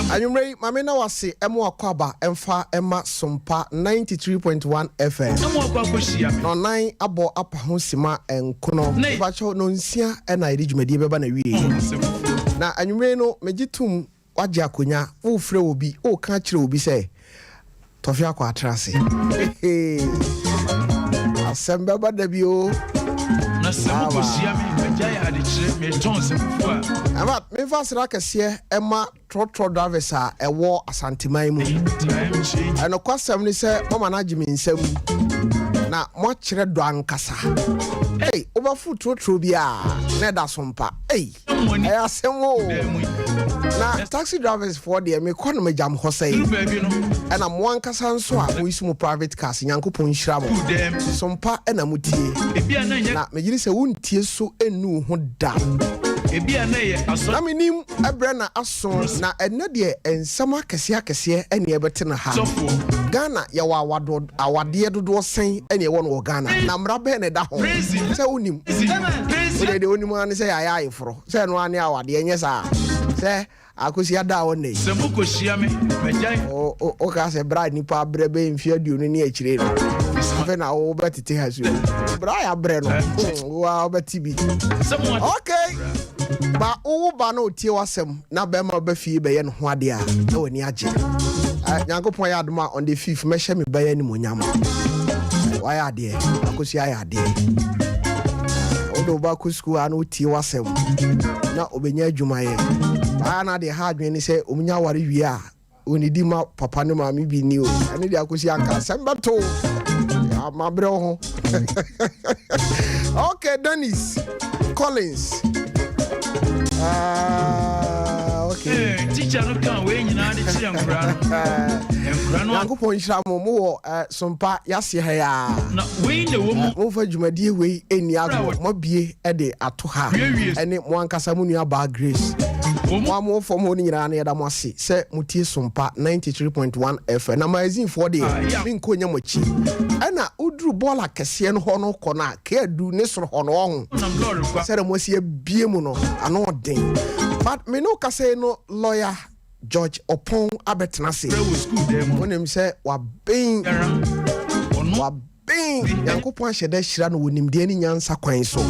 Anwummerɛ yi, ma me na wase ɛmo akɔ aba ɛmfa ɛma Sompa 93.1 FM. Na mo akɔ akɔhyia me. Na ɔnan abɔ apa ho sima nkono. Na. Mepakyɛw, nonsia ɛna yɛde dwumadie bɛba n'awieɛ. Na anwummerɛ yi no, megye tom Woagye akonya, worefrɛ obi, woreka akyerɛ obi sɛ Tɔfe akɔ atra ase. Asɛm bɛba da bi o. Na sɛ mokɔhyia me, magyae adekyerɛ, meretɔn nsɛ fufuo a. Ɛma memfa aseda kɛseɛ ɛma trɔtrɔ drivers a ɛwɔ Asanteman mu. Ɛnokwasɛm ne sɛ moama no agye me nsam na moakyerɛ dɔ ankasa. Ei, wobɛforo trɔtrɔ bi a na ɛda so mpa. Ei. Ɛyɛ asɛm o. Na taxi drivers foɔ deɛ mekɔ no megyam hɔ sɛn. Ɛna mo ankasa nso a mo use mo private cars Nyankopɔn nhyira mo. Sompa ɛna mo tie. Na megyedi sɛ wontie so nnu wo ho da. Na menim ɛbrɛ na aso na ɛnɛ deɛ nsɛm akɛseɛ akɛseɛ ɛne ɛbɛte no ha. Ghana yɛwɔ awadeɛ dodoɔ sɛn ɛne ɛwɔ no wɔ Ghana na mmara bɛn na ɛda ho sɛ wonim. Wodeɛ deɛ wonim ara ne sɛ yɛayɛ ayeforɔ sɛ ɛno ara ne awadeɛ ɛnyɛ saa sɛ akosi ada a ɔnnɛ yi. Sɛ mokɔhyia me, magyae. Woka sɛ berɛ a nnipa abrɛ bɛyɛ mfeɛ 20 ne akyire no afei na wobɛtete ha so berɛ a yɛabrɛ no wo ara wobɛte bi. Okay, ba wowo ba na ɔtie w'asɛm na bɛrima ba fie bɛyɛ ne ho adeɛ a na w'ani agye. Nyankopɔn yɛ adom a on the fifth mɛhyɛ me ba yi animuonyam. Wayɛ adeɛ, Akosua ayɛ adeɛ. Wode wo ba kɔ sukuu a na ɔtie w'asɛm na ɔbɛnya adwuma yɛ. Baa na deɛ ha adwene ne sɛ ɔmunya aware wie a ɔnidi ma papa ne maame bi ni o. Ɛne deɛ akɔsi anka asɛm bɛto mabrɛ wo ho. Okay, Dennis Collins. Okay. Hey, teacher no kan wei nyinaa de kyerɛ nkora no. Nkora no. Nyankopɔn nhyira mo mo wɔ eh, Sompa yɛase ha yi ara. Na wei na ɛwɔ mu. Momfa dwumadie wei nni agorɔ. Moabue de ato ha. Ɛne mo ankasa mo nua baa Grace. Mo a mowɔ fam hɔ no nyinaa no yɛda mo ase sɛ motie Sompa 93.1 FM. Na magazinefoɔ deɛ menkɔ nnya mo akyi. Ɛna woduru bɔɔla kɛseɛ no hɔ no kɔ no a, Keadu ne soro hɔ no ɔho. Sɛdeɛ moasi abue mu no ano ɔden. But me ne wo kasa yi no lawyer George Opong abɛtena ase. Wonim sɛ waben, waben. Nyankopɔn ahyɛ da ahyira no wɔ nimdeɛ ne nyansa kwan so.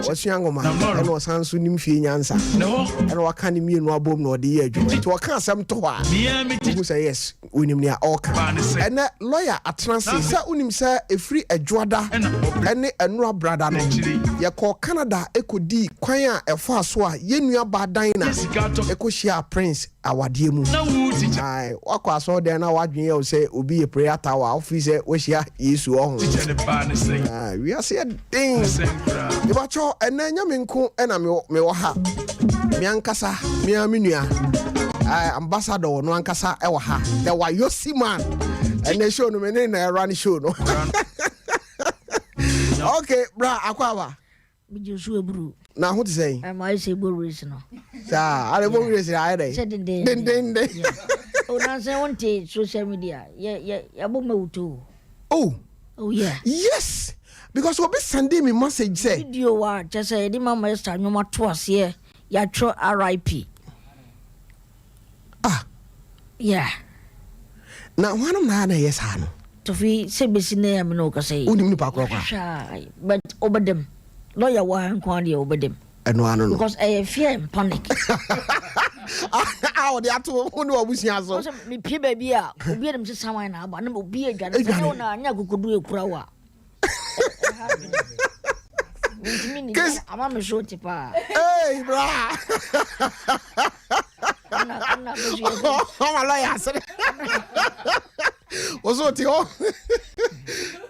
Wasua nwoma ɛna ɔsan nso nim fie nyansa. Ɛna waka ne mmienu abom na ɔde yɛ adwuma. Nti ɔka asɛm to hɔ a, wohu sɛ yes, Wonim nea ɔreka. Ɛnnɛ, lɔya atena ase. Sɛ wonim sɛ ɛfiri Adwoada ne Anura Brada no, yɛkɔɔ Canada kɔdii kwan a ɛfaa so a yɛn nuabaa Dinah kɔhyiaa Prince awadeɛ mu. Ae, woakɔ asɔredan na w'adwene yɛ wo sɛ obi yɛ prayer tower a, wofeel sɛ woahyia Yesu, ɔho. Ae, wiase yɛ den. Mepakyɛw, ɛnnɛ ɛnyɛ me nko na mewɔ ha. Me ankasa, me ara me nua, ambassador ɔno ankasa ɛwɔ ha. The Wayosi man. Ɛnɛ show no me ne na ɛra ne show no. Okay, bra akɔ aba. Megye so eburu. Na ho te sɛn? Ɛma ayɛ sɛ ebo race no. Saa, ara ebo race na ayɛ dɛ. Sɛ denden. Denden. O na sɛ wonte social media yɛ yɛ yɛabɔ ma wuto. Oh. Oh yeah. Yes. Because obi sendee me message sɛ. Video a kyerɛ sɛ yɛde Mama Esther nnwom ato aseɛ, yɛatwerɛ RIP. Ah. Yeah. Na hwanom na na ɛyɛ saa no? Tofi sɛ bɛsi nnɛ a me ne wo kasa yi. Wonim nipa korɔ koraa? Hwɛ a, but wobɛdam. Lawyer wɔ ha nko ara deɛ wobɛdam. Ɛno ano no. Because ɛyɛ fear and panic. A wɔde ato wo ne w'abusua so. Wɔsɛ mepie baabi a obi anim sɛ saman na aba na obi adwane sɛ ne wo na anyɛ akokoduro ekura wo a. Mentumi ni ama me so te paa. Hey bra. Ɔma lɔya asere. Wo so te hɔ.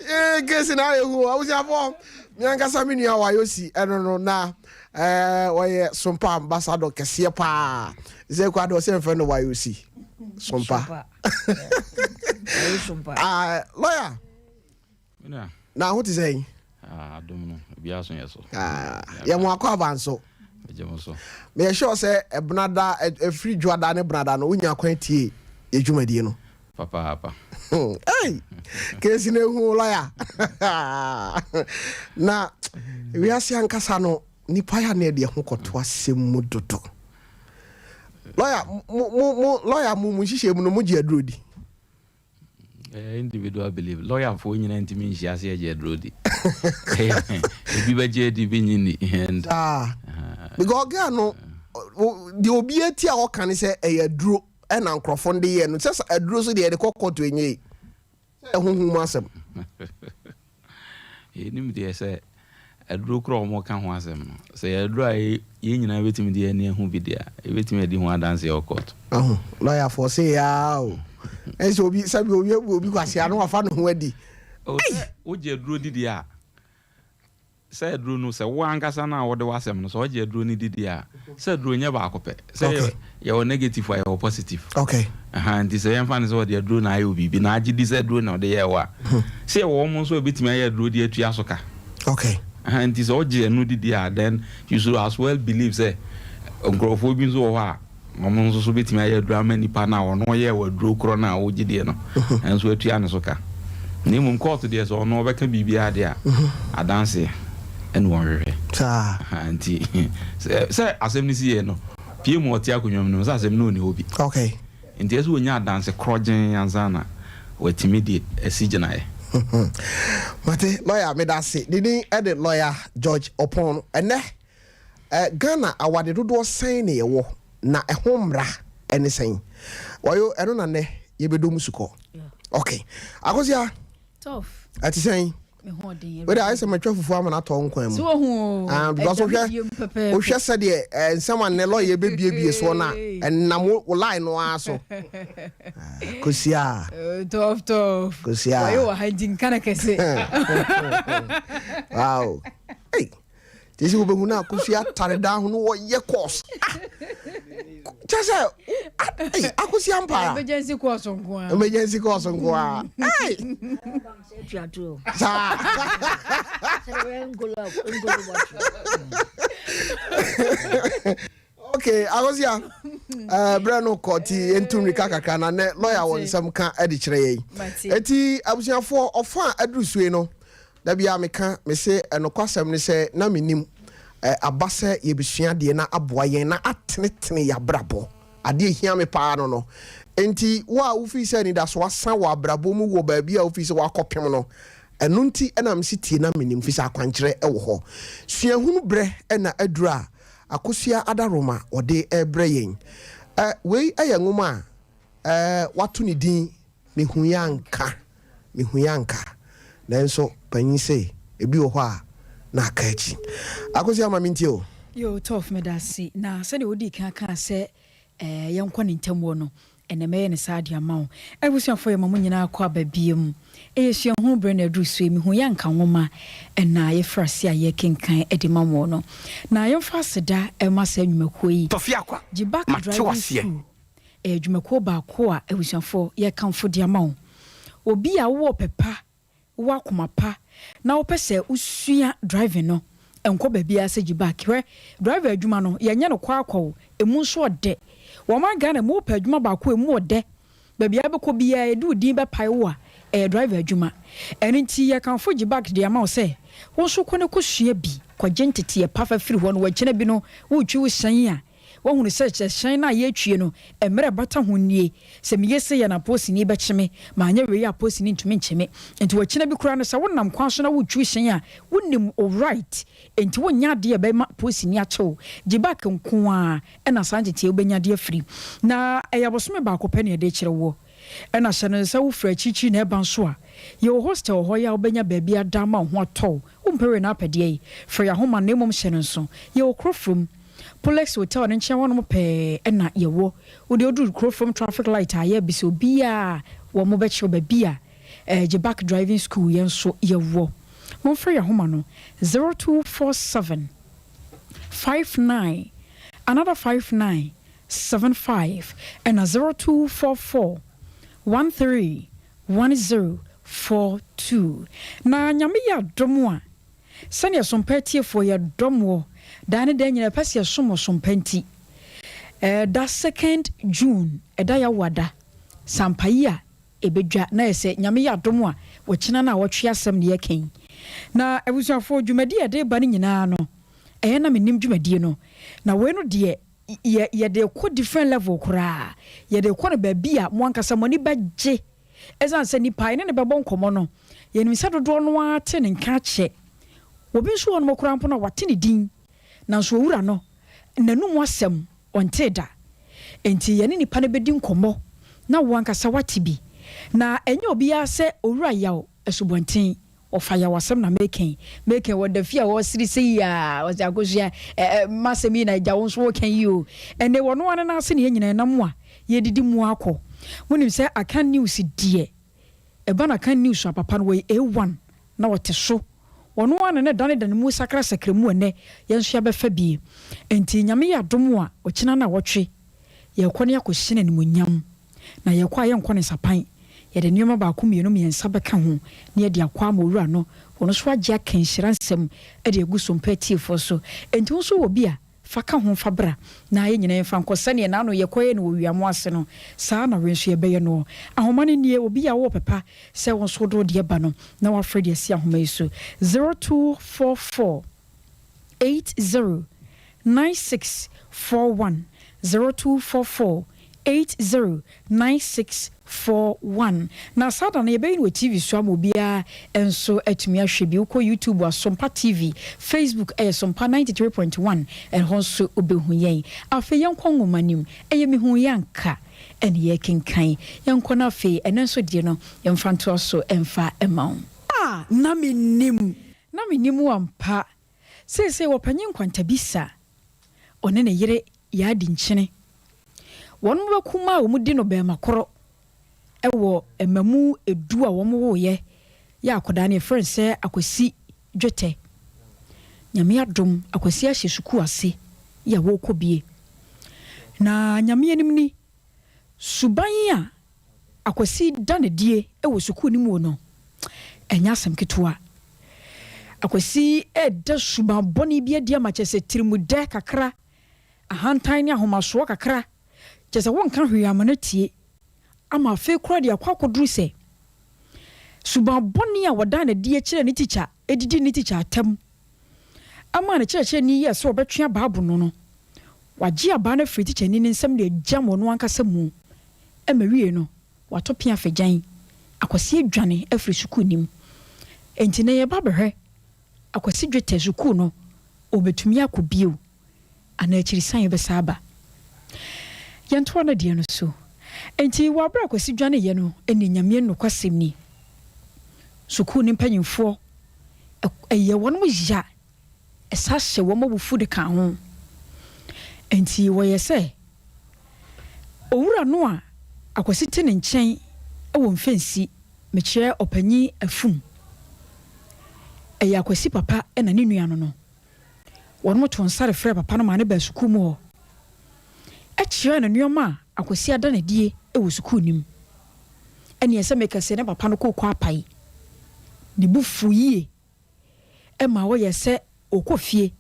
Ee kesi na ayɛ hu abusuafoɔ. Me ankasa me nua Wayosi ɛno no na ɛɛ ɔyɛ Sompa ambassador kɛseɛ paa. Sɛ kɔ ade ɔsɛ mfrɛ no Wayosi Sompa. Ah, lawyer. Na ho te sɛn? Ah, adom no, obiara so yɛ so. Ah, yɛ mo akɔ aba nso. Megye mo so. Meyɛ sure sɛ ɛbenada ɛfiri dwoada ne benada no wonya kwan tie yɛ dwumadie no. Papaapa. Hey, kesi na ehu lawyer. Na wiase ankasa no nipa ya na ɛde ɛho kɔto asɛm mu dodo. Lawyer, mo mo mo lawyer mo mo nhyehyɛ mu no mo gye aduro di. Ɛyɛ individual belief. Lawyer foɔ nyinaa ntumi nhyia ase agye aduro di. Ebi bɛgye adi, ebi nye ni. And Saa. Because girl no, deɛ obi ati a ɔka ne sɛ ɛyɛ aduro ɛna nkurɔfoɔ no de yɛ no. Sɛ aduro so deɛ yɛde kɔ court ɛnyɛ yi. Sɛ ɛho hu mu asɛm. Yɛnim deɛ sɛ aduro korɔ a wɔka ho asɛm no, sɛ yɛ aduro a yɛn nyinaa bɛtumi de yɛn ani ahu bi deɛ a, yɛbɛtumi adi ho adanseɛ wɔ court. Ahu, lɔyafoɔ se yaa o. Ɛsɛ obi, sɛbi obi abu obi kwasea na wafa ne ho adi. O, sɛ wogye aduro di deɛ a, Sɛ aduro no, sɛ wo ankasa no a wode w'asɛm no, sɛ ɔgye aduro no di deɛ a, sɛ aduro nyɛ baako pɛ. Sɛ yɛ, yɛwɔ negative a, yɛwɔ positive. Okay. Aha, nti sɛ yɛmfa no sɛ ɔde aduro na ayɛ wo biribi, na agye di sɛ aduro na ɔde yɛɛ wo a, sɛ yɛwɔ wɔn nso a ɛbɛtumi ayɛ aduro de atua so ka. Okay. Aha, nti sɛ ɔgye ɛno di deɛ a, then you should as well believe sɛ nkurɔfoɔ bi nso wɔ hɔ a, Wɔn nso so bɛtumi ayɛ aduro ama nipa no a ɔno ɔyɛɛ wɔ aduro korɔ no a wogye deɛ no nso atua ne so ka. Na mmom kɔɔto deɛ sɛ ɔno ɔbɛka biribiara deɛ a, adanseɛ ɛna wɔhwehwɛ. Saa. Nti sɛ asɛm no si yɛ no, pie mu ɔte akonnwa mu no sɛ asɛm no ɔni hɔ bi. Okay. Nti ɛsɛ ɔnya adanse korɔgyen ansa na watumi de asi gyinaeɛ. Mate, lɔya meda ase. Ne din de lɔya George Opon. Ɛnɛ Ghana awade dodoɔ sɛn na yɛwɔ na ɛho mmara ne sɛn? Wayo ɛno na nnɛ yɛbɛdɔ mu sukɔ. Ok. Akosua. Tough. Ɛte sɛn? Wede ayɛ sɛ matwa fufuo ama no atɔ nkwan mu. So ohu o. Ah, because wohwɛ wohwɛ sɛdeɛ eh, nsɛm a nnɛ lɔyɛ bɛbiebie soɔ no a ɛnam wo line no ara so. Ah, Kosia. Eh, tough tough. Kosia. Wɔyɛ wɔ ha nti nka no kɛse. Wow. Hey. Te sɛ wobɛhu no akosua atare daa ho no wɔyɛ course. Ah! Kyɛ sɛ akosua mpara. Emergency course nko a. Emergency course nko a. Hey! Saa. Okay, Akosia, eh, berɛ no kɔ ti yɛntu mmirika kakra na nɛ lɔya wɔ nsɛm ka de kyerɛ yɛn. Eti abusuafoɔ ɔfa a aduru sue no, Da biara meka, mese nokwasɛm ne sɛ na mennim. Aba sɛ yɛbɛsua adeɛ na aboa yɛn na atenetene yɛn abrabɔ. Adeɛ a ɛhia me paa no no. Enti wo a wofii sɛ anidasoɔ asa wɔ abrabɔ mu wɔ baabi a wofii sɛ woakɔpem no, ɛno nti na mese tie na menim, firi sɛ akwankyerɛ wɔ hɔ. Suahunu berɛ na aduru a Akosua Adaworoma ɔde rebrɛ yɛn. Wei yɛ nwoma a wɔato ne din Mehui anka, mehui anka. Nanso panyin se ebi wɔ hɔ a na aka akyi. Akosua ma mentie o. Yoo Toff medase na sɛdeɛ wodii kan kaa sɛ eh yɛnkɔ ne ntam wɔ no ɛnɛ mɛyɛ no saa de ama wo. Abusuafoɔ yɛma mo nyinaa kɔ aba biom. Ɛyɛ suahunu berɛ na aduru so yi mehu yɛ anka nwoma na yɛfiri ase a yɛrekenkan de ma mo no. Na yɛmfa aseda mma saa nnwumakuo yi, Tɔfe Akwa, Jibak mate Driving waseɛ. School. Ɛyɛ dwumakuo baako a abusuafoɔ yɛkamfo de ama wo. Obi a wowɔ ɔpɛ pa, wowɔ akoma pa na wopɛ sɛ wosua driving no, nkɔ baabiara sɛ Jibak. Hwɛ, driver adwuma no, yɛnyɛ no kwaakwa o, ɛmu nso ɔdɛ. Wɔ ɔman Ghana mu, wopɛ adwuma baako a ɛmu ɔdɛ, baabi a wobɛkɔ biara yɛde wo din bɛpae wo a, ɛyɛ driver adwuma. Ɛno nti yɛkamfo Jibak de ama wo sɛ, wo nso kɔ na kɔsua bi, kɔgye nteteɛ pa fa firi hɔ na wakyina bi no, woretwi wo hyɛn a, Woahunu sɛ hyɛn no a yɛretwie no, mmara a ɛbata ho nie, Sɛ meyɛ sei a na apolisini bɛkye me, manyɛ wei a apolisini ntumi nkye me. Enti ɔkyena bi koraa no, sɛ wonam kwan so na woretwi hyɛn a, wonim wo right, enti wonyɛ adeɛ a ɛbɛma polisini akye wo. Gye bag nko ara na saa nteteɛ yi wobɛnya de afiri. Na ɛyɛ abosome baako pɛ na yɛde rekyerɛ woɔ. Ɛna hyɛ no nso sɛ wofiri akyirikyiri na ɛreba nso a, yɛwɔ hostel wɔ hɔ yi a wobɛnya baabi ada ama wo ho atɔ wo. Wompɛ wei na apɛ deɛ yi, frɛ yɛn ahoma na mmom hyɛ no nso, yɛwɔ kuro from. Polex Hotel no nkyɛn hɔnom pɛɛ na yɛwɔ. Wo deɛ woduru kuro from traffic light a yɛrebisa obiara a wɔn bɛkyerɛ wo baabi a Jebak Driving School yɛn nso yɛwɔ. Momfrɛ yɛn ahoma no 0247 59 another 59 75 ɛna 0244 13 1042. Na Nyame yɛ adom a, sɛdeɛ sompa atiefoɔ yɛdɔ moɔ daa ne daa nyinaa yɛpɛ sɛ yɛsom mo sompa nti, ɛda second June, ɛda Yawoada, sampa yi a ɛbɛdwa na yɛ sɛ Nyame yɛ adom a wɔkyena no a wɔtwe asɛm ne yɛka yi. Na abusuafoɔ dwumadie a yɛde reba no nyinaa no, ɛyɛ na menim dwumadie no, na wei no deɛ. yɛ yɛde rekɔ different level koraa. Yɛde rekɔ no baabi a mo ankasa mo ani bɛgye. Ɛsiane sɛ nipa a yɛne no bɛbɔ nkɔmmɔ no, yɛnim sɛ dodoɔ no ara te ne nka akyɛ. Obi nso wɔ hɔnom koraa mpo no a wate ne din, nanso owura no, n'anum asɛm, ɔntee da. Enti yɛne nipa no bɛdi nkɔmmɔ na wo ankasa woate bi. Na ɛnyɛ obiara sɛ Owura Yaw Asubɔnten. Ɔfa yaw asɛm na meka yi. Meka yi ɔda fie a ɔresere sei a, ɔse Akosua ɛ ɛ m'asɛm yi na agya wo nso woka yi o. Ɛnne ɔno ara ne nan ase na yɛn nyinaa yɛnam a yɛredidi mu akɔ. Monim sɛ Akan News deɛ, ɛba no Akan News a papa no wɔyɛ A1 na ɔte so. Ɔno ara na na ɛdanedane mu sakrasakra mu ɛnnɛ yɛn nso yɛabɛfa bi. Enti Nyame yɛ adom a ɔkyena nnawɔtwe yɛrekɔ na yɛakɔhyɛ no animuonyam. Na yɛkɔ a yɛnkɔ no nsapan, yɛde nneɛma baako mmienu mmiɛnsa bɛka ho na yɛde akɔ ama Owura no, ɔno nso agye aka nhyira nsɛm de agu so mpa atiefoɔ so. Enti wo nso wɔ bi a, fa ka ho fa bra na yɛn nyinaa yɛmfa nkɔ. Sɛdeɛ n'ano yɛkɔyɛ no wɔ wiamo ase no, saa ara na wei nso yɛbɛyɛ noɔ. Ahoma no nie, obi a wowɔ pɛ pa sɛ wo nso wode wo deɛ ba no, na woafrɛ de asi ahoma yi so, 0244. 80 96 41 0244 80 96 41 Na saa da no yɛbɛyi no wɔ TV so ama obiara nso atumi ahwɛ bi. Wokɔ YouTube a Sompa TV, Facebook ɛyɛ Sompa 93.1 ɛhɔ nso wobɛhu yɛn. Afei yɛnkɔ nwoma no mu, ɛyɛ Mehuu Yɛ Anka ɛne yɛrekenkan. Yɛnkɔ na afei ɛnnɛ nso deɛ no yɛmfa ntoa so mfa mma wo. A na mennim. Na mennim wo ampa. Seesei wɔpanyin Nkwantabisa, ɔne ne yere Yaadi Nkyene. Wɔn ba kumaa a wɔdi no bɛɛma koro wɔ mmamu du a wɔwoeɛ yɛ akwadaa no yɛfrɛ no sɛ Akwasi Dwetɛ. Nyame adom Akwasi ahyɛ sukuu ase yɛ a wɔrekɔ bie. Na Nyame anim ni, suban a Akwasi da no adie wɔ sukuu no mu no, ɛnyɛ asɛm ketewa. Akwasi reda suban bɔne bi adi ama kyerɛ sɛ tirimudɛ kakra, ahantan ne ahomasoɔ kakra, kyerɛ sɛ wonka hwee ama no atie, ama afei koraa deɛ akɔ akɔduru sɛ suban bɔne a wɔdaa no adi kyerɛɛ ne tikya, didii ne tikya atɛm ama ne kyerɛkyerɛni yɛɛ sɛ ɔbɛtwe abaa abo no no, wagye abaa no afiri tikyani no nsam de agyam ɔno ankasa mu. Ma wiei no, wato pea afagyan. Akwasi adwane afiri sukuu no mu. Enti nnɛ yɛreba abɛhwɛ Akwasi dwetɛ sukuu no, ɔbɛtumi akɔ bio anaa akyirisan bɛsan aba? Yɛntoa no deɛ no so. Enti wɔ aberɛ a Akwasi dwaneeɛ no, ɛnneɛ Nyame nokwasɛm ni, sukuu no mpanyimfoɔ, ɛyɛ wɔn ya ɛsa hyɛ wɔn abufuw de ka ho. Enti wɔyɛ sɛ owura no a Akwasi te ne nkyɛn wɔ mfɛnsi, mekyerɛ ɔpanyin afum. Ɛyɛ Akwasi papa na ne nua no no. Wɔtoo nsa refrɛɛ papa no maa no baa sukuu mu hɔ kyerɛɛ no nneɛma a Akwasi ada no adie wɔ sukuu no mu. Ɛnneɛ sɛ meka sei na papa no kooko apae. Ne bo fuu yie. ma ɔyɛ sɛ ɔrekɔ fie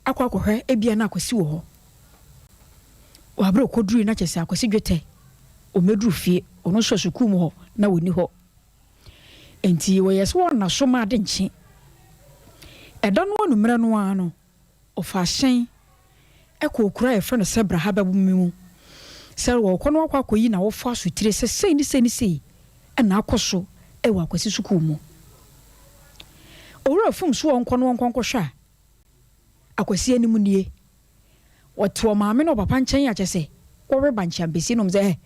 akɔ akɔhwɛ ebia na Akwasi wɔ hɔ. Wɔ abere a ɔkɔdurui na kyerɛ sɛ Akwasi dwetɛ ɔmmɛduru fie, ɔno nso sukuu mu hɔ na ɔnni hɔ. Enti wɔyɛɛ sɛ wɔnna so ma ade nkye. Ɛda no anwummerɛ no ara no, Ɔfaa hyɛn kɔɔ kuro a yɛfrɛ no sɛ Brahabɛbo mu sɛ ɔrekɔ na wakɔ akɔyi n'awofo asotire sɛ sei ne sei ne sei na akɔ so wɔ Akwasi sukuu mu. Owura fum so ɔnkɔ na ɔnkɔ nkɔhwɛ a, Akwasi anim nie. Ɔte ɔmaame ne ɔpapa nkyɛn a kyerɛ sɛ wɔreba nkyeampɛsie nom sɛ eh,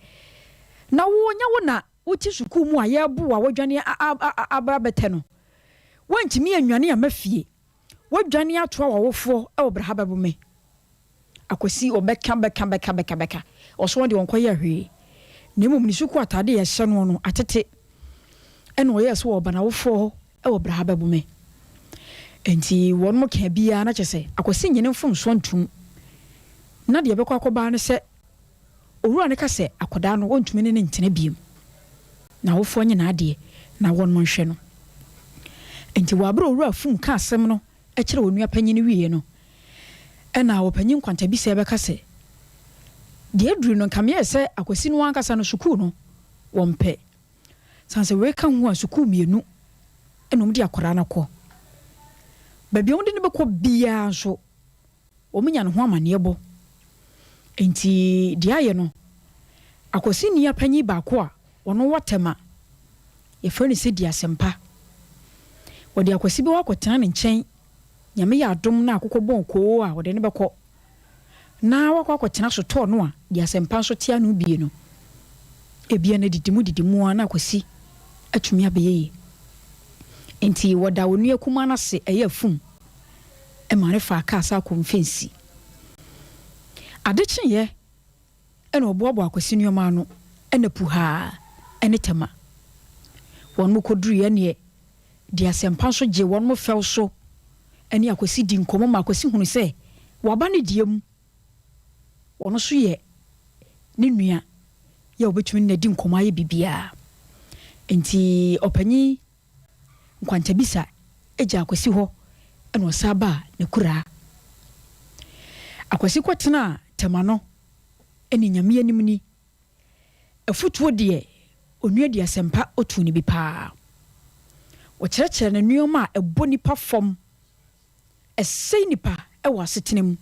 na wo nyɛ wo na wote sukuu mu a yɛrebo wo a woadwane aba abɛtɛ no, woantumi annwane amma fie. Woadwane atoa w'awofoɔ wɔ bra ha bɛbo me. Akwasi, ɔbɛka, bɛka, bɛka, bɛka, bɛka. Ɔso ɔno deɛ ɔnkɔyɛɛ hwee. Na mmom ne sukuu ataadeɛ a ɛhyɛ noɔ no atete. Ɛna ɔyɛɛ sɛ ɔreba n'awofoɔ hɔ wɔ bra ha bɛbo me. Enti wɔnom kaa biara na kyerɛ sɛ Akwasi nnye ne mfomsoɔ ntom. Na deɛ ɛbɛkɔ akɔba ara ne sɛ Owura no ka sɛ akwadaa no wɔntumi ne no ntena bio. N'awofoɔ nye n'adeɛ na wɔnom nhwɛ no. Enti wɔ aberɛ a Owura Fum kaa asɛm no kyerɛɛ onua panyin no wieɛ no, ɛna ɔpanyin Nkwantabisa bɛka sɛ, Deɛ aduru no nka meyɛɛ sɛ Akwasi no ankasa no sukuu no wɔmpɛ. Sane sɛ wei ka ho a sukuu mmienu na wɔde akwadaa no akɔ. Baabi a wɔde no bɛkɔ biara nso wɔnya ne ho amanneɛbɔ. Enti deɛ ayɛ no, Akwasi nua panyin baako a ɔno wɔ Tema, yɛfrɛ no sɛ Di Asɛmpa. Wɔde Akwasi bɛwɔ akɔtena ne nkyɛn, Nyame yɛ adom na akokɔ bɔn koo a, wɔde no bɛkɔ. Na wakɔ akɔtena sotɔɔ no a Di Asɛmpa nso te ano bie no. Ebia na didi mu didi mu ara na Akwasi atumi abɛyɛ yie. Enti wɔda onua kumaa no ase ɛyɛ afum ma no faa kaa sɛ akɔ mfɛnsi. Ade kyeeɛ na ɔboaboaa Akwasi nnoɔma ano na Puhaa ne Tɛma. Wɔnom kɔduruiɛ neɛ de asɛmpa nso gyee wɔnom fɛw so ne Akwasi dii nkɔmmɔ ma Akwasi hunuu sɛ waba ne deɛ mu. Ɔno nso yɛ ne nua yɛ a ɔbɛtumi ne no adi nkɔmmɔ ayɛ biribiara. Enti ɔpanyin Nkwantabisa gyaa Akwasi hɔ na ɔsan baa n'akuraa. Akwasi kɔtenaa Tema no ne Nyame anim ni. Afutuo deɛ, onua di asɛmpa ɔtuu no bi paa. Wɔkyerɛkyerɛ no nnoɔma a ɛbɔ nipa fam ɛsɛe nnipa wɔ asetena mu.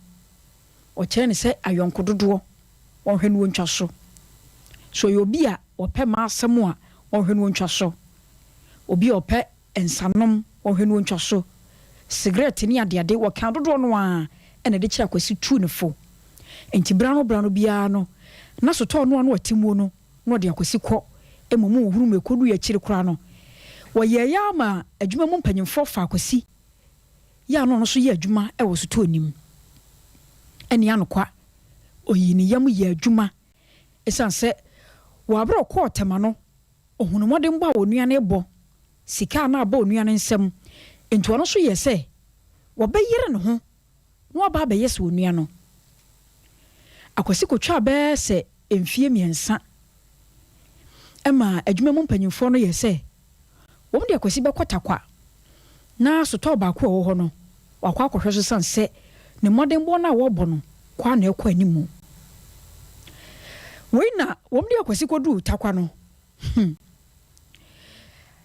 Wɔkyerɛ no sɛ ayɔnko dodoɔ, wɔnhwɛ no wɔntwa so. Sɛ ɔyɛ obi a ɔpɛ mmaa asɛm a, wɔnhwɛ no wɔntwa so. Obi a ɔpɛ nsanom, wɔnhwɛ no wɔntwa so. Sigaret ne adeade, wɔka dodoɔ no ara na ɛde kyerɛ Akwasi tuu no fo. Enti berɛ ano berɛ ano biara no, na sotɔɔ no a na ɔte muo no, na ɔde Akwasi kɔ. Mmom wɔhunu ma ɛkɔduu akyiri koraa no, wɔyɛeɛ ara ma adwuma mu mpanimfoɔ faa Akwasi yɛ a na ɔno nso yɛ adwuma wɔ sotɔɔ no mu. Ɛnne anokwa, ɔyii ne yam yɛɛ adwuma ɛsiane sɛ wɔ berɛ a ɔkɔɔ Tema no, ɔhunuu mmɔdenbɔ a onua no rebɔ, sika a na aba onua no nsam, enti ɔno nso yɛɛ sɛ wɔbɛyere ne ho na waba abɛyɛ sɛ onua no. Akwasi kɔtwaa bɛyɛ sɛ mfeɛ mmiɛnsa ma adwuma mu mpanimfoɔ no yɛɛ sɛ wɔde Akwasi bɛkɔ Tarkwa na sotɔɔ baako a ɛwɔ hɔ no, wakɔ akɔhwɛ so sane sɛ ne mmɔdenbɔ no a wɔrebɔ no kɔ ara na ɛrekɔ anim. Wei na wɔde Akwasi kɔduruu Tarkwa no, hmm,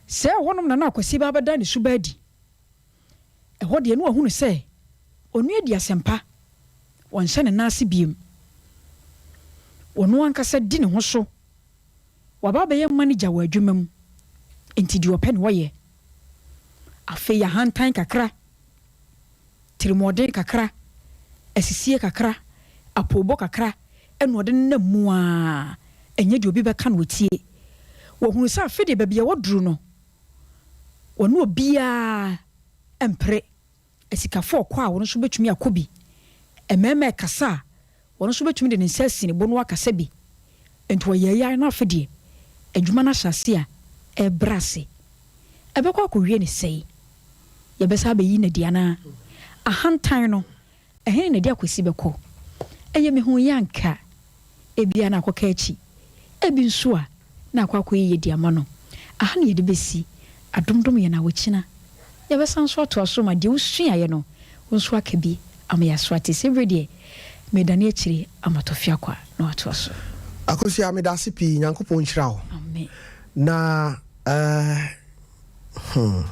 sɛ ɛhɔnom na na Akwasi ba abɛda ne suba adi. Ɛhɔ deɛ na wahunu sɛ onua di asɛmpa, wɔnhyɛ ne nan ase biom. Ɔno ankasa di ne ho so. Waba abɛyɛ manager wɔ adwuma mu, enti deɛ ɔpɛ na ɔyɛ. Afei ahantan kakra, tirimuɔden kakra, asisie kakra, apoobɔ kakra na ɔde nenam mu ara, ɛnyɛ deɛ obi bɛka na ɔtie. Wahunu sɛ afei deɛ baabi a waduru no, wɔne obiara mpere. Asikafo ɔkɔ a, wɔn nso betumi akɔ bi. Mmarima rekasa a, wɔn nso betumi de ne nsa asi ne bo na wakasa bi. Enti wɔyɛe ara na afei deɛ, adwuma no ahyɛ ase a ɛrebrɛ ase. Ɛbɛkɔ akɔwie no sɛe. Yɛbɛsan abɛyi no adi anaa? Ahantan no, Ɛhe na ɛde Akwasi bɛkɔ? Ɛyɛ me hu yi anka ebia na akɔka akyi, ebi nso a na akɔ akɔyɛ yie de ama no. Aha na yɛde bɛsi, adomdom yɛn awokyena. Yɛbɛsan nso atoa so ma deɛ wosuaeɛ no wo nso aka bi ama yɛaso ate. Sɛ berɛ deɛ meredane akyire ama Tɔfe Akwa na watoa so. Akosua medase pii Nyankopɔn nhyira wo. Amen. Na eh. Hmm.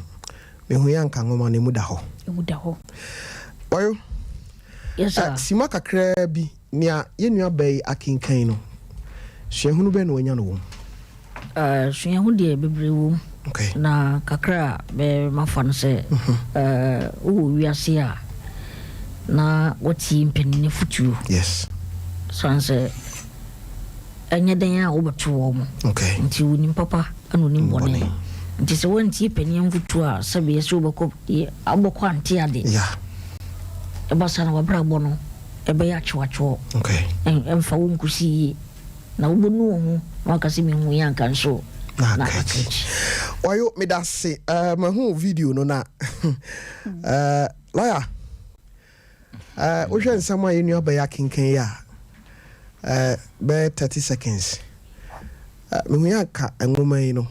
Mehu yɛ anka nwoma no emu da hɔ. Emu da hɔ. Wayo. Yes sir. Eh, sima kakraa bi, nea yɛn nua baa yi akenkan no, suahunu bɛn na wanya no wom? Uh, suahu deɛ bebree wom. Okay. Na kakra a bɛ mafa no sɛ, uh, wowɔ wiase a na wɔtie mpanin afotuo. Yes. San sɛ ɛnyɛ dɛn a wobɛto wɔn. Okay. Nti wonim papa ɛna onim bɔne. Bɔne. Nti sɛ woantie panin afotuo a sɛbe ɛsɛ wobɛkɔ yɛ abɔkɔ ante ade. Yeah. Ɛba saa na w'abrabɔ no ɛbɛyɛ akyewakyew. Okay. Ɛn ɛmfa wo nkosi yie. Na wobɛnu wo ho na waka sɛ mehu yɛ anka nso Na na aka aka akyi. akyi. Wayo medase uh, mahu video no na uh, lawyer Eh, wohwɛ nsɛm a yɛn nua bɛyɛ akenkan yi a, eh, bɛyɛ 30 seconds. Eh, mehu yɛ anka nwoma yi no,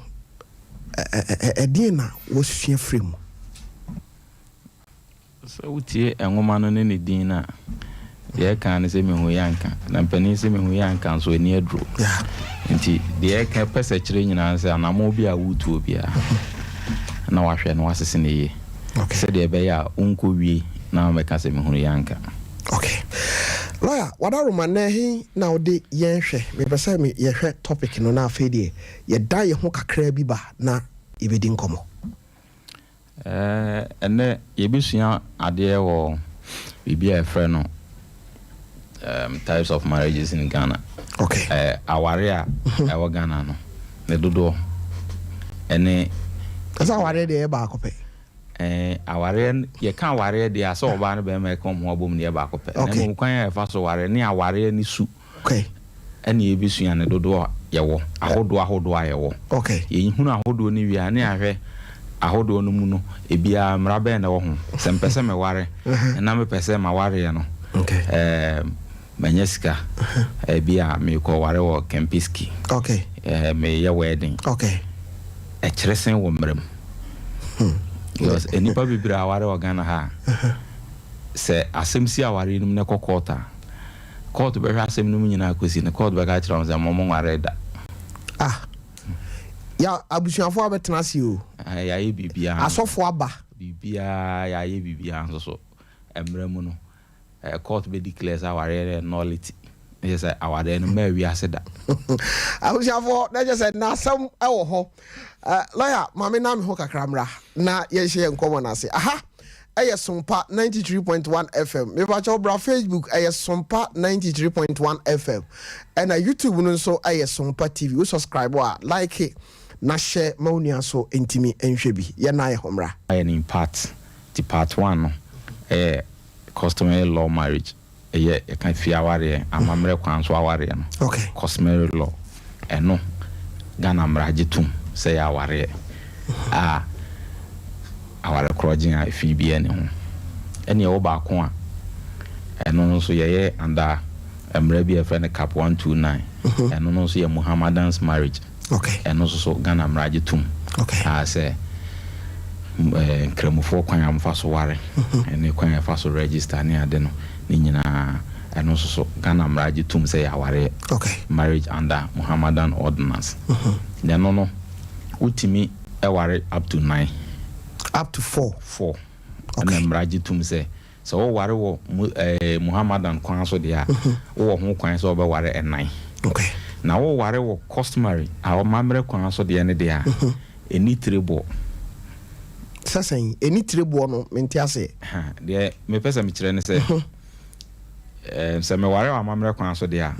ɛdeɛn na wɔsua firi mu? Sɛ wotie nwoma no ne ne din no a, deɛ ɛka ne sɛ mehu yɛ anka. Na mpanin sɛ mehu yɛ anka nso ani aduro. Nti deɛ ɛka pɛ sɛ kyerɛ nyinaa sɛ anammɔn bi a wotuo biara na wahwɛ na wasese no yie. Okay. Sɛdeɛ ɛbɛyɛ a wonkɔ wie na wamɛka sɛ mehunu yɛ anka. Okay. Lawyer wadaroma, nnɛ he na wode yɛn hwɛ? Mepɛ sɛ me yɛhwɛ topic no na afei deɛ yɛda yɛn ho kakraa bi ba na yɛbɛdi nkɔmmɔ. Ɛnɛ yɛbɛsua adeɛ wɔ biribi a yɛfrɛ no types of marriages in Ghana. Aware a ɛwɔ Ghana no, ne dodoɔ ɛne Ɛsɛ awareɛ deɛ, ɛyɛ baako pɛ. Awareɛ, yɛka awareɛ deɛ a, sɛ ɔbaa no bɛrima ɛka ɔmo ho abom ne yɛ baako pɛ. Na mmom kwan a yɛfa so ware ne awareɛ ne su ɛne yɛbɛsua ne dodoɔ a yɛwɔ, ahodoɔ ahodoɔ a yɛwɔ. Yɛhunu ahodoɔ no wie a, ne ahwɛ ahodoɔ no mu no, ebiara mmara bɛn na ɛwɔ ho. Sɛ mpɛ sɛ meware na mepɛ sɛ mawareɛ no, manya sika, ebi a mekɔ ware wɔ Kempinski, meyɛ wedding, ɛkyerɛ sɛn wɔ mmerɛ mu? Because nnipa bebree aware wɔ Ghana ha a, sɛ asɛm si awareɛ no mu na ɛkɔ court a, court bɛhwɛ asɛm no mu nyinaa kɔsi no, court bɛka kyerɛ wɔn sɛ mo nware da. Ah, ya abusuafoɔ abɛtena ase o. Yɛayɛ biribiara. Asɔfoɔ aba. Biribiara, yɛayɛ biribiara nso so, mmerɛ mu no, court bɛ declare sɛ awareɛ no yɛ nullity, ɛyɛ sɛ awareɛ no mmaa wiase da. Abusuafoɔ, na kyerɛ sɛ n'asɛm ɛwɔ hɔ. Lawyer, maame na me ho kakra mmra na yɛnhyɛ yɛn nkɔmmɔ no ase. Aha ɛyɛ Sompa 93.1 FM. Mepakyɛw bra Facebook, ɛyɛ Sompa 93.1 FM, ɛna YouTube no nso ɛyɛ Sompa TV. Wo subscribe a, like na hyɛ ma wo nua so ntumi nhwɛ bi. Yɛna yɛ ho mmra. Ayɛ no in part. Nti part one no ɛyɛ customary law marriage, ɛyɛ yɛka fie awareɛ, amammerɛ kwan so awareɛ no. Customary law, ɛno Ghana mmara gye tom sɛ yɛ awareɛ a aware korɔgyen a efi biara ne ho. Ɛne ɛwɔ baako a ɛno nso yɛyɛ under mmara bi a yɛfrɛ no Cap 129. Ɛno no nso yɛ Muhammadans marriage. Ɛno nso so Ghana mmara gye tom a sɛ nkramofoɔ kwan a wɔfa so ware ɛne kwan a yɛfa so register ne ade no ne nyinaa, ɛno nso so Ghana mmara gye tom sɛ yɛ awareɛ. Marriage under Muhammadan ordinance, na ɛno no wotumi ɛware up to nine. Up to four. Four. Ɛna mmara gye tom sɛ sɛ woware wɔ Muhammadan kwan so deɛ a, wowɔ ho kwan sɛ wobɛware ɛnan. Na woware wɔ customary a ɔmammerɛ kwan so deɛ no deɛ a, ɛni tire boɔ. Sɛ sɛn, ɛni tire boɔ no? Mente aseɛ. Ha, deɛ mepɛ sɛ mekyerɛ ne sɛ, sɛ meware wɔ amammerɛ kwan so deɛ a,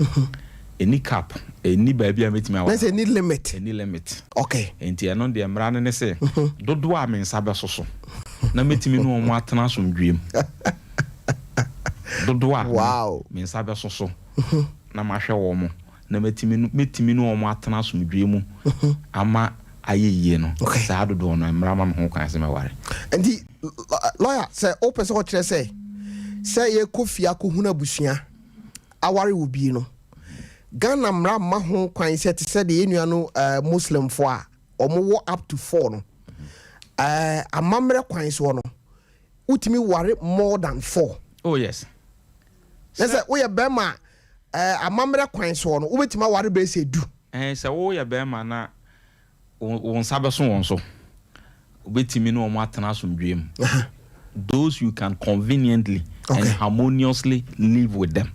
ɛni cap, ɛni baabi a mɛtumi na aware. Sɛ ɛni limit. Ɛni limit. Nti ɛno deɛ, mmara no ne sɛ dodoɔ a me nsa bɛso so na mɛtumi ne wɔn atena asomdwoeɛ mu, dodoɔ a me nsa bɛso so na mahwɛ wɔn mo na mɛtumi ne wɔn atena asomdwoeɛ mu ama ayɛ yie no, saa dodoɔ no, mmara ma me ho kwan sɛ mɛware. Nti lawyer, sɛ wopɛ sɛ wɔkyerɛ sɛ yɛkɔ fie akɔhunu abusua aware wɔ bie no, Ghana mmara mma ho kwan sɛ te sɛ deɛ yɛn nua no Muslimfoɔ a ɔmowɔ up to four no, amammerɛ kwan soɔ no, wotumi ware more than four? Oh yes. Na sɛ woyɛ bɛrima a, amammerɛ kwan soɔ no, wobɛtumi aware bɛyɛ sɛ 10? Sɛ woyɛ bɛrima na wo nsa bɛso wɔn so, wobɛtumi ne wɔn atena asomdwoeɛ mu, those you can conveniently and harmoniously live with them,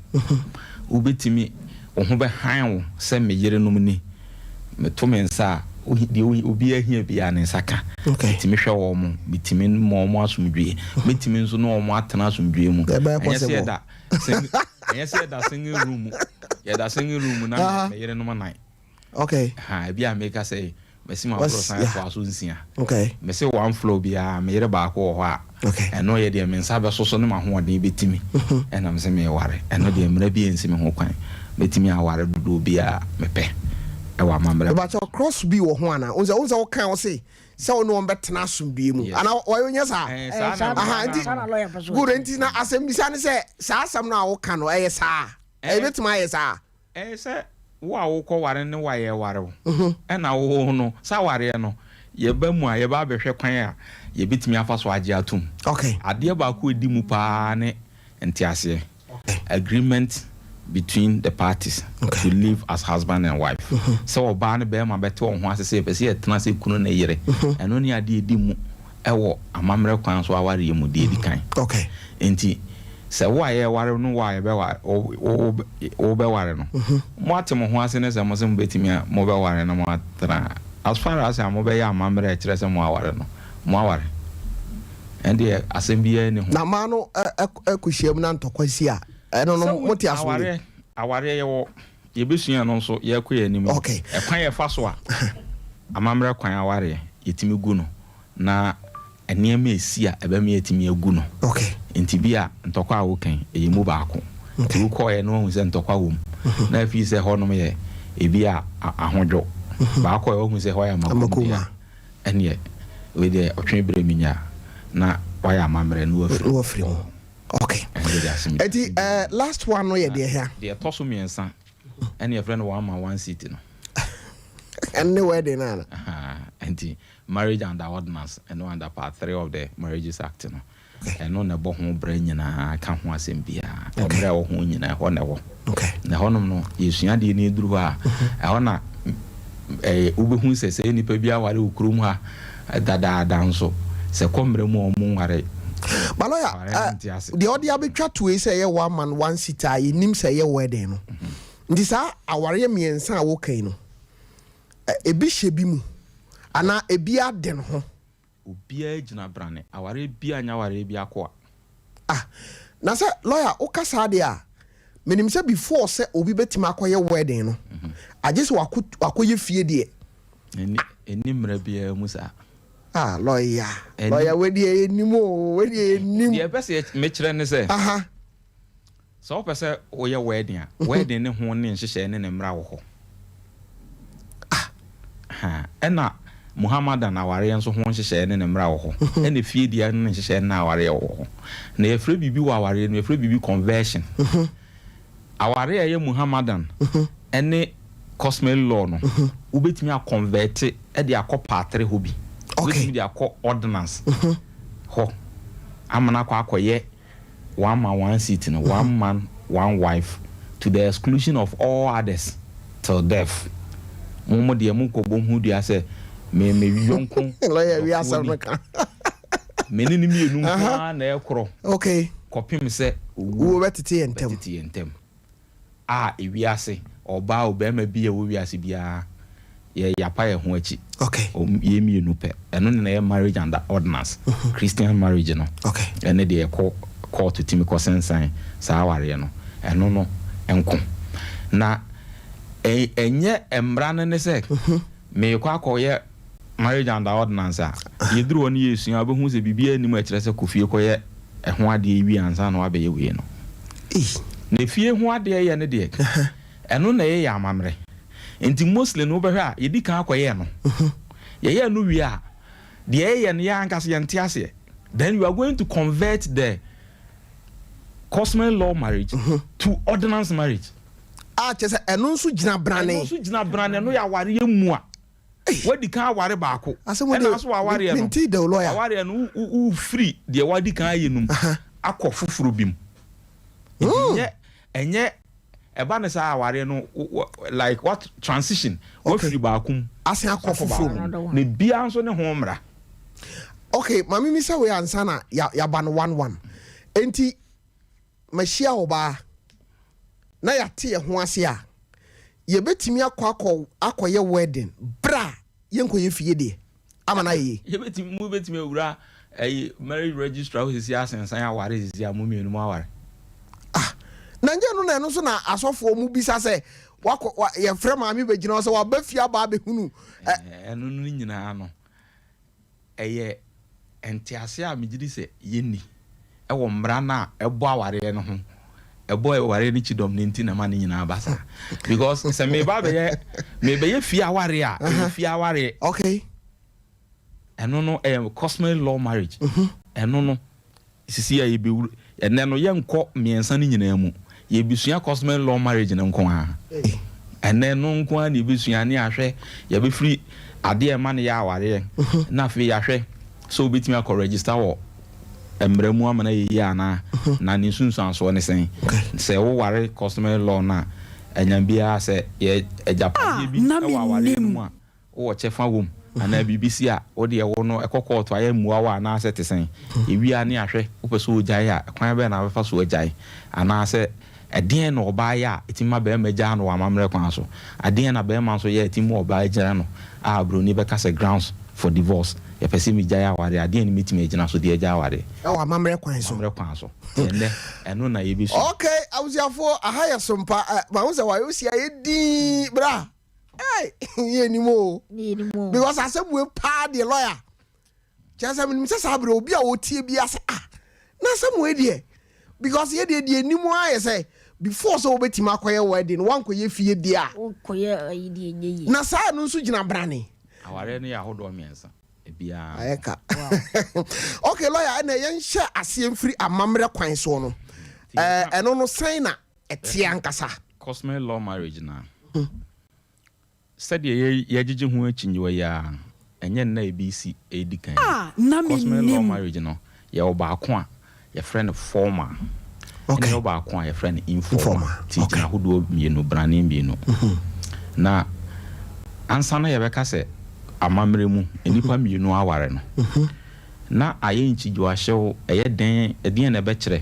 wobɛtumi wo ho bɛhan wo sɛ me yerenom ni, meto me nsa a, deɛ obiara hia biara ne nsa ka. Metumi hwɛ wɔn mo, metumi ma wɔn asomdwoeɛ, metumi nso ne wɔn atena asomdwoeɛ mu. Ɛbɛyɛ Ɛnyɛ sɛ possible. ɛnyɛ sɛ yɛda single room mu, yɛda single room mu na me yerenom nan. Ha ebi a meka sɛ mɛsi ma aboro san toa so nsia. Mɛsi one floor biara, me yere baako wɔ hɔ a, ɛno yɛ deɛ me nsa bɛso so ne ma ahoɔden bɛtumi, ɛnam sɛ meware. Ɛno deɛ, mmerɛ bi nsi me ho kwan, mɛtumi aware dodoɔ biara mepɛ ɛwɔ amammerɛ. Mebakyɛ, cross bi wɔ ho ana? Wo sɛ woka wo se sɛ wo ne wɔn bɛtena asomdue mu ana wɔyɛ nyɛ saa? Saa na Aha, nti saa na lawyer pɛ so. Good. Nti na asɛmbisa ne sɛ, saa asɛm no a woka no, ɛyɛ saa? Ɛbɛtumi ayɛ saa? Ɛyɛ sɛ wo a wokɔ ware ne wayɛ ware wo, ɛna wo no sɛ awareɛ no yɛba mu a, yɛba abɛhwɛ kwan a yɛbɛtumi afa so agye atom. Adeɛ baako a ɛdi mu paa ne nteaseɛ, agreement between the parties to live as husband and wife, sɛ ɔbaa ne bɛrima bɛte wɔn ho ase sɛ yɛpɛ sɛ yɛtena sɛ kunu ne yere. Ɛno ne adeɛ ɛdi mu ɛwɔ amammerɛ kwan so awareɛ mu deɛ ɛdi kan. Nti Sɛ wo a yɛreware no wo a yɛbɛware wo wo wobɛware no, moate mo ho ase ne sɛ mo se mobɛtumi a mobɛware na moatena a, as far as a mobɛyɛ amammerɛ a ɛkyerɛ sɛ moaware no, moaware. Ɛndeɛ asɛm biara nni ho. Na mmaa no kɔhyiam na ntɔkwa si a, ɛno no mote aso Sɛ awareɛ, awareɛ yɛwɔ, yɛbɛsua ɛno nso yɛrekɔ yɛn anim yi. Ɛkwan yɛfa so a amammerɛ kwan awareɛ yɛtumi gu no na nneɛma a ɛsi a ɛbɛma yɛatumi agu no. Nti bi a ntɔkwa a woka yi, ɛyɛ mu baako. Nti wokɔeɛ no woahu sɛ ntɔkwa wɔ mu. Na afii sɛ hɔnom yɛ ebi a ahodwo. Baakɔeɛ woahu sɛ hɔ yɛ amakom deɛ a, ɛnneɛ wei deɛ ɔtwe berɛ menya na wayɛ amammerɛ na wafiri mu. Okay. Ɛno deɛ asɛm Nti last one no yɛ deɛ hia? Deɛ ɛtɔ so mmiɛnsa ɛne yɛfrɛ no one man one seat no. Ɛno ne wedding no ana? Nti Marriage under Ordinance, ɛno under Part 3 of the Marriages Act no, ɛno na ɛbɔ ho bra nyinaa, ka ho asɛm biara, mmerɛ a ɛwɔ ho nyinaa, ɛhɔ na ɛwɔ. Na ɛhɔnom no, yɛsua adeɛ no ɛduru hɔ a, ɛhɔ na ɛɛ wobɛhu sɛ sɛ nnipa bi aware wɔ kurom ha dadaada nso, sɛ kɔ mmerɛ mu a wɔn nware. But lawyer, deɛ ɔde abɛtwa to yi sɛ ɛyɛ one man one seat a yɛnim sɛ ɛyɛ wedding no, nti saa awareɛ mmiɛnsa a woka yi no, Ebi hyɛ bi mu anaa ebi ade ne ho. Obiara gyina brane. Awareɛ biara nyɛ awareɛ biako a. Ah na sɛ lawyer wo ka saa deɛ a, menim sɛ before sɛ obi bɛtumi akɔyɛ wedding no, agye sɛ wako wakɔyɛ fie deɛ. Ɛnni ɛnni mmara biara mu saa. Ah lawyer, lawyer wei deɛ yɛnnim oo, wei deɛ yɛnnim. Deɛ ɛpɛ sɛ mekyerɛ ne sɛ. Aha. Sɛ wopɛ sɛ woyɛ wedding a, wedding ne ho ne nhyehyɛe ne ne mmara wɔ hɔ. Ah! Ɛna Muhammadan awareɛ nso ho nhyehyɛe ne ne mmara wɔ hɔ. Ɛna efie deɛ ne nhyehyɛe ne n'awareɛ wɔ hɔ. Na yɛfrɛ biribi wɔ awareɛ no, yɛfrɛ biribi conversion. Awareɛ a ɛyɛ Muhammadan ne customary law no, wobɛtumi akɔnvɛte de akɔ paatere hɔ bi. Wobɛtumi de akɔ ordinance hɔ amana akɔ akɔyɛ one man one seat no, one man one wife to the exclusion of all others till death. Mo mo deɛ mo kɔ bom ho dua sɛ me me yɔnko Lawyer wi asɛm no dɔfoɔ ni ka. Me ne no mmienu nko ara na ɛkorɔ Okay. kɔpem sɛ Wuo owuo bɛtete yɛn ntam. bɛtete yɛn ntam. A ewiase, ɔbaa obarima bi a ɛwɔ wiase biara, yɛ yɛapa yɛn ho akyi. Okay. Ɔm yɛn mmienu pɛ. Ɛno na ɛyɛ marriage under ordinance. Christian marriage no. Okay. Ɛne deɛ ɛkɔ court tumi kɔ sensan saa awareɛ no. Ɛno no nko. Na ɛ ɛnyɛ mmara no ne sɛ merekɔ akɔyɛ marriage under ordinance a, yɛduru hɔ no yɛresua a, wobɛhu sɛ biribiara nni mu a ɛkyerɛ sɛ kɔ fie kɔyɛ ɛho adeɛ wie ansa na woabɛyɛ wei no. Na efie ho adeɛ yɛ no deɛ, ɛno na ɛyɛ yɛn amammerɛ. Nti mostly no wobɛhwɛ a, yɛdi kan akɔyɛ no. Yɛyɛ no wie a, deɛ yɛyɛ no yɛn ankasa yɛnte aseɛ. Then you are going to convert the customary law marriage to ordinance marriage. A kyerɛ sɛ ɛno nso gyina brane. Ɛno nso gyina brane, ɛno yɛ awareɛ mua. Wadi kan aware baako. Ɛna nso w'awareɛ no, w'awareɛ no wofiri deɛ wadi kan ayɛ no mu akɔ foforɔ bi mu. Nti nyɛ ɛnyɛ ɛba ne saa awareɛ no like what transition wafiri baako mu asan akɔ foforɔ mu. Na biara nso ne ho mmara. Okay, maame mi sɛ wei ansa na yaba no one one. Enti mahyia ɔbaa na yɛate yɛn ho ase a, yɛbɛtumi akɔ akɔ akɔyɛ wedding berɛ a yɛnkɔyɛ fie deɛ ama no ayɛ yie. Yɛbɛtumi, mobɛtumi awura ɛyi marriage registrar hɔ sisi asensan aware sisi a mo mmienu mo aware. Ah, na nyɛ no na ɛno nso na asɔfoɔ mu bisa sɛ wakɔ wa yɛfrɛ maame bɛgyina hɔ sɛ waba fie aba abɛhunu. Ɛno no nyinaa no Ɛyɛ nteaseɛ a megye di sɛ yɛnni wɔ mmara no a ɛbɔ awareɛ no ho, ɛbɔ awareɛ no kyidɔm no nti na ɛma ne nyinaa ba saa. Because sɛ meba abɛyɛ, mebɛyɛ fie awareɛ a, ɛyɛ fie awareɛ. Okay. Ɛno no ɛyɛ customary law marriage. Ɛno no Sisi a yɛbɛwura, ɛnnɛ no yɛnkɔ mmiɛnsa no nyinaa mu, yɛbɛsua customary law marriage no nko ara. Ɛnnɛ no nko ara na yɛbɛsua ne ahwɛ, yɛbɛfiri adeɛ a ɛma no yɛ awareɛ, na afei yɛahwɛ sɛ wobɛtumi akɔ register wɔ mmara mu ama no ayɛ yie anaa, na ne nsunsuansoɔ ne sɛn. Sɛ woware customary law no a, anyam biara sɛ yɛ agyapadeɛ bi Na wɔ awareɛ no mennim. mu a, wowɔ kyɛfa wɔ mu. Anaa biribi si a, wo deɛ wo no ɛkɔ kɔɔto a yɛmmua wo anaasɛ te sɛn? Yɛwie a ne yɛahwɛ, wopɛ sɛ wogyae a, kwan bɛn na wobɛfa so agyae? Anaasɛ ɛdeɛn na ɔbaa yɛ a ɛtumi ma barima gyaa no wɔ amammerɛ kwan so? Adeɛn na barima nso yɛ a ɛtumi ma ɔbaa gyina no a buroni bɛka sɛ grounds for divorce? Yɛpɛ sɛ megyae awareɛ a, adeɛn na mɛtumi agyina so de agyae awareɛ? Ɛwɔ amammerɛ kwan so. Amammerɛ kwan so. Nti ɛnnɛ, ɛno na yɛbɛsua. Ok, abusuafoɔ, aha yɛ sompa. Ɛ, mahu sɛ wayɛ osi ayɛ dinn. Bra, Hey, yɛ nim o. Because asɛm wei paa deɛ lawyer. Kyerɛ sɛ menim sɛ saa berɛ obi a ɔtie bi ase ah na asɛm wei deɛ because yɛ deɛ deɛ nim ara yɛ sɛ before sɛ wobɛtumi akɔyɛ wedding wankɔyɛ fie deɛ a. Wokɔyɛ ayi deɛ nyɛ yie. Na saa no nso gyina brane. Awareɛ no yɛ ahodoɔ mmiɛnsa ebiara. Ayɛ ka. Okay lawyer ɛnna yɛnhyɛ aseɛ mfiri amammerɛ kwan soɔ no. Ɛno no sɛn na ɛteɛ ankasa? Customary law marriage no a, sɛdeɛ yɛgyegye ho akyinnyewa yi ara, ɛnyɛ nna a ebi resi redi kan yi. A na Customary law mennim. marriage no, yɛwɔ baako a yɛfrɛ no formal, ɛna Okay. yɛwɔ baako a yɛfrɛ no informal. Informal. Nti Okay. gyina ahodoɔ mmienu, brane mmienu. Na ansa na yɛbɛka sɛ amammerɛ mu nnipa mmienu aware no, Na ayɛ nkyigyewahyɛw, ɛyɛ dɛn, ɛdeɛn na ɛbɛkyerɛ?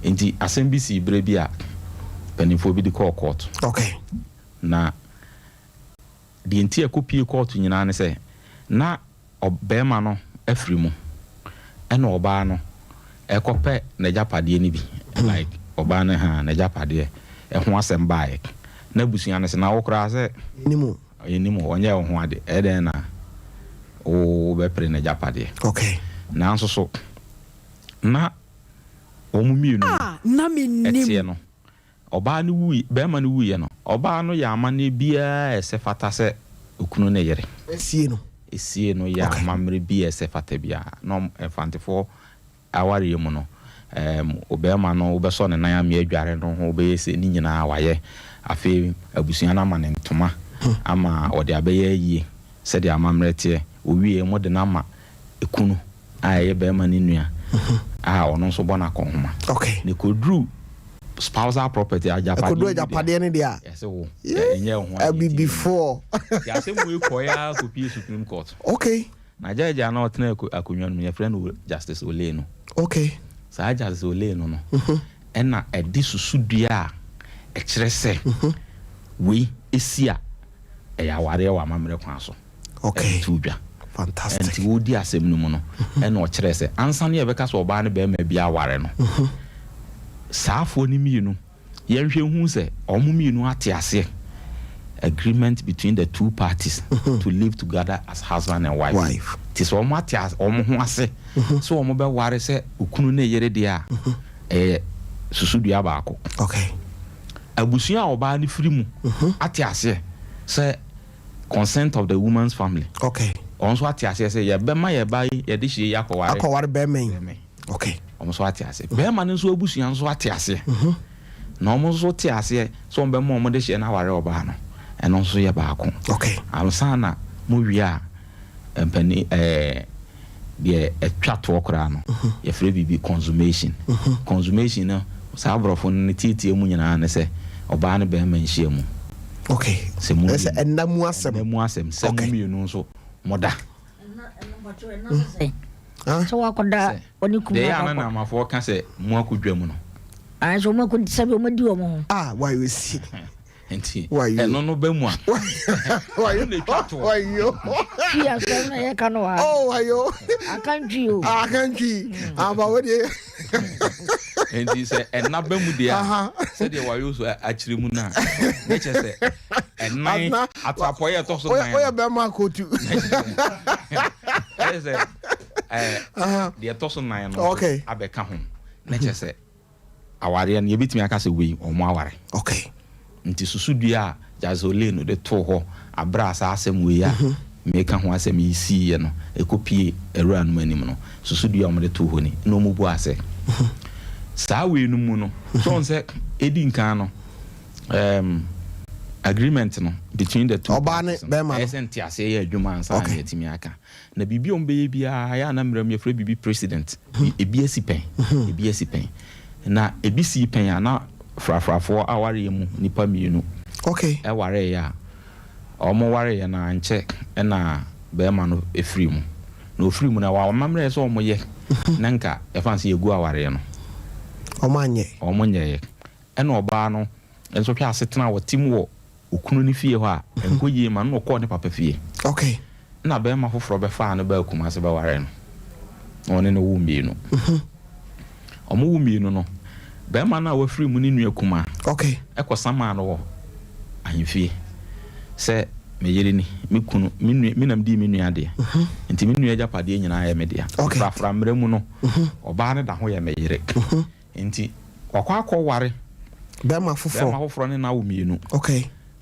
Enti asɛm bi sii berɛ bi a mpanimfoɔ bi de kɔɔ kɔɔto. Okay. Na deɛ nti a ɛkɔpie kɔɔto nyinaa ne sɛ, na ɔbarima no afiri mu, ɛna ɔbaa no ɛrekɔpɛ n'agyapadeɛ no bi, like ɔbaa no haa n'agyapadeɛ ɛho asɛm baeɛ. Na abusua no se, na wo koraa sɛ. Yɛnnim o. Yɛnnim o, ɔnyɛɛ wo ho ade, ɛyɛ dɛn na wobɛpere n'agyapadeɛ? Okay. Nanso so na wɔn mmienu no A na mennim. teɛ no, ɔbaa no wui, barima no wuiɛ no, ɔbaa no yɛ amanneɛ biara a ɛsɛ fata sɛ okunu ne yere. Sie no. Sie no yɛ Okay. amammerɛ bi a ɛsɛ fata biara. Na wɔn, Mfantefoɔ Awareɛ mu no, ɛɛm, ɔbarima no wobɛsɔ ne nan amee adware no ho, wobɛyɛ sei, ne nyinaa wayɛ. Afei abusua no ama no ntoma ama ɔde abɛyɛ ayie sɛdeɛ amammerɛ teɛ. Ɔwieɛ, mode no ama kunu a ɛyɛ barima no nua a ɔno nso bɔ no akɔnhoma. Okay. Na ɛkɔduru spousal property, agyapadeɛ Ɛkɔduru mu deɛ a, agyapadeɛ no deɛ a, yɛse wo, yee, ɛnyɛ wo ho adeɛ nti abibifoɔ. Nti asɛm wei kɔeɛ ara kɔpie Supreme Court. Okay. Na judge a na ɔtena akonnwa no mu, yɛfrɛ no Justice Olei no. Okay. Saa Justice Olei no no, ɛna ɛde susudua a ɛkyerɛ sɛ wei si a, ɛyɛ awareɛ wɔ amammerɛ kwan so. Okay. Ɛde too dwa. Fantastic. Ɛnti wɔredi asɛm no mu no, ɛna ɔkyerɛɛ sɛ ansa na yɛbɛka sɛ ɔbaa ne barima bi aware no, saafoɔ no mmienu Yɛnhwɛ nhu sɛ wɔn mmienu ate aseɛ, agreement between the two parties to live together as husband and wife. Wife. Nti sɛ wɔn ate as wɔn ho ase sɛ wɔn bɛware sɛ okunu ne yere deɛ a, ɛyɛ susudua baako. Okay. Abusua a ɔbaa no firi mu ate aseɛ sɛ consent of the woman's family. Okay. Wɔn nso ate aseɛ sɛ yɛbɛma yɛn ba yi yɛde hyɛ yi akɔware. Akɔware bɛrima yi. Bɛrima yi. Okay. Wɔn nso ate aseɛ. Bɛrima no nso abusua nso ate aseɛ. Mhm. Na wɔn nso te aseɛ sɛ wɔn bɛma wɔn de hyɛ no aware ɔbaa no. Ɛno nso yɛ baako. Okay. Ansa na mo wie a mpanin ɛɛ deɛ ɛtwa toɔ koraa no mhm. yɛfrɛ biribi consummation. Mhm. Consummation no saa aborɔfo no ne tietie mu nyinaa ne sɛ ɔbaa ne bɛrima nhyia mu. Okay. Sɛ mu ɛsɛ ɛnna mu asɛm. Ɛnna mu asɛm sɛ mo mmienu nso mo da. Sɛ wakɔda ɔne kunu Deɛ ɛyɛ a na Naamafoɔ ka sɛ mo akɔ dwa mu no. Ae sɛ wɔn akɔ sɛbi wɔn adi wɔn ho. Ah wayo si. Nti ɛno no bɛ mu a. Wayo ɛno na etwa toɔ. Wayo. Twi asɛm na yɛka no wɔ ha. Oh wayo. Akantwi o. Akantwi aba wo deɛ. Nti sɛ ɛna bɛ mu deɛ a sɛdeɛ wayo so akyerɛ mu no a ne kyɛ sɛ ɛnan atrapɔyɛ ɛtɔ so nan. Woyɛ bɛrima akotu. Ɛyɛ sɛ ɛɛ deɛ ɛtɔ so nan no abɛka ho na kyerɛ sɛ awareɛ no yɛbɛtumi aka sɛ wei wɔn aware. Okay. Nti susudua a Jazolin no de too hɔ aberɛ a saa asɛm wei a mhm. meka ho asɛm yi siiɛ no ɛkɔpie awura no anim no susudua a wɔde too hɔ ni na wɔn bu asɛ mhm. saa wei no mu no so wɔn sɛ ɛdi nkan no um, agreement no between the two parties no ɛyɛ sɛ nteaseɛ yɛ adwuma ansa na yɛatumi aka. Na biribi a wɔbɛyɛ biara, ɛyɛ a na mmara mu yɛfrɛ biribi precedent. Ebi asi pɛn, ebi asi pɛn. Na ebi sii pɛn a na frafrafoɔ awareɛ mu nnipa mmienu Okay. wareeɛ a, wɔwareeɛ no ankyɛ na. bɛrima no efiri mu. Na ofiri mu na wa amammerɛ sɛ ɔmo yɛ na nka ɛfa sɛ yɛgu awareɛ no. Ɔmo anyɛ. Ɔmo nyɛɛ. Ɛna ɔbaa no nso hwɛ asetena a wɔte mu wɔ okunu ne fie hɔ a ɛnkɔ yie ma no, na ɔkɔɔ ne papa fie. Na bɛrima foforɔ bɛfaa no baa Kumase bɛware no na ɔne no wo mmienu. Ɔmo wo mmienu no, bɛrima no a wafiri mu ne nua kuma ɛkɔ samaa no wɔ ahemfie sɛ me yere ni, me kunu, me nua, me nam dii me nua deɛ, nti me nua agyapadeɛ nyinaa yɛ me dea. Frafra mmerɛ mu no, ɔbaa no da ho yɛ me yere, nti wakɔ akɔware bɛrima foforɔ. Bɛrima foforɔ ne na wo mmienu.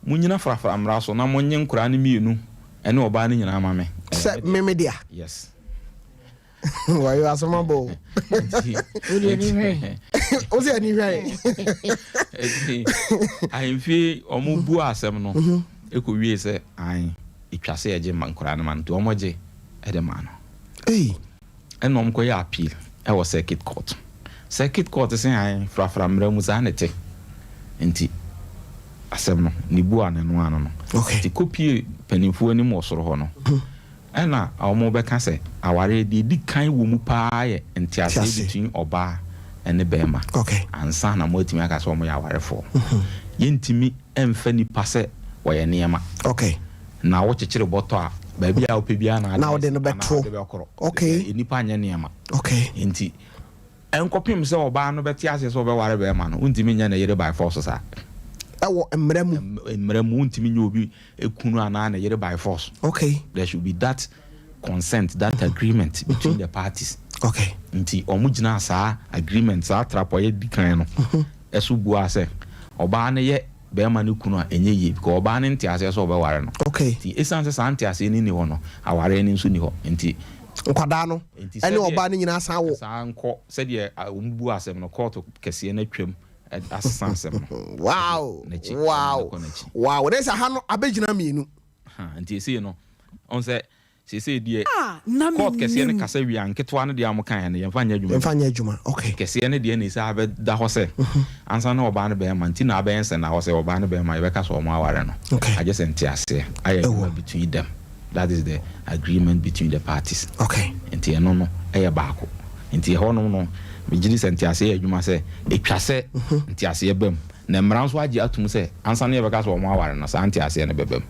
Monyina frafra mmara so na monye nkoraa no mmienu ɛne ɔbaa no nyinaa ma me. Ɛyɛ sɛ me dea. Meme dea. Yes. Wɔyɛ asɛm abɔ o. Wode ani hwɛ. Wo sɛ ani hwɛ. Nti ahemfie ɔmo bu asɛm no ɛkɔ wie sɛ an ɛtwa sɛ yɛgye ma nkoraa no ma no, nti ɔmo gye ɛde ma no. Ei. Ɛna ɔmo kɔyɛ appeal ɛwɔ circuit court. Circuit court sɛ an frafra mmara mu saa ne te, nti asɛm no ne bu a ne no ano no. Nti kɔpie mpanimfoɔ anim wɔ soro hɔ no, ɛna ɔmo bɛka sɛ awareɛ deɛ di kan wɔ mu paa yɛ nteaseɛ Nteaseɛ. between ɔbaa ɛne bɛrima ansa na mo atumi aka sɛ ɔmo yɛ awarefoɔ. Yɛntumi ɛmfa nipa sɛ wɔyɛ nneɛma na wokyekyere bɔtɔ a, baabi a wopɛ biara na Na wode no anaa bɛto. wode bɛkorɔ. Sɛ nipa nyɛ nneɛma. Nti ɛnkɔpem sɛ ɔbaa no bɛte aseɛ sɛ ɔbɛware bɛrima no, wontumi nyɛ ne yere by force saa. Ɛwɔ mmerɛ mu. Mmerɛ mu, wontumi nyɛ obi ekunu anaa ne yere by force. There should be that consent, that agreement between the parties. Nti ɔmo gyina saa agreement, saa atrapɔyɛ di kan no ɛso bua sɛ ɔbaa no yɛ bɛrima no kunu a, ɛnyɛ yie because ɔbaa no nte aseɛ sɛ ɔbɛware no. Nti ɛsiane sɛ saa nte aseɛ no ni hɔ no, awareɛ no nso ni hɔ, nti nkwadaa no nti ɛne sɛdeɛ- ɔbaa no nyinaa san wo. Saa nkɔ sɛdeɛ ɔmo bu asɛm no, court kɛseɛ no atwam asesa asɛm no. N'akyi, kɔ n'akyi. Wow, ne sɛ ha no abɛgyina mmienu. Ha, nti esei no ɔn sɛ seesei deɛ Ah, na court kɛseɛ no mennim. kasa wie a, nketewa no deɛ a mo kaeɛ no, yɛmfa nyɛ adwuma. Yɛmfa nyɛ adwuma, okay. Kɛseɛ no deɛ na ɛsɛ abɛda hɔ sɛ ansa na ɔbaa no bɛrima, nti na abɛyɛ nsɛ na hɔ sɛ ɔbaa no bɛrima yɛbɛka sɛ ɔmo aware no, agye sɛ nteaseɛ ayɛ adwuma between them. That is the agreement between the parties. Nti ɛno no ɛyɛ baako. Nti ɛhɔnom no, megye di sɛ nteaseɛ yɛ adwuma sɛ ɛtwa sɛ nteaseɛ ba mu, na mmara nso agye atom sɛ ansa na yɛbɛka sɛ ɔmo aware no, saa nteaseɛ no bɛba mu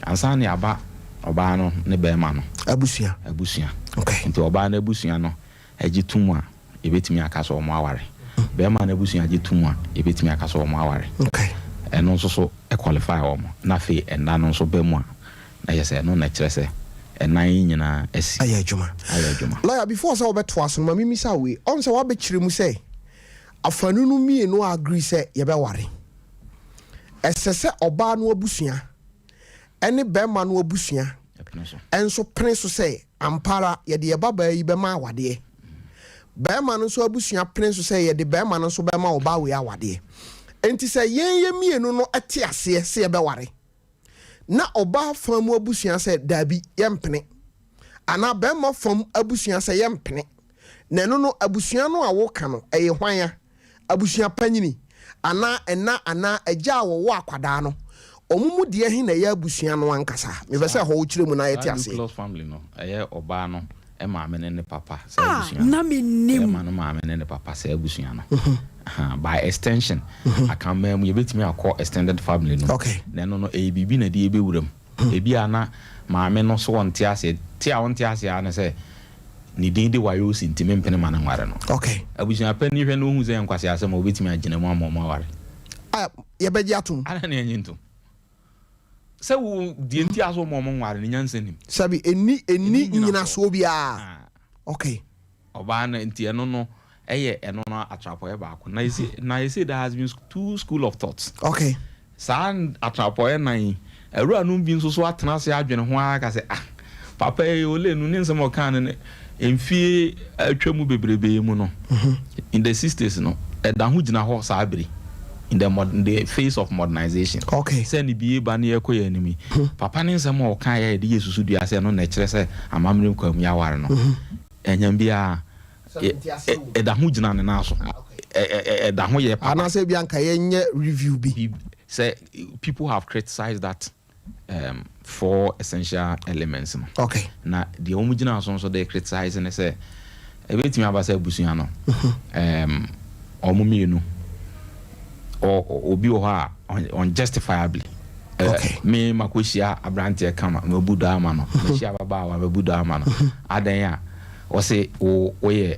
ansa na yɛaba ɔbaa no ne bɛrima no abusua. Abusua. Nti ɔbaa no abusua no agye tom a, yɛbɛtumi aka sɛ ɔmo aware. Bɛrima no abusua agye tom a, yɛbɛtumi aka sɛ ɔmo aware. Ɛno nso so qualify wɔn, na afei ɛnna no nso bɛ mu a, na yɛ sɛ ɛno na kyerɛ sɛ ɛnan yi nyinaa asi. Ayɛ adwuma. Ayɛ adwuma. Lawyer, before sɛ wobɛtoa so no, ma memisa wei. Ɔn sɛ woabɛkyerɛ mu sɛ afanu no mmienu agree sɛ yɛbɛware, ɛsɛ sɛ ɔbaa no abusua ɛne bɛrima no abusua ɛpene so. Ɛnso pene so sɛ ampara yɛde yɛ babaa yi bɛma awadeɛ. Bɛrima no nso abusua pene so sɛ yɛde bɛrima no nso bɛma ɔbaa wei awadeɛ. Nti sɛ yɛn yɛ mmienu no te aseɛ sɛ yɛbɛware, na ɔbaa fam mu abusua sɛ daabi, yɛmpene, anaa bɛrima fam abusua sɛ yɛmpene, na ɛno no abusua no a woka no ɛyɛ hwan a? Abusua panyini anaa ɛna anaa agya a wɔwɔ akwadaa no, ɔmo mu deɛ he na ɛyɛ abusua no ankasa? Mepɛ sɛ ɛhɔ wokyerɛ mu na yɛte Saa aseɛ. Nucleus family no, ɛyɛ ɔbaa no maame ne ne papa, saa Ah, abusua no. na mennim. Bɛrima no maame ne ne papa, saa abusua no. Aha, by extension akanman mu yɛbɛtumi akɔ extended family no. Na ɛno no ɛyɛ biribi na ɛde yɛbɛwura mu. Ebi a na maame no so wɔnte aseɛ, te a wɔnte aseɛ a ne sɛ ne din de wayɛ osi, ntumi mpene ma no nware no. Abusua panyin hwɛ na ohu sɛ nkwasi asɛm a, obɛtumi agyina mu ama ɔmo aware. A yɛbɛgye atom. Ana ne ɛnye ntom sɛ wo deɛ nti aso ɔmo nware ne nyansa nim. Sɛbi ɛni Ɛni nyinasoɔ biara. Ah. Ɔbaa no nti ɛno no ɛyɛ ɛno no atrapɔyɛ baako na yɛsi na yɛsi there has been two school of thoughts. Saa atrapɔyɛ nan yi, awura no bi nso so atena ase adwene ho ara ka sɛ, ah, papa yi ole no ne nsɛm a ɔka no ne mfie atwa mu bebrebe mu no, in the 60s no, ɛda ho gyina hɔ saa bere in the face of modernization. Sɛ ne bie ba ne yɛkɔ yɛn anim yi, papa ne nsɛm a ɔka yɛ yɛde yɛ susu dua sɛ ɛno na ɛkyerɛ sɛ amammerɛ kwan mu yɛaware no, ɛnyam biara ɛda ho gyina ne nan so, ɛda ho yɛ papa. Anaasɛ bi anka yɛnyɛ review bi. Sɛ people have criticized that. Four essential elements no. Okay. Na deɛ wɔn gyina so nso de criticize ne sɛ ɛbɛtumi aba sɛ abusua no um, wɔn mmienu obi wɔ hɔ a unjustifiably eh, okay. Me makɔhyia aberanteɛ kama mabu dɔ ama no, mahyia ababaawa mabu dɔ ama no, adan a ɔse wo woyɛ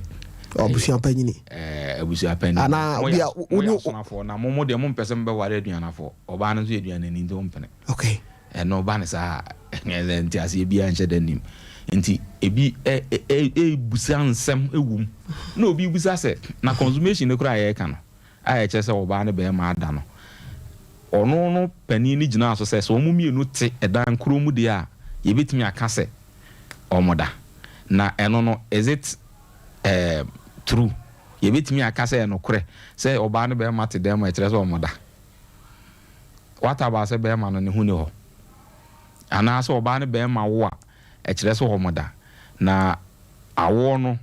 abusua panyini, eh, abusua panyini anaa obi a moyɛ asonafoɔ na mo mo deɛ mompɛ sɛ mobɛware aduanafoɔ, ɔbaa no nso yɛ aduanani nti wompene. Okay. Ɛno ba no saa a, ɛnyɛ nteaseɛ biara nhyɛ da nnim. Nti ebi rebisa nsɛm wɔ mu. Na obi rebisa sɛ, na consummation no koraa a yɛreka no, a ɛkyerɛ sɛ ɔbaa ne barima ada no, ɔno no panin no gyinaa so sɛ, sɛ wɔn mmienu te ɛdan korɔ mu deɛ a, yɛbɛtumi aka sɛ wɔda. Na ɛno no, is it eh, true? Yɛbɛtumi aka sɛ ɛyɛ nokorɛ sɛ ɔbaa ne barima te dan mu a, ɛkyerɛ sɛ wɔda? What about sɛ bɛɛma no ne ho nni hɔ? Anaa sɛ ɔbaa ne bɛɛma wo a ɛkyerɛ sɛ wɔn da? Na awoɔ no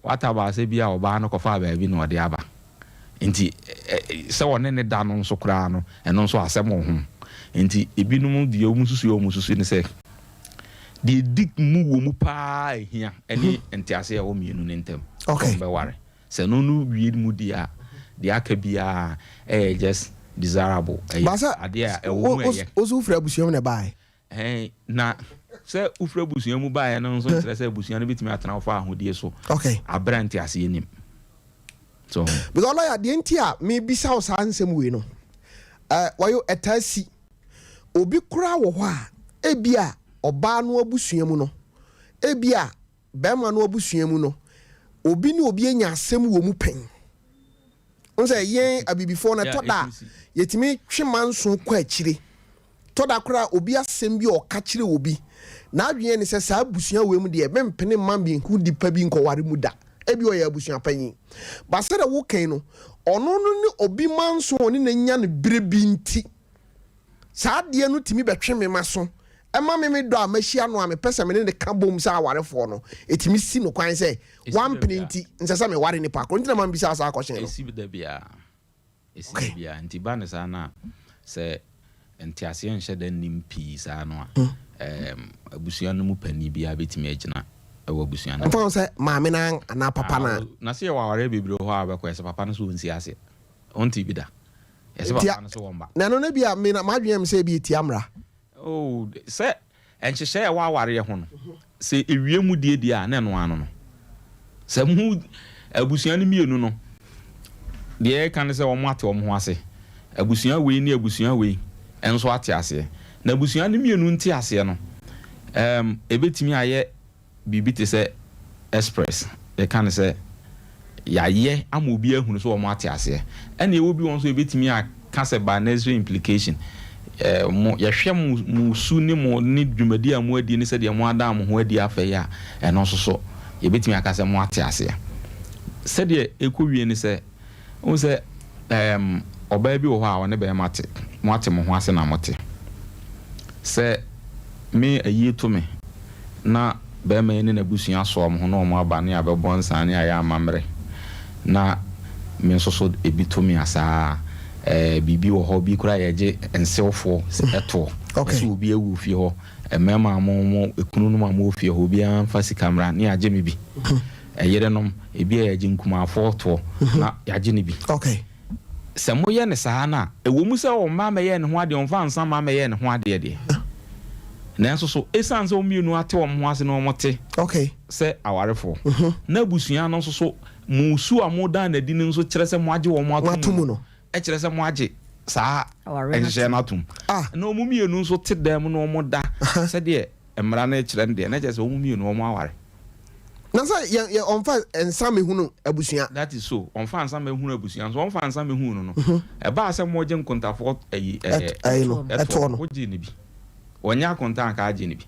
what about sɛ bia ɔbaa no kɔfaa baabi na ɔde aba? Nti sɛ ɔne ne da no nso koraa no ɛno nso asɛm wɔ ho. Nti ebinom deɛ wɔn susu a wɔn susu ne sɛ deɛ ɛdi mu wɔ mu paa a ɛhia ɛne nteaseɛ a ɛwɔ mmienu no ntam sɛ wɔn bɛware. Sɛ ɛno no wie mu deɛ a, deɛ aka biara ɛyɛ just desirable, ɛyɛ Baasa, adeɛ a ɛwɔ mu ɛyɛ. wo so wofiri abusua mu na ɛbaeɛ? Ɛn, na sɛ wofiri abusua mu baeɛ no nso nkyerɛ sɛ abusua no bɛtumi atena wo fawohodie so Okay. aberɛ a nteaseɛ nnim. So ho? Because lawyer, deɛ nti a mebisa wo saa nsɛm wei no, eh, wayo, ɛtaa si. Obi koraa wɔ hɔ a, ebia ɔbaa no abusua mu no, ebia Barima no abusua mu no, obi ne obi anya asɛm wɔ mu pɛn. Wohu sɛ yɛn abibifoɔ no, ɛtɔ da a, yɛtumi twe manso kɔ akyire. Tɔ da koraa obi asɛm bi a ɔka kyerɛ obi, n'adwene ne sɛ saa abusua wei mu deɛ, mempene mma menhu nipa bi nkɔware mu da. Ebi ɔyɛ abusua panyin. But sɛdeɛ woka yi no, ɔno no ne obi manso a ɔne no anya no berɛ bi nti, Saa adeɛ no tumi bɛtwe me m'aso, ɛma me me dɔ a mahyia no a mepɛ sɛ me ne no ka bom sɛ awarefoɔ no, ɛtumi si no kwan sɛ Ɛsi da wampene biara. nti nsɛ sɛ meware nipa korɔ. Nti na ma mebisaa saa question no. Ɛsi da biara. Ɛsi da Okay. biara. Nti ba no saa no a, sɛ nteaseɛ nhyɛ da nnim pii saa no a, ɛɛm, abusua no mu panin biara bɛtumi agyina wɔ abusua no Ɛmfa ho sɛ maame no ara anaa papa no Ah, ara. na sɛ yɛwɔ awareɛ bebree wɔ hɔ a wobɛkɔ, yɛsɛ papa no sɛ ɔnsi aseɛ. Ɔntee bi da. Yɛsɛ Tia papa no so wɔmba. Na ɛno no ebia me na m'adwene yɛ me sɛ ebia etia mmara. Oh, sɛ nhyehyɛe a ɛwɔ awareɛ ho no, sɛ ewie mu die deɛ a, na ɛno ara no no. Sɛ mo abusua no mmienu no, deɛ yɛka ne sɛ wɔn ate wɔn ho ase. Abusua wei ne abusua wei nso ate aseɛ. Na abusua no mmienu nte aseɛ no, ɛɛm, ebetumi ayɛ biribi te sɛ express, yɛka no sɛ yɛayɛ ama obi ahunu sɛ wɔn ate aseɛ. Ɛna ɛwɔ bi wɔn nso yɛbɛtumi aka sɛ by necessary implication, eh, mo, yɛhwɛ mo, mo su ne mo ne dwumadi a mo adi ne sɛdeɛ mo adan mo ho adi afɛ yi a, ɛno nso so yɛbɛtumi aka sɛ mo ate aseɛ. Sɛdeɛ ɛkɔ wie ne sɛ, Wohu sɛ ɛɛm, ɔbaa bi wɔ hɔ a ɔne barima te, moate mo ho ase na mote. Sɛ me ayie to me na barima yi ne n'abusua asoa wɔn ho na wɔn aba ne abɛbɔ nsa ne ayɛ amammerɛ na me nso so ebi to me a saa ɛɛ biribi wɔ hɔ bi koraa yɛgye nsewfoɔ toɔ. Okay. Sɛ obi awu fie hɔ, mmarima a mo mo ekununom a mowɔ fie hɔ obiara mfa sika mmra ne yɛagye me bi. Ɛyerenom, ebia yɛgye nkumafoɔ toɔ na yɛagye no bi. Okay. Sɛ moyɛ no saa no a, ɛwɔ mu sɛ ɔmma mmɛyɛɛ ne ho adeɛ, ɔmfaa nsa mma mmɛyɛɛ ne ho adeɛ deɛ, nanso so ɛsiane sɛ wɔn mmienu ate wɔn ho ase na wɔte Okay. sɛ awarefoɔ, na abusua no nso so, mo su a modaa no adi no nso kyerɛ sɛ moagye wɔn Moato ato mu mu no. no, ɛkyerɛ sɛ moagye saa Awareɛ no nhyehyɛeɛ no atom. Ah. Na wɔn mmienu nso te dan mu na wɔda sɛdeɛ mmara no kyerɛ no deɛ, na kyerɛ sɛ wɔn mmienu wɔaware. Na sɛ yɛ yɛ ɔnfa nsa mehunu abusua. That is so, ɔnfa nsa mehunu abusua nso ɔnfa nsa mehunu no no, ɛbaa sɛ mogye nkontafoɔ ɛyi ɛɛ Ɛyi no ɛtoɔ no. Wogye no bi, ɔnyɛ akonta anka agye no bi,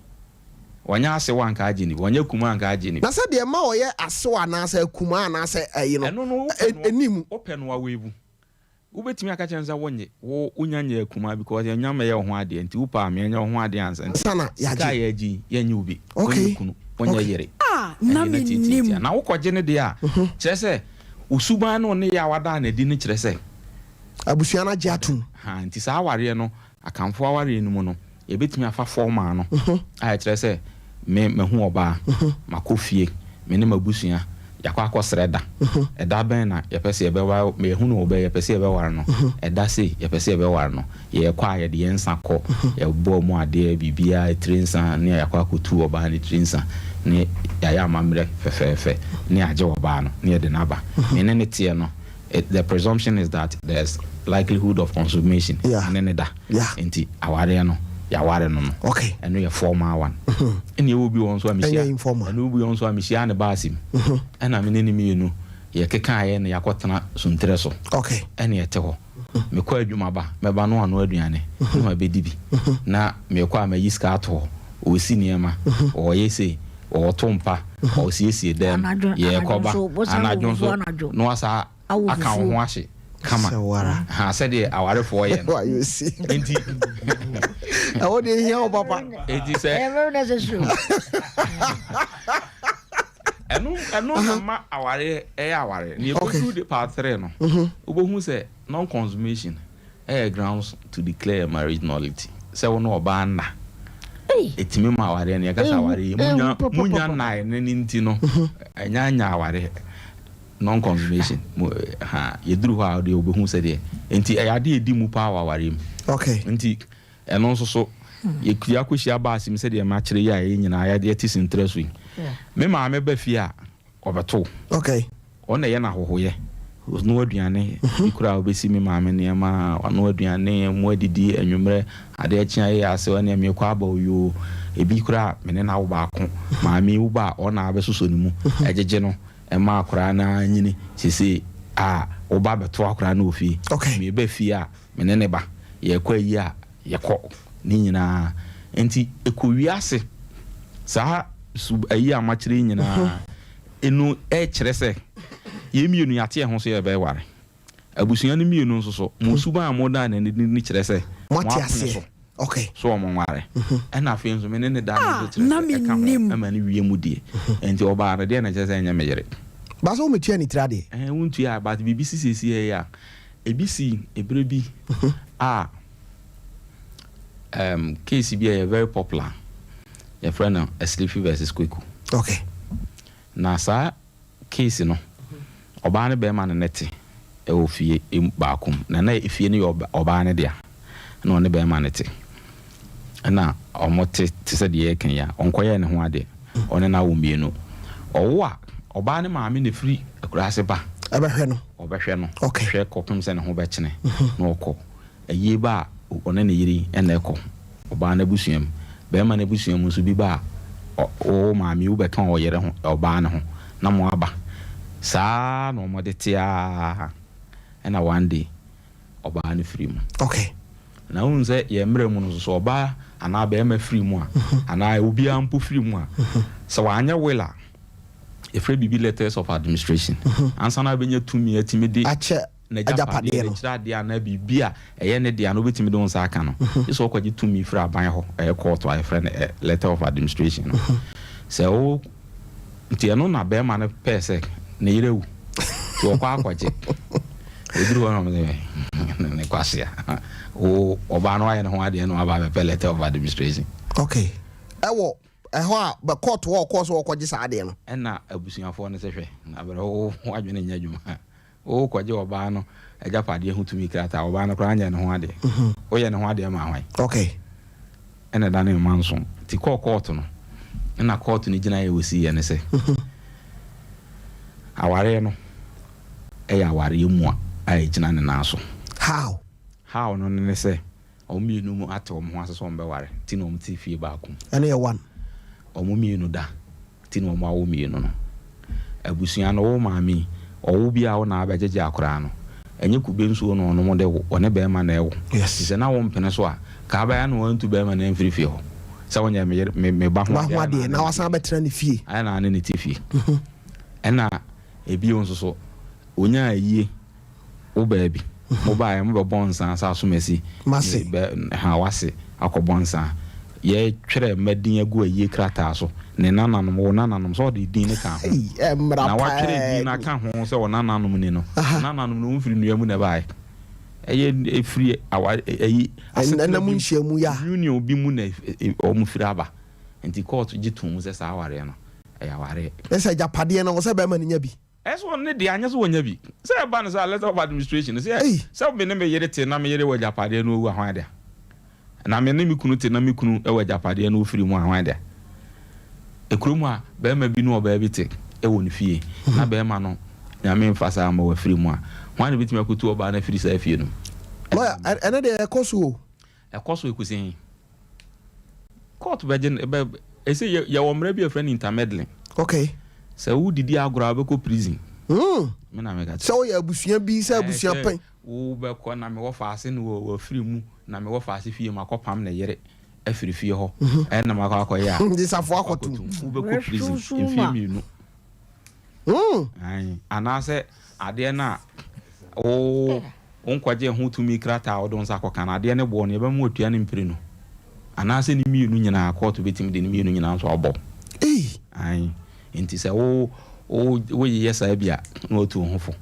ɔnyɛ asew anka agye no bi, ɔnyɛ kumaa anka agye no bi. Na sɛ deɛ ɛma ɔyɛ asew anaasɛ akumaa anaasɛ ɛyi no, Ɛno no wopɛ no ɛnni mu. wopɛ no awevu. Wobɛtumi aka kyerɛ no sɛ wonnye, wo wonya nyɛɛ akumaa because yɛnnya mmɛyɛ wo ho adeɛ nti wopɛ a meɛnyɛ wo ho adeɛ ansa nti Ansa na sika a yɛagye. yɛagye yi yɛnnye wo bi, Okay, wonyɛ kunu, wonyɛ okay. yere, A na ɛnneɛ na mennim. tiatiatia. Na wokɔgye no deɛ a, kyerɛ sɛ wo suban ne wo nneyɛɛ a woadaa no adi no kyerɛ sɛ Abusua no agye wada. atom. Ha, nti saa awareɛ no, Akanfoɔ awareɛ no mu no, Yɛbɛtumi afa formal no a ɛkyerɛ sɛ me mahu ɔbaa, makɔ fie, me ne m'abusua yɛakɔ akɔsrɛ da. Ɛda bɛn na yɛpɛ sɛ yɛbɛware, yɛhunu ɔbaa yi yɛpɛ sɛ yɛbɛware no, ɛda sei yɛpɛ sɛ yɛbɛware no. Yɛkɔ a yɛde yɛn nsa kɔ, yɛbɔ mu adeɛ, biribiara, tiri nsa ne yɛakɔ akɔtu ɔbaa no tiri nsa ne yɛayɛ amammerɛ fɛfɛɛfɛ ne yɛagye ɔbaa no ne yɛde no aba. Me ne no teɛ no, it, the presumption is that there's likelihood of consummation. Me ne no da. Nti awareɛ no, yɛaware no no. Ɛno yɛ formal one. Ɛna ɛwɔ bi wɔ hɔ nso a mehyia, ɛna obi wɔ hɔ nso a mehyia ne baase mu. Ɛna me ne no mmienu yɛkekaeɛ na yɛakɔtena sunterɛ so. Ɛna yɛte hɔ. Mekɔ adwuma ba, mɛba no anoa aduane na mabɛdi bi. Na mekɔ a mayi sika ato hɔ. Ɔresi nneɛma, ɔreyɛ sei, ɔreto mpa, ɔresiesie dan mu, yɛrekɔ ba. Anadwo nso na wasa aka wo ho ahye kama. Ha, sɛdeɛ awarefoɔ yɛ no. Nti ɛwɔ deɛ ehia wo papa. Nti sɛ ɛno ɛno na ma awareɛ ɛyɛ awareɛ. Na yɛbɛduru de part 3 no, wobɛhu sɛ non-consummation ɛyɛ grounds to declare a marriage nullity. Sɛ wo ne ɔbaa nna, ɛtumi ma awareɛ no, yɛka sɛ awareɛ munya munya nnae no ne nti no, ɛnya anya awareɛ. Non-consummation mu ha, yɛduru hɔ a deɛ wobɛhu sɛdeɛ nti ɛyɛ adeɛ ɛdi mu paa wɔ awareɛ mu. Nti ɛno nso so yɛkua akɔhyia baase mu sɛdeɛ makyerɛ yi a yɛn nyinaa yɛte sintrɛ so yi. Me maame ba fie a ɔbɛto. Ɔno na ɛyɛ no ahɔhoyɛ. Ɔnoa aduane bi koraa a ɔbɛsi me maame nneɛma, wanoa aduane, mo adidi anwummerɛ, adeɛ kye a yɛyɛ ase, ɛnneɛ merekɔ aba o yoo. Ebi koraa me ne no awo baako. Maame yi wo ba a, ɔno na abɛsosɔ ne mu, ɛgyegye no, ɛma akwadaa no ara nyini. Seesei a wo ba bɛto akwadaa no wɔ fie. Meba fie a, me ne ne ba, yɛrekɔ ayie a, yɛkɔ. Ne nyinaa. Nti ɛkɔ wiase saa su ayi a makyerɛ yi nyinaa ɛnu ɛkyerɛ sɛ yɛn mmienu yɛate yɛn ho so yɛbɛware. Abusua no mmienu nso so mo suban a modaa no adi no kyerɛ sɛ Moate moapene aseɛ. so so wɔn nware. Ɛna afei nso me ne ne da no Ah, nso kyerɛ na sɛ ɛka ho mennim. ma no wie mu die. Nti ɔbaa no deɛ na ɛkyerɛ sɛ ɛnyɛ me yere. Ba sɛ wometua ne tiri adeɛ. Ɛɛ wontua but biribi si seesei yi a ebi si ebere bi a um, case bi a ɛyɛ very popular, yɛfrɛ no Asilifi versus Kweku. Na saa case no, ɔbaa ne bɛrima no ne te ɛwɔ fie baako mu, na na efie no yɛ ɔbaa no dea, na ɔne bɛrima no te, ɛna ɔmo te te sɛ deɛ yɛka yi a, ɔnkɔyɛɛ ne ho adeɛ, ɔne no awo mmienu. Ɔwo a, ɔbaa ne maame na efiri akuraase ba. Ɛbɛhwɛ no. Ɔbɛhwɛ no. Hwɛ kɔpem sɛ ne ho bɛkyene na ɔkɔ. Ayie ba a, ɔne ne yere na ɛkɔ ɔbaa no abusua mu. Barima no abusua mu nso, bi ba a, wo maame yi wobɛka ɔyere ho, ɔbaa no ho na moaba. Saa ara na wɔde te ara ɛna one day ɔbaa no firi mu. Na wohu sɛ yɛn mmerɛ mu no nso, sɛ ɔbaa anaa barima firi mu a, anaa obiara mpo firi mu a, sɛ wanyɛ will a, yɛfrɛ biribi letters of administration. Ansa na wobɛnya tumi atumi de Akyɛ n'agyapadeɛ, agyapadeɛ no. n'akyiri adeɛ anaa biribi a ɛyɛ ne dea no, wobɛtumi de wo nsa aka no. Gye sɛ wokɔgye tumi firi aban hɔ, ɛyɛ kɔɔto a yɛfrɛ no letter of administration no. Sɛ wo, nti ɛno na barima no pɛɛ sɛ ne yere awu, nti ɔkɔ akɔgye. Ɔduru hɔ na ɔmo sɛ, ne kwasea, wo ɔbaa no wayɛ ne ho adeɛ na waba abɛpɛ letter of administration. Okay. Ɛwɔ ɛhɔ a, bɛ kɔɔto hɔ a ɔkɔɔ sɛ ɔkɔgye saa adeɛ no. Ɛna abusuafoɔ no sɛ, hwɛ, na berɛ wo w'adwene nyɛ adwuma. Worekɔgye ɔbaa no agyapadeɛ ho tumi krataa. Ɔbaa no koraa nyɛɛ ne ho adeɛ. Woyɛ ne ho adeɛ maa hwan? Ɛna ɛdanee manso. Nti kɔɔ kɔɔto no, ɛna kɔɔto no gyinaeɛ a wɔsiiɛ ne sɛ, awareɛ no yɛ awareɛ mua a ɛgyina ne nan so. How? How no ne sɛ, wɔn mmienu mu ate wɔn ho ase sɛ wɔbɛware, nti na wɔte fie baako mu. Ɛno yɛ one. Wɔn mmienu da. Nti na wɔn awo mmienu no. Abusua no, wo maame yi, ɔwo bi a wo na abɛgyegye akoraa no, ɛnyɛ kube nsuo na ɔnom de wo, ɔne bɛɛma na ɛwo. Nti sɛ na wo mpene so a, ka abɛyɛ na wantu bɛɛma no amfiri fie hɔ. Sɛ wonyɛ me yere, me, me ba ho Ba ho adeɛ, ayɛ adeɛ, na na ane ne wasan te. abɛtena ne fie. Ayɛ na ane ne te fie. Ɛna ebio nso so, ɔnyaa ayie. Wo baabi. Mo baeɛ mo bɛbɔ nsa sɛ asomasi. M'ase. Bɛ ha w'ase akɔbɔ nsa. Yɛtwerɛ mma din agu ayie krataa so. Ne nananom, wo nananom, sɛ ɔde din no ka ho. Ei, ɛmmra Na watwerɛ din no paa aka ni. ho sɛ wo nananom ni no. Wo nananom no, womfiri nnua mu na ɛbaeɛ. ɛyɛ ɛfiri awa ɛyi asetena Ɛnna mu bi nhyiamu yɛ a. Union bi mu na wɔn firi aba. Nti court gye tom sɛ saa awareɛ no ɛyɛ awareɛ. Ɛsɛ agyapadeɛ no wɔ sɛ bɛrima no nya bi. Ɛsɛ wɔn ne deɛ anyɛ sɛ wɔnya bi. Sɛ ɛba no sɛ letter of administration no sɛ Ei. sɛ me ne me yere te na me yere wɔ agyapadeɛ no owu a, hwan dea? Na me ne me kunu te na me kunu wɔ agyapadeɛ no ofiri mu a, hwan dea? Ekurom a bɛrima bi ne ɔbaa bi te wɔ ne fie na bɛrima no Nyame mfa saa mma wafiri mu a, hwan na obetumi akotu ɔbaa no afiri saa fie no mu? Lawyer, ɛno deɛ ɛkɔ so o. Ɛkɔ so ekosi he? Court bɛgye no bɛ ɛsɛ yɛ yɛwɔ mmara bi a yɛfrɛ no intermeddling. Okay. Sɛ wodidi agorɔ a wobɛkɔ prison. Me na meka Sɛ kyerɛ. woyɛ abusua bi sɛ Ɛɛ abusua sɛ pɛn. wobɛkɔ na mewɔ faase no wɔ wafiri mu na mewɔ faase fie makɔpam ne yere afiri fie hɔ ɛna makɔ akɔyɛ a De safoa akɔtom. akɔtom. Wobɛkɔ prison Wɛsunsum mfeɛ a. 2. Aane, anaasɛ adeɛ no a wo wonkɔgyee ho tumi krataa a wode wo nsa akɔka no, adeɛ no boɔ no, yɛbɛma watua ne mprenu, anaasɛ ne mmienu nyinaa, kɔɔto bɛtumi de ne mmienu nyinaa nso abɔ wo. Ei! Aane, enti sɛ wo wo woyeyɛ saa bi a, na watu wo ho fo.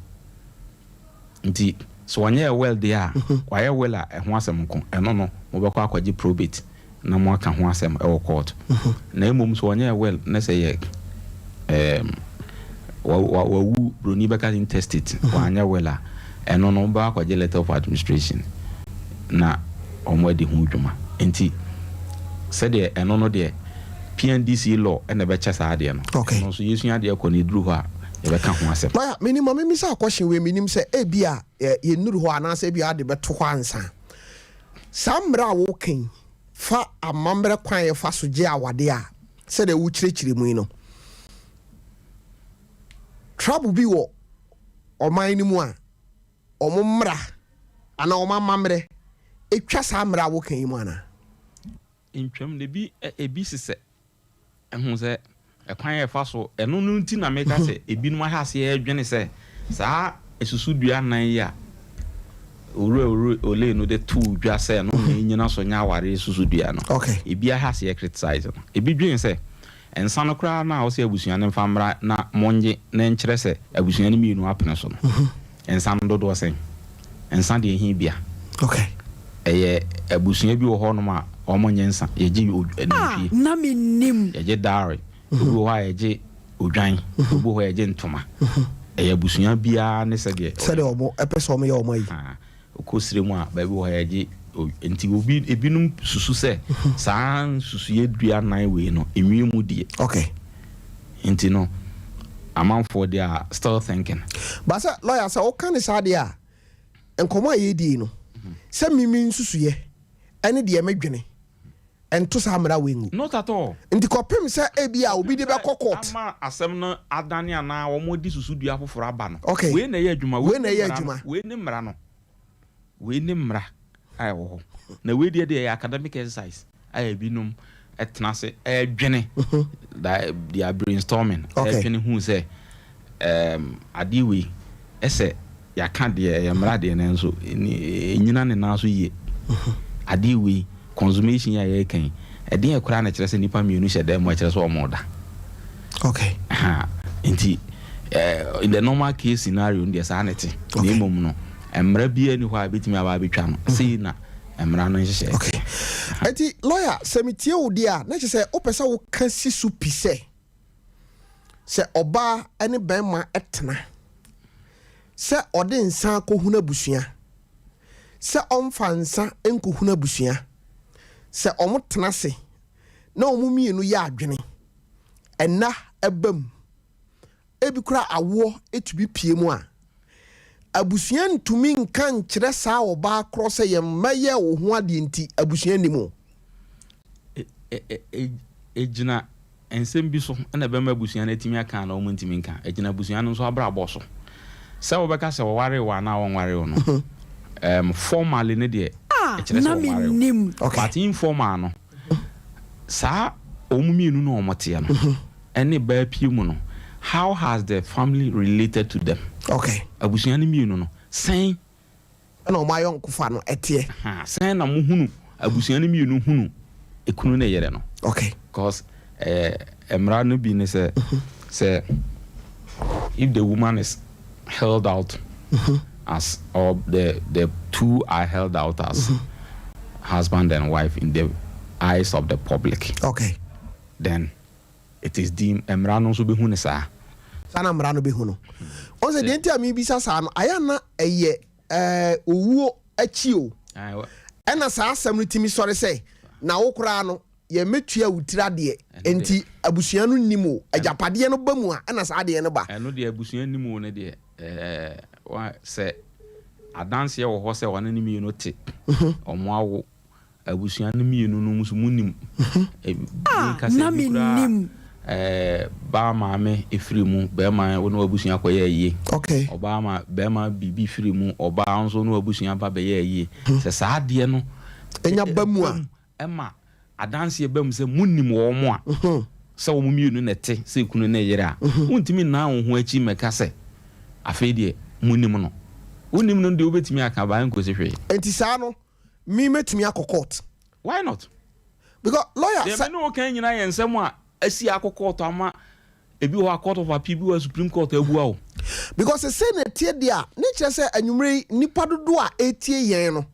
Nti sɛ ɔnyɛɛ will deɛ a, wayɛ will a ɛho asɛm nko, ɛno no mobɛkɔ akɔgye probate na moaka ho asɛm wɔ court. Na mmom sɛ ɔnyɛɛ will na sɛ yɛ ɛɛm wawu, broni bɛka sɛ intestate, wanyɛ will a, ɛno no mobɛkɔ akɔgye letter of administration na wɔn adi ho dwuma. Nti sɛdeɛ ɛno no deɛ PNDC law na ɛbɛkyɛ saa adeɛ no. Okay. Ɛno nso yɛsua adeɛ kɔ na ɛduru hɔ a yɛbɛka ho asɛm. Lawyer, menim ma memisa question wei, menim sɛ ebia yɛnnuru hɔ anaasɛ ebia ade bɛto hɔ ansa. Saa mmerɛ a woka yi fa amammerɛ kwan a yɛfa so gye awadeɛ a sɛdeɛ wokyerɛkyerɛ mu yi no, trouble bi wɔ ɔman no mu a wɔn mmara anaa wɔn amammerɛ ɛtwa saa mmara a woka yi mu anaa? Ntwam no ebi ebi sesɛ ɛho sɛ ɛkwan a ɛfa so ɛno no nti na meka sɛ ebinom ahyɛ aseɛ redwene sɛ saa susudua nan yi a Owura Olei no de too dwa sɛ ɛno na ɛnyina so nyɛ awareɛ susudua no, ebi ahyɛ aseɛ criticize no. Ebi dwene sɛ Nsa no koraa no a ɔse abusua no mfa mmra na monnye na ɛnkyerɛ sɛ abusua no mmienu apene so no, nsa no dodoɔ sɛn? Nsa deɛ ɛhe bia? Okay. Ɛyɛ abusua bi wɔ hɔ nom a wɔn nnye nsa, yɛgye A nantwie, na mennim. yɛgye dowry, obi wɔ hɔ a yɛgye odwan, obi wɔ hɔ a yɛgye ntoma. Ɛyɛ abusua biara ne sɛdeɛ Sɛdeɛ wɔn ɛpɛ sɛ wɔn yɛ wɔn ayi. Ahaa. Wokɔ serɛ mu a, baabi wɔ hɔ a yɛgye nti obi ebinom susu sɛ saa nsusuiɛ duanan wei no nwie mu deɛ. Okay. Nti no amanfoɔ they are still thinking. Ba sɛ lawyer sɛ woka ne saa deɛ a nkɔmmɔ a yɛredie yi no sɛ me me nsusuiɛ ɛne deɛ medwene ɛnto saa mmara wei ngu. Not at all. Nti kɔpem sɛ ebia obi de bɛkɔ court. Ama asɛm no adane anaa wɔde susudua foforɔ aba no. Okay. Wei na ɛyɛ adwuma. Wei na ne ɛyɛ mmara no. adwuma. Wei ne mmara no. Wei ne mmara a ɛwɔ hɔ. Na wei deɛ deɛ ɛyɛ academic exercise a ebinom tena ase ɛredwene. They are brainstorming. Okay. Ɛredwene hu sɛ ɛɛm adeɛ wei ɛsɛ yɛaka deɛ ɛyɛ mmara deɛ nanso ɛnnyina ne nan so yie. Adeɛ wei, consummation yi a yɛreka yi, ɛdeɛn koraa na ɛkyerɛ sɛ nnipa mmienu hyɛ dan mu a ɛkyerɛ sɛ wɔreda? Okay. Ha, nti eh, in the normal case scenario no deɛ saa na ɛte. Na Okay. mmom no, mmara biara nni hɔ a ɛbɛtumi aba abɛtwa no. Sei na mmara no nhyehyɛeɛ Okay. teɛ. Enti lawyer, sɛ metie wo deɛ a, na kyerɛ sɛ wopɛ sɛ woka si so pi sɛ Sɛ ɔbaa ne barima tena, sɛ ɔde nsa kɔhunu abusua, sɛ ɔmfa nsa nkɔhunu abusua, sɛ wɔtena ase na wɔn mmienu yɛ adwene, nna ba mu, ebi koraa awoɔ tumi pue mu a, abusua ntumi nka nkyerɛ saa ɔbaa korɔ sɛ yɛn mma yɛɛ wo ho adeɛ nti abusua nnim wo. Ɛgyina nsɛm bi so na ɛbɛma abusua no atumi aka anaa wɔntumi nka. Ɛgyina abusua no nso abrabɔ so. Sɛ wobɛka sɛ wɔwaree wo anaa wɔnwaree wo no, um, formally no deɛ, A ɛkyerɛ sɛ na wɔwaree wo. mennim. Okay. But informal no, saa wɔn mmienu no a wɔteɛ no, ɛne baa pie mu no, how has the family related to them? Okay. Abusua no mmienu no, sɛn Ɛna wɔn ayɔnkofa no ɛteɛ. Ha, sɛn na mohunu abusua no mmienu hunu ekunu ne yere no? Okay. Cause eh, mmara no bi ne sɛ, sɛ if the woman is held out. as or the two are held out as husband and wife in the eyes of the public, then it is deemed, mmara no nso bɛhu ne saa. Saa na mmara no bɛhu no. Ɔn sɛ deɛ nti a mebisa saa no, ayɛ na ɛyɛ owuo akyi o. Ɛna saa asɛm no tumi sɔre sɛ na wo koraa no yɛmɛtua wo tiri adeɛ. Ɛno. Nti abusua no nim o, agyapadeɛ no ba mu a, ɛna saa adeɛ no ba. Ɛno deɛ, abusua nim wo no deɛ, sɛ adanseɛ wɔ hɔ sɛ ɔne ne mmienu te, ɔmo awo, abusua no mmienu no nso mu nim. Ah, meka sɛ na bi koraa, mennim. Baa maame efiri mu, bɛrima wo ne wabusua kɔyɛ ayie. Ɔbaa ma bɛrima biribi firi mu, ɔbaa nso ne wabusua ba bɛyɛ ayie. Sɛ saa adeɛ no ɛnya ba mu a, ɛma adanseɛ ba mu sɛ munim wɔn mo a, sɛ wɔn mmienu na ɛte sɛ kunu ne yere a, wontumi nnan wo ho akyi mmɛka sɛ afei deɛ munim no. Wonim no deɛ, wobɛtumi aka baa nkosi hwee. Nti saa no, me mɛtumi akɔ court? Why not? Because lawyer deɛ sɛ me ne wo kan nyinaa yɛ nsɛm a asi akɔ court ama ebi wɔ hɔ a, Court of Appeal bi wɔ hɔ a, Supreme Court abua wo. Because sɛ na ɛtie deɛ a, ne kyerɛ sɛ anwummerɛ yi nipa dodoɔ a ɛtie yɛn no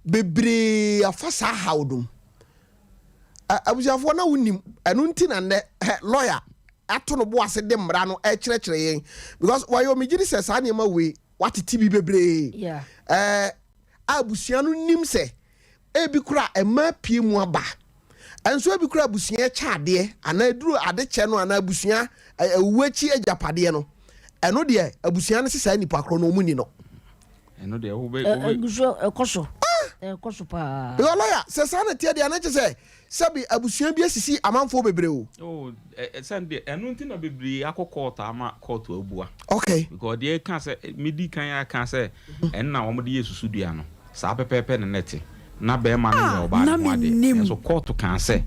bebree afa saa haw dom. Abusuafoɔ, na wonim ɛno nti na nnɛ lawyer ato no bo ase de mmara no ɛkyerɛkyerɛ yɛn, because wɔyɛ omigye di sɛ saa nneɛma wei watete bi bebree. A abusua no nim sɛ ebi kora mmaa pie mu aba nso, ebi kora abusua kyɛ adeɛ anaa eduru ade kyɛ no anaa abusua ɛwu akyi agyapadeɛ no, ɛno deɛ abusua no sisa nipa korɔ no, ɔmu ni no. Ɛno deɛ wobɛ wobɛ Ɛgu so, ɛkɔ so, ɛkɔ so paa. Because lawyer, sɛ saa na teɛ deɛ, ana kyɛ sɛ sɛbi abusua bi asisi amanfoɔ bebree o. Oh, sɛn deɛ, ɛno nti na bebree akɔ court ama court abua. Because deɛ ɛka sɛ medi kan aka sɛ ɛnna wɔn de yɛ susudua no saa pɛpɛɛpɛ ne nɛte na bɛrima no yɛ ɔbaa na ne ho adeɛ. mennim. Nso court kan sɛ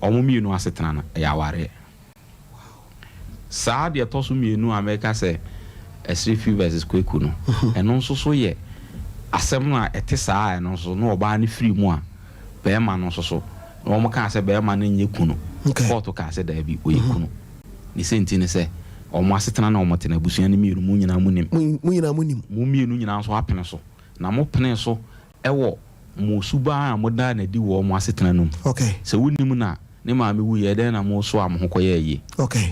wɔn mmienu asetena no ɛyɛ awareɛ. Saa deɛ ɛtɔ so mmienu a mɛka sɛ Ɛsirifi versus Kweku no, ɛno nso so yɛ asɛm no a ɛte saa a, ɛno nso na ɔbaa no firi mu a, bɛrima no nso so na wɔn kaa sɛ bɛrima no nyɛ kunu. Court kaa sɛ daabi, ɔyɛ kunu. Ne sɛ nti ne sɛ wɔn asetena na wɔn tena, abusua no mmienu mu nyinaa mu nim. Mo nyinaa mo nim. Mo mmienu nyinaa nso apene so na mo pene so ɛwɔ mo suban a mo da n'adi wɔ mo asetena no mu. Sɛ wonim na ne maame wu yɛ dɛn na mo so a mo ho kɔyɛ ayie?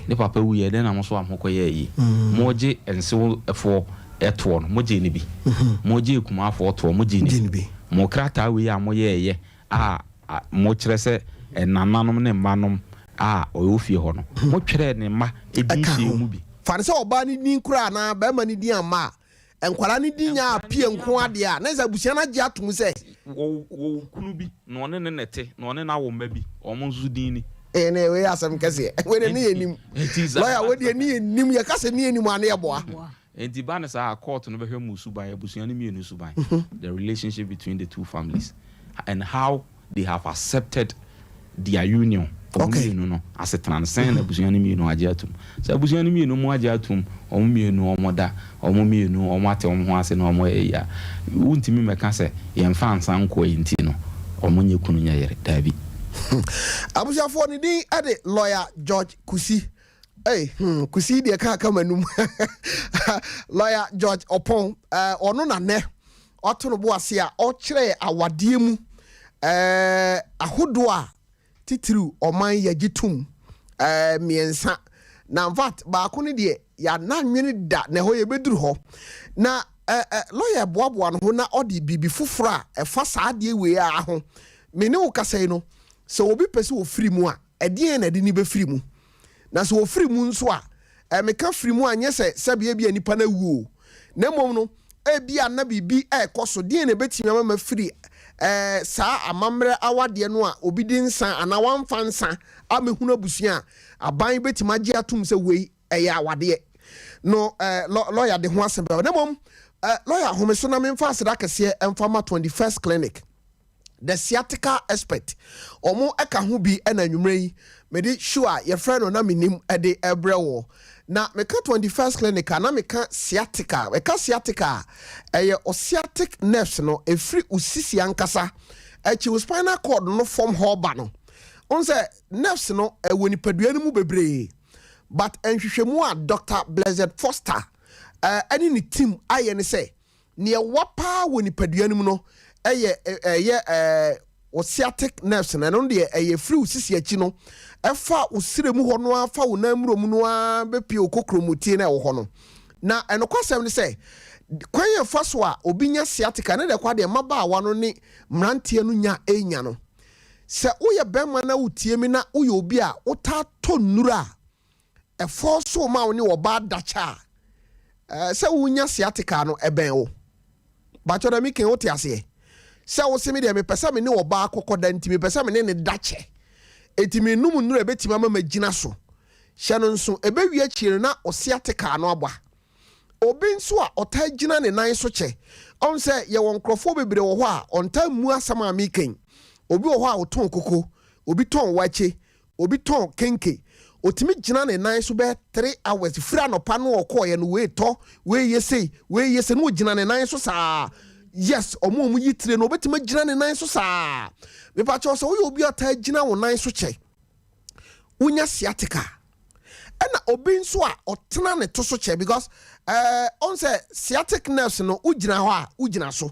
Ne papa wu yɛ dɛn na mo so a mo ho kɔyɛ ayie? Mo gye nsewfoɔ ɛtoɔ no, mo gye ne bi, mo gye ekumafoɔ toɔ, mo gye ne bi. Mo krataa wei a mo yɛɛyɛ a mo kyerɛ sɛ ɛnananom ne mmanom a ɔwɔ fie hɔ no, mo twerɛ ne mma edin ɛka hyɛ ho mu bi. Fa ne sɛ ɔbaa ne din koraa anaa bɛrima ne din ama a, nkwadaa ne din nya apue nko adeɛ a, na sɛ abusua no agye atom sɛ wɔwɔ kunu bi na ɔne ne nɛte na ɔne n'awo mma bi, ɔmo nso din ni. Ɛyɛ ne wei yɛ asɛm kɛseɛ. Wei de ne yɛ nim. Nti saa lawyer, wei deɛ ne yɛ nim. Yɛka sɛ ne yɛ nim a, ne yɛ boa. Nti ba ne saa, court no bɛhwɛ mu suban, abusua no mmienu suban, the relationship between the two families and how they have accepted their union. Ɔmo mmienu no asetena no sɛn na abusua no mmienu agye atum. Sɛ abusua no mmienu mo agye atum, ɔmo mmienu ɔmo da, ɔmo mmienu ɔmo ate ɔmo ho ase na ɔmo yɛ yie a, wontumi mmɛka sɛ yɛmfa nsa nkɔ yi nti no ɔmo nyɛ kunu nyɛ yere, daabi. Abusuafoɔ, ne din ɛde Lawyer George Kusi. Hey, Kusi deɛ kaa kama num. Lawyer George Ɔpɔn, ɔno na nɛ ɔto no bo ase a ɔkyerɛ awadeɛ mu ahodoɔ a titiriw ɔman yɛgye tom mmiɛnsa na infact baako no deɛ yɛana nwene da na ɛhɔ yɛbɛduru hɔ na lawyer boaboa no ho na ɔde biribi foforɔ a ɛfa saa adeɛ wei a ho. Me ne wo kasa yi no, sɛ obi pɛ sɛ ofiri mu a, ɛdeɛn na ɛde ne bɛfiri mu? Na sɛ ofiri mu nso a, ɛmeka firi mu a, nyɛ sɛ sɛbi ebi a nipa no awu o, na mmom no ebi a na biribi ɛrekɔ so, deɛn na ebɛtumi ama ma firi saa amammerɛ awadeɛ no a obi de nsa anaa wamfa nsa amehunu abusua a, aban bɛtumi agye atom sɛ wei ɛyɛ awadeɛ no? Lawyer de ho asɛm bɛba. Na mmom lawyer home so na memfa aseda kɛseɛ ɛmfa ma 21st Clinic, the sciatica expert. Ɔmo ɛka ho bi ɛna anwummerɛ yi mede show a yɛfrɛ no na menim ɛde ɛbrɛ wɔ. Na meka 21st Clinic a, na meka sciatica. Meka sciatica a, ɛyɛ o sciatic nerves no ɛfiri wo sisi ankasa akyi, wo spinal cord no fam hɔ ba no. N sɛ nerves no ɛwɔ nipadua no mu bebree, but nhwehwɛmu a Dr Blessed Foster. ɛne ne team ayɛ ne sɛ neɛ ɛwa paa wɔ nipadua no mu no ɛyɛ ɛyɛ wo sciatic nerves no. Ɛno deɛ, ɛyɛ firi wo sisi akyi no, ɛfa wo srɛ mu hɔ no ara, fa wo nan mmuro mu no ara, bɛpie wo kokromotie no ɛwɔ hɔ no. Na ɛnokwasɛm ne sɛ, kwan yɛ fa so a obi nya sciatica ne deɛ, kwa deɛ mmabaawa no ne mmeranteɛ no nya ɛnya no, sɛ woyɛ bɛrima na wotie mi na woyɛ obi a wotaa tɔ nnuro a ɛfɔ so ma wo ne ɔbaa dakyɛ a, sɛ wonya sciatica no ɛbɛn wo bakyɛ dɛ meke wote aseɛ sɛ wo se me deɛ, mepɛ sɛ me ne ɔbaa kɔkɔ da, nti mepɛ sɛ me ne ne dakyɛ, enti menum nnuro a ɛbɛtumi ama magyina so hyɛ no nso, ɛbɛwie akyire no na ɔsciatica no aba. Obi nso a ɔtaa gyina ne nan so kyɛ ɔn sɛ yɛwɔ nkurɔfoɔ bebree wɔ hɔ a ɔntaa mmu asɛm a mekɛn. Obi wɔ hɔ a ɔtɔn koko, obi tɔn wakye, obi tɔn kenke, otumi gyina ne nan so bɛyɛ 3 hours firi anɔpa no ɔkɔɔyɛ no, wei tɔ wei, yɛ sei, wei yɛ sei, na ogyina ne nan so saa. Yes, ɔmo a ɔmo yi tire no, obetumi gyina ne nan so saa. Mipakyɛw, sɛ woyɛ obi a ɔtaa gyina wo nan so kyɛ, wonya sciatica. Ɛna obi nso a ɔtena ne to so kyɛ, because ɔn sɛ sciatic nerves no, wogyina hɔ a wogyina so,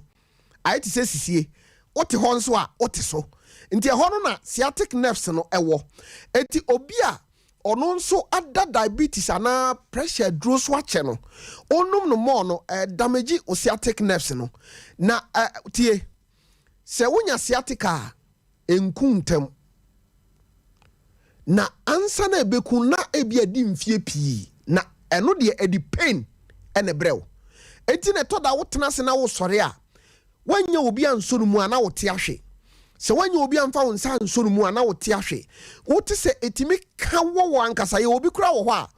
ayɛ te sɛ sisie, wote hɔ nso a wote so, nti ɛhɔ no na sciatic nerves no ɛwɔ. Eti obi a ɔno nso ada diabetes anaa pressure aduro so akyɛ no, ɔnum no mɔɔ no, damage o sciatic nerves no. Na tie, sɛ wonya sciatica a, nku ntɛm na ansa na ebeku na ebi adi mfie pii, na ɛno deɛ ɛde pain ɛna brɛw. Eti na ɛtɔ da wotena ase na wosɔre a, woanya obi ansɔ no mu a na wote ahwe. Sɛ woanya obi amfa wo nsa ansɔ no mu a na wote ahwe. Wote sɛ ɛtumi ka wɔ wɔ ankasa. Yɛ obi kora wɔ hɔ a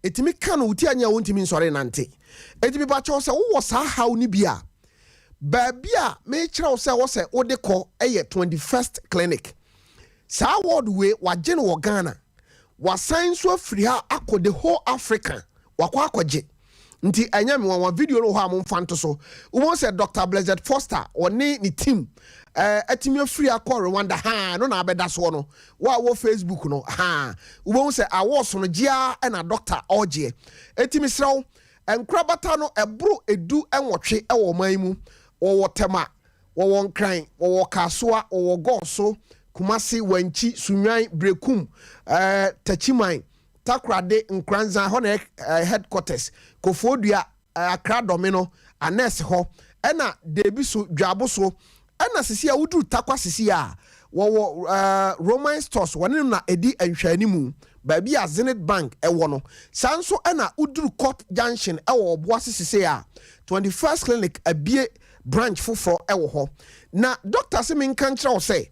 ɛtumi ka no, woti anya, wontumi nsɔre nante. Ɛtumi ba kyɛw sɛ wowɔ saa haw no bi a, baabi a mekyerɛ wo sɛ wɔ sɛ wode kɔ ɛyɛ 21st Clinic. Saa ward wei, wagye no wɔ Ghana, wasan nso afiri ha akɔ the whole Africa, wakɔ akɔgye. Nti ɛnyɛ me wanwa. Video no wɔ hɔ a momfa nto so. Wobɛhu sɛ Dr Blessed Foster ɔne ne team atumi afiri akɔ Rwanda ha no na abɛda soɔ no. Wo a wɔ Facebook no ha, wobɛhu sɛ awɔso no gyea ɛna doctor ɔgyeɛ. Ɛti mesrɛ wo, nkorabata no ɛboro 18 ɛwɔ ɔman yi mu. Wɔwɔ Tɛma, wɔwɔ Nkran, wɔwɔ Kasoa, wɔwɔ Gɔɔso, Kumase, Wankyi, Sunwan, Brekum, Takyiman, Takorade, Nkoranzan hɔ na headquarters, Kofoɔdua, Akra Dɔme no anɛs hɔ, ɛna Deebi so, Dwaabo so, ɛna sisi a woduru Takwa sisi a wɔwɔ Roman Stores, wɔne no na ɛdi nhwɛanimu, baabi a Zenith Bank ɛwɔ no. Saa nso ɛna woduru Court Junction ɛwɔ Ɔboase sisi a 21st Clinic abie branch foforɔ ɛwɔ hɔ. Na doctor sɛ menka nkyerɛ wo sɛ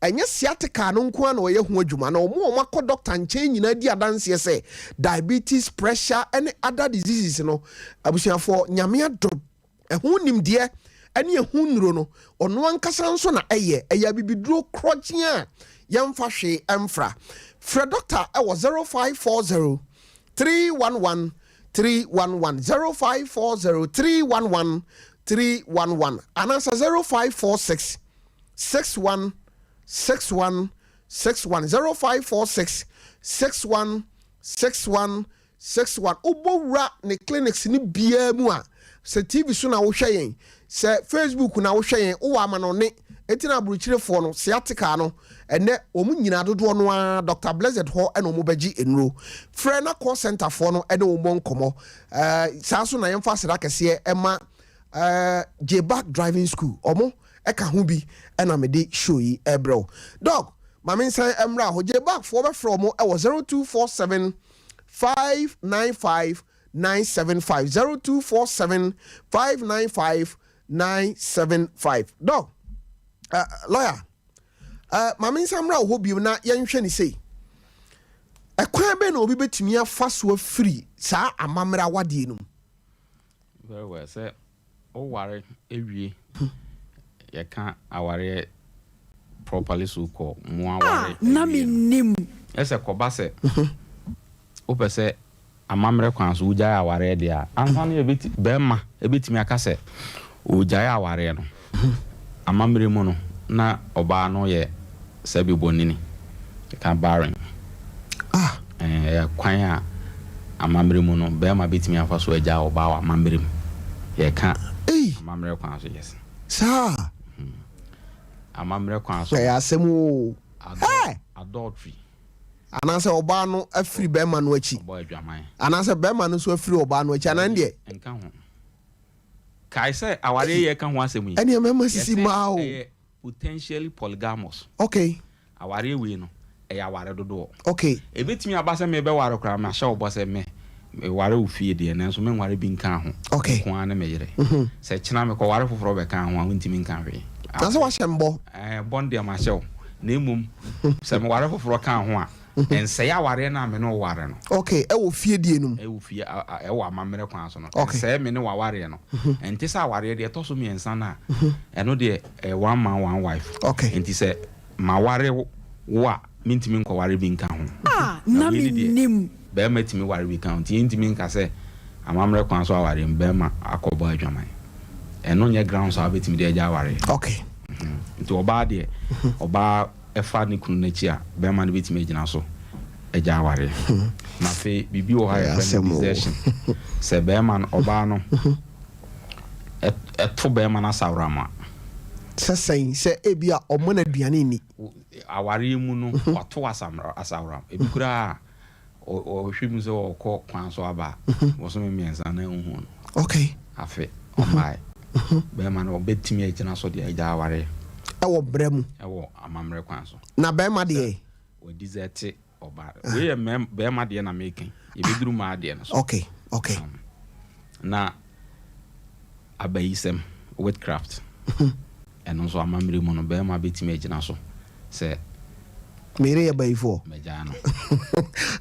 ɛnyɛ sciatica no nko ara na ɔyɛ ho adwuma, na ɔmo a ɔmo akɔ doctor nkyɛn nyinaa di adanseɛ sɛ diabetes, pressure ɛne other diseases no, abusuafoɔ, Nyame adom, ɛho nimdeɛ ɛne ɛho nnuro no, ɔno ankasa nso na ɛyɛ abibiduro korɔgye a yɛmfa hwee ɛmfra. Frɛ doctor ɛwɔ 0540 311 311, 0540 311 311, anaasɛ 0546 61 61 61, 0546 61 61 61. Wobɔ wura ne clinics ne biara mu a, sɛ TV so na wohwɛ yɛn, sɛ Facebook na wohwɛ yɛn, wowɔ amanɔne, eti na aburukyirefoɔ no, sciatica no, ɛnɛ wɔn nyinaa dodoɔ no ara Dr Blessed hɔ ɛna wɔn bɛgye nnuro. Frɛ na call center foɔ no ɛne wɔn bɔ nkɔmɔ. Saa so na yɛmfa aseda kɛseɛ ɛma Jback Driving School, ɔmo ɛka ho bi ɛna mede show yi ɛbrɛw. Doc, maame, nsan ɛmra hɔ. Jback foɔ, bɛfrɛ ɔmo ɛwɔ 0247 595 975, 0247 595 975. Doc, lawyer, maame, nsan mmra wɔ hɔ bio na yɛnhwɛ ne sei. Ɛkwan bɛn na obi bɛtumi afa so afiri saa amammerɛ awadeɛ no mu? Very well. Sɛ woware ewie, yɛka awareɛ properly so kɔ mo aware na mennim. Ɛsɛ kɔba sɛ wopɛ sɛ amammerɛ kwan so wogyae awareɛ deɛ a, ansa no yɛbɛti bɛrima ɛbɛtumi aka sɛ ɔgyae awareɛ no amammerɛ mu no, na ɔbaa no yɛ sɛbi bɔnini, yɛka barren. Ɛyɛ kwan a amammerɛ mu no, barima bɛtumi afa so agyaa ɔbaa wɔ amammerɛ mu. Yɛka Ei! amammerɛ kwan so, yes. Saa? Amammerɛ kwan so. Ɛyɛ asɛm oo. Hey! Adultery. Anaasɛ ɔbaa no afiri barima no akyi. Ɔbɔ adwaman. Anaasɛ barima no nso afiri ɔbaa no akyi, anaa ɛndeɛ. Nka ho. Kae sɛ awareɛ yi yɛreka ho asɛm yi. Ɛnneɛ mmarima sisi Yɛse mmaa o. ɛyɛ potentially polygamous. Okay. Awareɛ wei no, ɛyɛ aware dodoɔ. Okay. Ɛbɛtumi aba sɛ merebɛware koraa, mahyɛ wo bɔ sɛ me, meware wo fie deɛ, nanso menware bi nkaa ho. Okay. Wo nko ara ne me yere. Sɛ kyena mekɔware foforɔ bɛkaa ho a, wontumi nka hwee. Na sɛ woahyɛ me bɔ? Ɛɛ, bɔ no deɛ mahyɛ wo. Na mmom, sɛ meware foforɔ kaa ho a, ɛnsɛe awareɛ no a me ne wo ware no. Okay, ɛwɔ fie die no mu. Ɛwɔ fie, ɛwɔ amammerɛ kwan so no. Okay. Ɛnsɛe me ne wo awareɛ no. Ɛnte sɛ awareɛ deɛ ɛtɔ so mmiɛnsa no a, ɛno deɛ ɛyɛ one man, one wife. Okay. Enti sɛ maware wo a, mentumi nkɔware bi nka ho. A Na na wei ne deɛ, mennim. barima tumi ware bi ka ho. Nti yɛntumi nka sɛ amammerɛ kwan so awareɛ mu, barima akɔbɔ adwaman. Ɛno nyɛ grounds a wobɛtumi de agya awareɛ. Okay. Nti ɔbaa deɛ, ɔbaa fa ne kunu no akyi a, barima no bɛtumi agyina so agya awareɛ. Na afei biribi wɔ hɔ a yɛfrɛ no desertion. Sɛ barima no, ɔbaa no to barima no asaworam a. Sɛ sɛn? Sɛ ebia ɔmma no aduane nni. Awareɛ mu no, wato asaworam. Ebi koraa Ɔhwɛ mu sɛ ɔkɔ kwan so aba a, bosome mmiɛnsa na nhu no. Okay. Afe ɔmmae. Bɛrima no ɔbɛtumi agyina so de agya awareɛ. Ɛwɔ brɛ mu. Ɛwɔ amammerɛ kwan so. Na bɛrima deɛ? Sɛ wadizɛte ɔbaa. Wei yɛ bɛrima deɛ na meka yi. Yɛbɛduru mmaa deɛ no so. Okay, okay. Na abayisɛm, witchcraft. Ɛno nso amammerɛ mu no, barima bɛtumi agyina so sɛ. Me yere yɛ bayifoɔ. Magyaa no.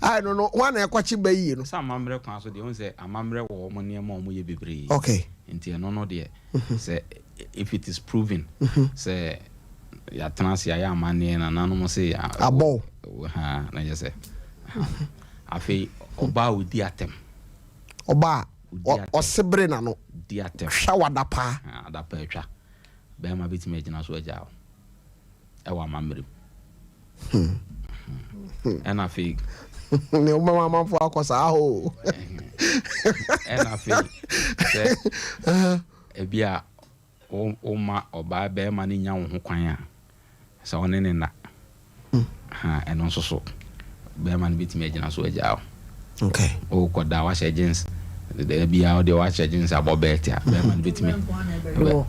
Ae no no, hwan na ɛkɔkye bayie no? Sɛ amammerɛ kwan so deɛ, wohu sɛ amammerɛ wɔ wɔn nneɛma a wɔyɛ bebree. Okay. Nti ɛno no deɛ, sɛ if it is proven sɛ yɛatena ase ayɛ amanneɛ, nananom se. Abɔ wo. Ha, na kyerɛ sɛ, afei ɔbaa a ɔdi atɛm. Ɔbaa a. Ɔsebere n'ano. Di atɛm. Twa w'adapaa. Adapaa twa. Bɛrima bɛtumi agyina so agyaa wo ɛwɔ amammerɛ mu. Ɛna afei. Ne wobɛma amanfoɔ akɔ saa hɔ o. Ɛna afei sɛ ebi a Woma ɔbaa barima no nya wo ho kwan a, sɛ wo ne no nna a, ɛno nso so, barima no bɛtumi agyina so agyaa wo. Okay. Wokɔda wahyɛ jeans, da biara wodeɛ wahyɛ jeans abɔ bɛɛte a, barima no bɛtumi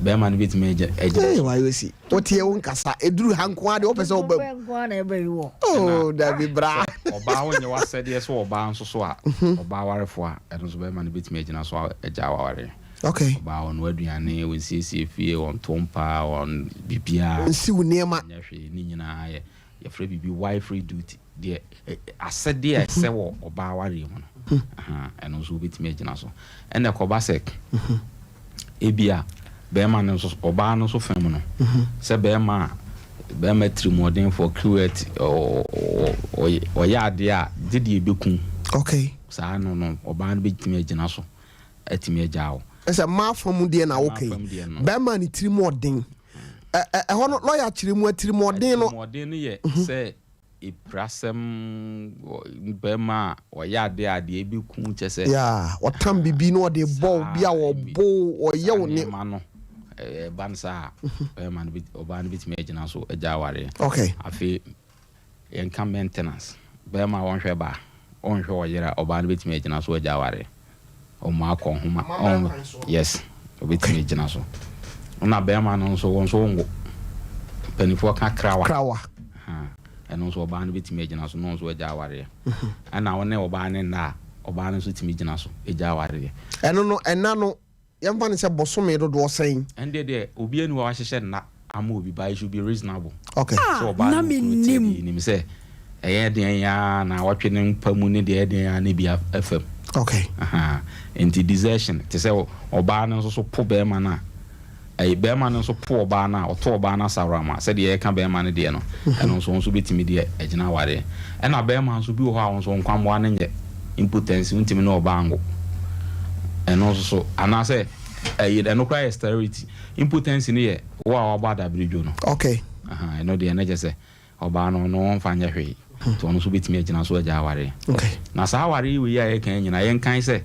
barima no bɛtumi agyina so. Wayɛ osi. Woteɛ wo nkasa, ɛduru ha nko ara deɛ wopɛ sɛ woba mu. Oh, dabi bra. Ɔbaa wonyɛ w'asɛdeɛ sɛ ɔbaa nso so a, ɔbaa warefoɔ a, ɛno nso barima no bɛtumi agyina so agyaa w'awareɛ. Okay. Ɔbaa ɔnoa aduane, ɔnsiesie fie, ɔnto mpa, ɔn biribiara. Ɔnsiw nneɛma. Ɔnyɛ hwee, ne nyinaa yɛ yɛfrɛ biribi wifery duty, deɛ asɛdeɛ a ɛsɛ wɔ ɔbaa awareɛ mu no, ahaa, ɛno nso wobɛtumi agyina so. Ɛna ɛkɔba sɛ ebia bɛrima no nso, ɔbaa no nso fam no, sɛ bɛrima a bɛrima tirimuɔdenfoɔ, cruelty, ɔyɛ adeɛ a gye deɛ ɛbɛku. Okay. Saa no no, ɔbaa no bɛtumi agyina so atumi agyaa wo. Ɛsɛ mmaa fa mu deɛ na woka yi. Bɛrima ne tirim ɔden. Ɛhɔ no lɔya kyerɛ mu atirimɔden no. Atirimɔden no yɛ sɛ epirasɛm bɛrima a ɔyɛ adeɛ a adeɛ bi ku kyɛ sɛ. Yeah, ɔtam bibi na ɔde bɔ obi a ɔbo ɔyɛ wo ne. Nneɛma no ɛba no saa bɛrima no ɔbaa no bɛtumi agyina so agya awareɛ. Okay. Afei Yɛnka maintenance, bɛɛma a ɔnhwɛ ba, ɔnhwɛ ɔyere a, ɔbaa no bɛtumi agyina so agya awareɛ. Ɔmo akɔ nhoma, ɔn, yes, ɔbɛtumi agyina so. Ɛna bɛɛma no nso, wo nso wonwo. Mpanifoɔ ka krawa. Krawa. Ha, ɛno nso ɔbaa no bɛtumi agyina so na ɔnso agya awareɛ. Ɛna wo ne ɔbaa no nna a, ɔbaa no nso tumi gyina so gya awareɛ. Ɛno no, ɛna no, Yɛmfa no sɛ bosome dodoɔ sɛn? Ɛndeɛ deɛ obiara nni hɔ a wahyehyɛ nna ama obi but it should be reasonable. Okay. Ah, Sɛ ɔbaa na ne okunu te mennim. deɛ yɛnim sɛ ɛyɛ deɛn ara naawɔtwe ne mpa mu ne deɛ ɛyɛ deɛn ara ne bi afa mu. Okay. Ahaa. Nti desertion te sɛ ɔbaa no nso so po barima no a, ɛyi barima no nso po ɔbaa no a, ɔto ɔbaa no asaworam a, sɛdeɛ yɛreka barima no deɛ no, ɛno nso wo nso bɛtumi de agyina awareɛ. Ɛna barima nso bi wɔ hɔ a wo nso wo nkwammoa no nyɛ impotency, wontumi ne ɔbaa nwo. Ɛno nso so, anaasɛ ɛyi ɛno koraa yɛ sterility. Impotency no yɛ wo a wabɔ adaberedwo no. Okay. Aha, ɛno deɛ na kyerɛ sɛ ɔbaa no ɔno ɔmfa nyɛ hwee. Nti ɔno nso bɛtumi agyina so agya awareɛ. Na saa awareɛ wei a yɛka yi nyinaa, yɛnkan sɛ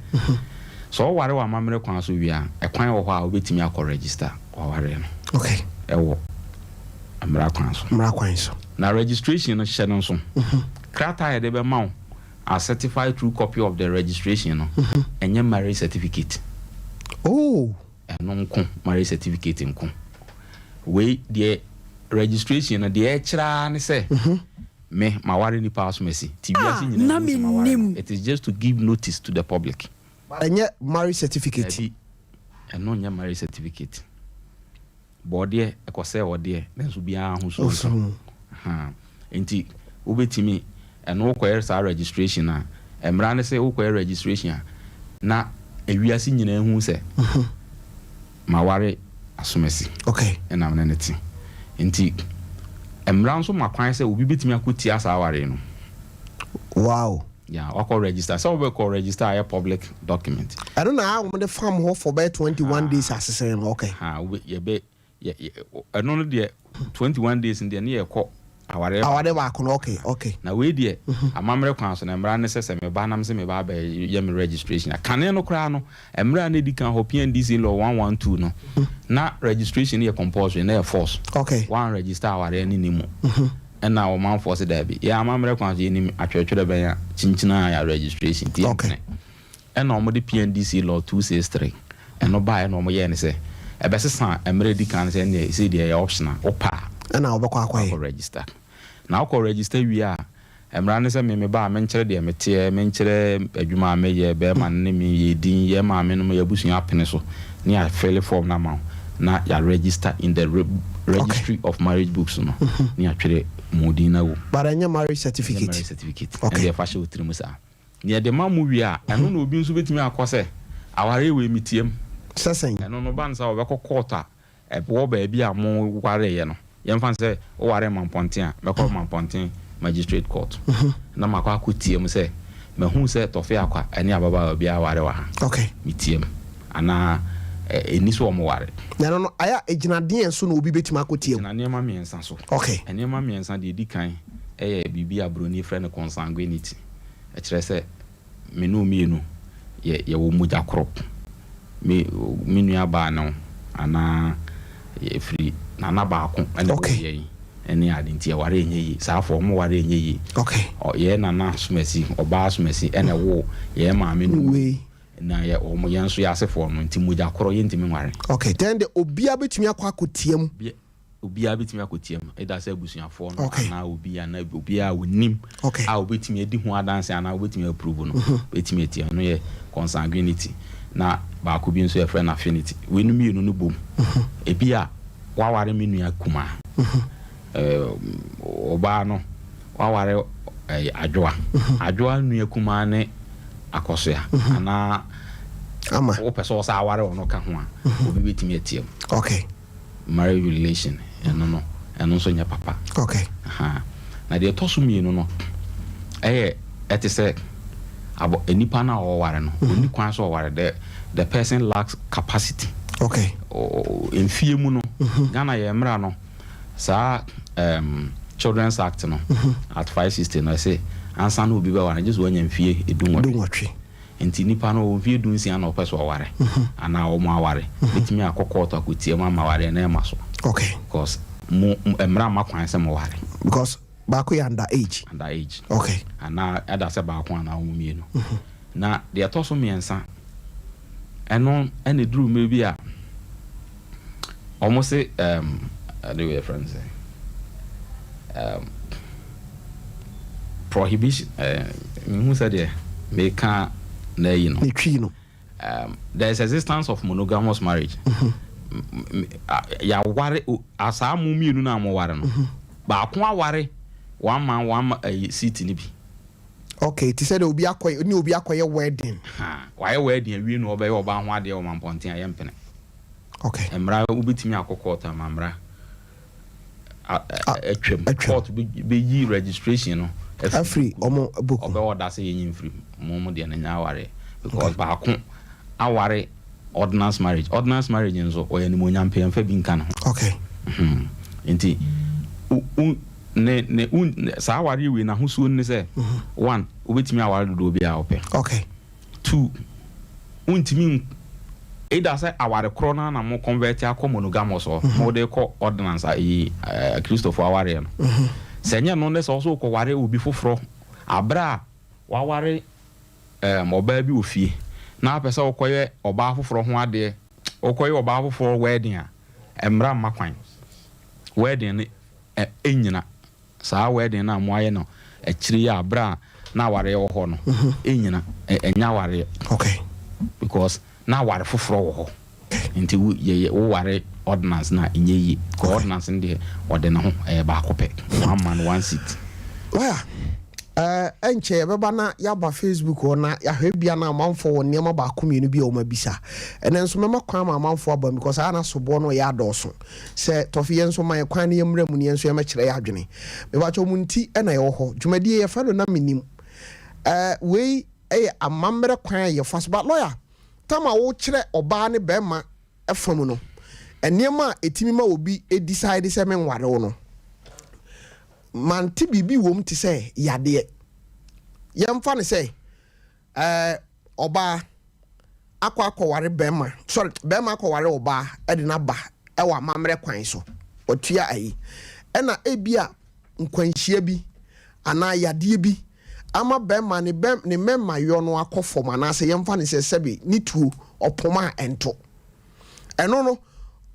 sɛ ɔware wɔ amammerɛ kwan so wie a, ɛkwan wɔ hɔ a wobɛtumi akɔ register wawareɛ no ɛwɔ mmara kwan so. Mmara kwan so. Na registration no, hyɛ no nso, krataa a yɛde bɛma wo a certified true copy of the registration no, ɛnyɛ marriage certificate. Ɛno nko, marriage certificate nko. Wei deɛ, registration no deɛ, ɛkyerɛ ne sɛ me maware nipa asomasi ti wiase nyinaa na hu sɛ maware no. mennim. It is just to give notice to the public. Ɛnyɛ marriage certificate. Dabi, ɛno nyɛ marriage certificate. Bɔɔdeɛ ɛkɔ sɛ ɔdeɛ nanso biara ho so. Ɔso mu. Ha, nti wobɛtumi ɛno wokɔyɛ saa registration a, mmara ne sɛ wokɔyɛ registration a, na ewiase nyinaa hu sɛ maware asomasi ɛnam ne ne te. Nti mmara nso ma kwan sɛ obi bɛtumi akɔtia saa aware no. Ya wakɔ register sɛ wobɛkɔ register ayɛ public document. Ɛno na a wɔde fam hɔ for bɛyɛ 21 days asesɛn no, okay. Ha, yɛbɛ ɛno no deɛ, 21 days no deɛ, ne yɛkɔ awareɛ. Aware baako no, okay. Na wei deɛ, amammerɛ kwan so na mmara ne sɛ meba nam sɛ meba abɛyɛ me registration a, kane no koraa no, mmerɛ a na ɛdi kan hɔ, PNDC Law 112 no, na registration no yɛ compulsory, na yɛ force. One register awareɛ ne ne mu, ɛna ɔmanfoɔ sɛ daabi, yɛ amammerɛ kwan so, yɛnim atwerɛtwerɛ bɛn a kyinkyina a yɛ registration nti yɛmpene. Ɛna ɔmode PNDC Law 263 ɛno baa, ɛna ɔmo yɛɛ ne sɛ ɛbɛsesa mmerɛ di kan sɛ ɛneɛ ɛsɛ deɛ ɛyɛ optional, wopɛ a ɛna wobɛkɔ akɔyɛ. Akɔ register. Na wokɔ register wie a, mmara ne sɛ me meba a, menkyerɛ deɛ meteɛ, menkyerɛ adwuma a meyɛ, bɛrima no ne me yɛ din, yɛ maame no yɛ abusua apene so, ne yɛafill form no ama wo, na yɛaregister in the registry of marriage books no, ne yɛatwerɛ mu din no awu. But ɛnyɛ marriage Ɛnyɛ certificate. Marriage certificate. Okay. Ɛne ɛfa hyɛ wo tirim saa ne yɛde ma mu wie a, ɛno na obi nso bɛtumi akɔ sɛ awareɛ wei metiem. Sɛ sɛn? Ɛno no ba no sɛ wɔbɛkɔ court a ɛwɔ baabi a mo wareeɛ no. Yɛmfa no sɛ woware Mampɔnten a, mɛkɔ Mampɔnten Magistrate Court na makɔ akɔtie mu sɛ mahu sɛ Tɔfe Akwa ɛne ababaawa bi aware wɔ ha. Metie mu anaa ɛni sɛ ɔmo ware. Na ɛno no ayɛ a, ɛgyina deɛn so na obi bɛtumi akɔtie mu? Gyina nneɛma mmiɛnsa so. Nneɛma mmiɛnsa deɛ, ɛdi kan ɛyɛ biribi a buroni frɛ no consanguinity. Ɛkyerɛ sɛ me ne wo mmienu yɛ yɛwɔ mogya korɔ. Me nua baa ne wo anaa yɛfiri nana baako ɛna ɛwɔ yɛn ɛne ade, nti yɛware ɛnyɛ yie. Saa afɔ ɔmo ware ɛnyɛ yie. Yɛn nana asomasi, ɔbaa asomasi ɛna ɛwɔ yɛn maame no. Wei. Na yɛ ɔmo yɛn nso yɛ asefoɔ no, nti mogya korɔ yɛntumi nware. Okay, then de obiara bɛtumi akɔ akɔtie mu? Obiara bɛtumi akɔtia mu, ɛda sɛ abusuafoɔ no anaa obi anaa obiara a onim a obɛtumi adi ho adanse anaa obɛtumi approve no bɛtumi atia. No yɛ consanguinity. Na baako bi nso yɛfrɛ no affinity. Wei no mmienu no bom, ebi a waware me nua kumaa, ɔbaa no waware Adwoa, Adwoa nua kumaa ne Akɔsoa anaa Ama. Wopɛ sɛ ɔsa aware ɔno ka ho a, obi bɛtumi atia mu. Marriage relation ɛno no, ɛno nso nyɛ papa. Aha. Na deɛ ɛtɔ so mmienu no ɛyɛ ɛte sɛ abɔ nipa no a ɔware no, ɔni kwan sɛ ɔware. The person lacks capacity. Mfie mu no, Ghana yɛ mmara no saa, Children's Act no, Act 560 no, ɛsɛ ansa na obi bɛware, gye sɛ wanya mfie 18. 18. Nti nipa no ɔwɔ mfie 16 na ɔpɛ sɛ ɔware anaa ɔmo aware, bɛtumi akɔ court akɔtie mu ama awareɛ na ɛma so. Because mo mmara ma kwan sɛ mo ware. Because baako yɛ under age. Under age. Anaa ɛda sɛ baako anaa ɔmo mmienu. Na deɛ ɛtɔ so mmiɛnsa, ɛno ɛna duru mmerɛ bi a ɔmo se ɛde wɔ yɛfrɛ no sɛ prohibition, mehu sɛ deɛ meka na ayi no. Ne twi no. There is existence of monogamous marriage. Yɛaware asaa, mo mmienu no a moware no, baako aware one man one seat no bi. Okay, te sɛ de obi akɔ ne obi akɔyɛ wedding. Ha, wayɛ wedding awie na ɔbɛyɛ ɔbaa ho adeɛ wɔ Mampɔnten a, yɛmpene. Mmara wobɛtumi akɔ court ama mmara atwam. Atwam. Court bɛyi registration no afiri ɔmo book mu. Ɔbɛwɔ da sɛ yɛnyi mfiri mu, mo deɛ no nyɛ awareɛ because baako aware ordinance marriage. Ordinance marriage nso ɔyɛ animonyam pɛ, yɛmfa bi nka ne ho. Nti Ne ne un saa awareɛ wei n'ahosuo ne sɛ, one, wobɛtumi aware dodoɔ biara a wopɛ. Two, wontumi n either sɛ aware korɔ no ara na mo convert akɔ monogamous hɔ, mo de kɔ ordinance a ɛyi ɛɛ Kristofoɔ awareɛ no. Sɛ ɛnyɛ no ne sɛ wo nso wokɔware obi foforɔ aberɛ a waware ɛɛm ɔbaa bi wɔ fie na wopɛ sɛ wokɔyɛ ɔbaa foforɔ ho adeɛ, wokɔyɛ ɔbaa foforɔ wedding a, mmara mma kwan. Wedding no ɛ ɛnnyina. Saa wedding no a moayɛ no akyire yi a berɛ a na awareɛ wɔ hɔ no, ɛnnyina. Ɛ ɛnyɛ awareɛ. Okay. Because na aware foforɔ wɔ hɔ. Nti wo yɛyɛ wo ware ordinance no a, ɛnyɛ yie. Because ordinance no deɛ, ɔde ne ho, ɛyɛ baako pɛ. One man, one seat. Lawyer, ɛɛ ɛnkyɛ yɛbɛba na yɛaba Facebook hɔ na yɛahwɛ ebia na amanfoɔ wɔ nneɛma baako mmienu bi a wɔabisa. Ɛnɛ nso mɛma kwan ma amanfoɔ aba mu because ayɛ na soboɔ no reyɛ adɔɔso. Sɛ tɔfe yɛn nso ma yɛn kwan na yɛmmra mu na yɛn nso yɛmmɛkyerɛ yɛn adwene. Mepakyɛw mo nti na yɛwɔ hɔ. Dwumadie yɛfrɛ no na mennim. Ɛɛ wei yɛ amammerɛ kwan a yɛfa so but lawyer tam a wokyerɛ ɔbaa ne barima fa mu no nneɛma a ɛtumi ma obi decide sɛ menware wo no mante biribi wom te sɛ yadeɛ. Yɛmfa no sɛ Ɛɛ ɔbaa akɔ akɔware bɛrima, sorry, bɛrima akɔware ɔbaa de no aba wɔ amammerɛ kwan so. Watua ayi. Ɛna ebia nkwanhyia bi anaa yadeɛ bi ama bɛrima ne bɛ ne mmarima no akɔ fam anaasɛ yɛmfa no sɛ sɛbe ne tuo ɔpom a ɛnto. Ɛno no,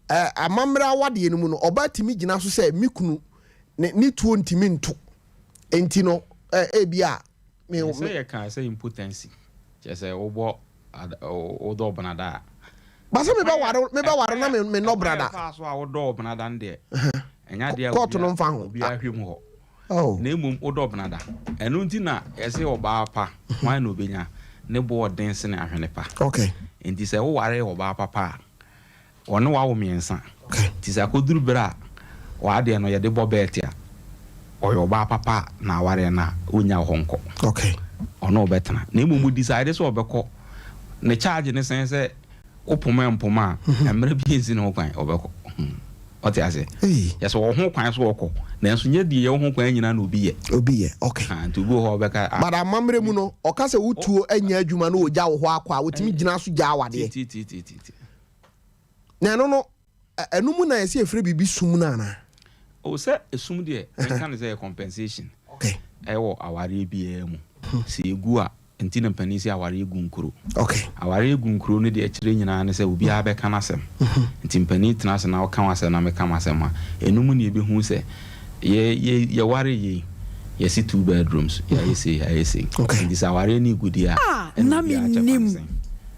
ɛɛ amammerɛ awadeɛ no mu no, ɔbaa tumi gyina so sɛ me kunu ne ne tuo ntumi nto. Enti no, ɛɛ ebia Me Sɛ yɛka sɛ impotency, kyerɛ sɛ wobɔ wodɔ ɔbenada a. Ba sɛ mebɛware mebɛware na me mennɔ brada. Ɛkwan a ɛfaa so a wodɔ ɔbenada no deɛ, ɛnyɛ adeɛ a Kɔɔto no mfa ho. obiara hwɛ mu hɔ. Na mmom wodɔ ɔbenada. Ɛno nti na yɛse ɔbaa pa, hwan na obenya? Ne bo ɔden sene ahwene pa. Okay. Nti sɛ woware ɔbaa papa a, Wɔne wo awo mmiɛnsa. Nti sɛ akɔduru berɛ a w'adeɛ no yɛde bɔ bɛɛte a, ɔyɛ ɔbaa papa a na awareɛ no a, ɔnnya wo hɔ nkɔ. Ɔne wo bɛtena. Na mmom wo decide sɛ ɔbɛkɔ, ne charge ne sɛn sɛ wo poma mpoma a, mmerɛ bi nsi ne ho kwan, ɔbɛkɔ. Ɔte aseɛ? Yɛ sɛ ɔwɔ ho kwan sɛ ɔkɔ, nanso nyɛ deɛ yɛwɔ ho kwan nyinaa na obi yɛ. Obi yɛ, okay. Ha, nti obi wɔ hɔ a ɔbɛka, ah. But amammerɛ mu no, ɔka sɛ wo tuo nyɛ adwuma na ɔgya wo hɔ akɔ a, ɔtumi gyina so gyaa wo adeɛ. Ti, ti, ti, ti, ti. Na ɛno no, ɛno mu na yɛsɛ yɛfrɛ biribi sum no anaa? O sɛ esum deɛ, menka no sɛ ɛyɛ compensation. Okay. Ɛwɔ awareɛ biara mu. Sɛ ɛgu a, nti na mpanin se awareɛ gu nkuro. Okay. Awareɛ gu nkuro no deɛ ɛkyerɛ nyinaa ne sɛ obiara bɛka n'asɛm. Nti mpanin tena ase na woka w'asɛm na meka m'asɛm a, ɛno mu na yɛbɛhu sɛ yɛ yɛ yɛware yei, yɛsi two bedrooms, yɛayɛ sei, yɛayɛ sei. Okay. Nti sɛ awareɛ no regu deɛ a, A ɛna na obiara kyɛ fa ne mennim. sɛn.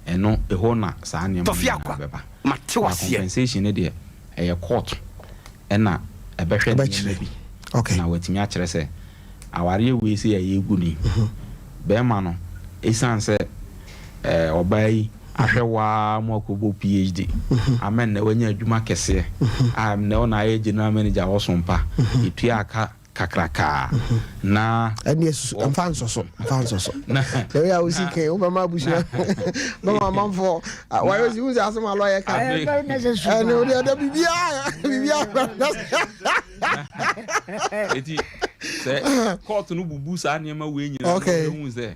Ɛno, ɛhɔ na saa nneɛma no Tɔfe nyinaa Akwa, bɛba. mate Na wo aseɛ. compensation no deɛ, ɛyɛ court ɛna ɛbɛhwɛ nneɛma Ɛbɛkyerɛ. bi Okay. na watumi akyerɛ sɛ awareɛ wei sei a yɛregu no yi, bɛrima no, ɛsiane sɛ ɛɛ ɔbaa yi ahwɛ wo ara ma wakɔbɔ PhD, ama nnɛ wanya adwuma kɛseɛ a nnɛ wo na ayɛ general manager wɔ Sompa, ɛtua ka kakrakaa na. Ɛnneɛ susu mfa nsɔ so mfa nsɔ so sɛ woyɛ a wosi kan wobɛma abusua bɛma amanfoɔ wayɛ osi hu sɛ asɛm alɔ yɛ ka ɛne wode ɛdɛ biribiaa biribiaa eti sɛ kɔɔto no bubu saa nneɛma wei nyinaa okay. na ɔbɛhu sɛ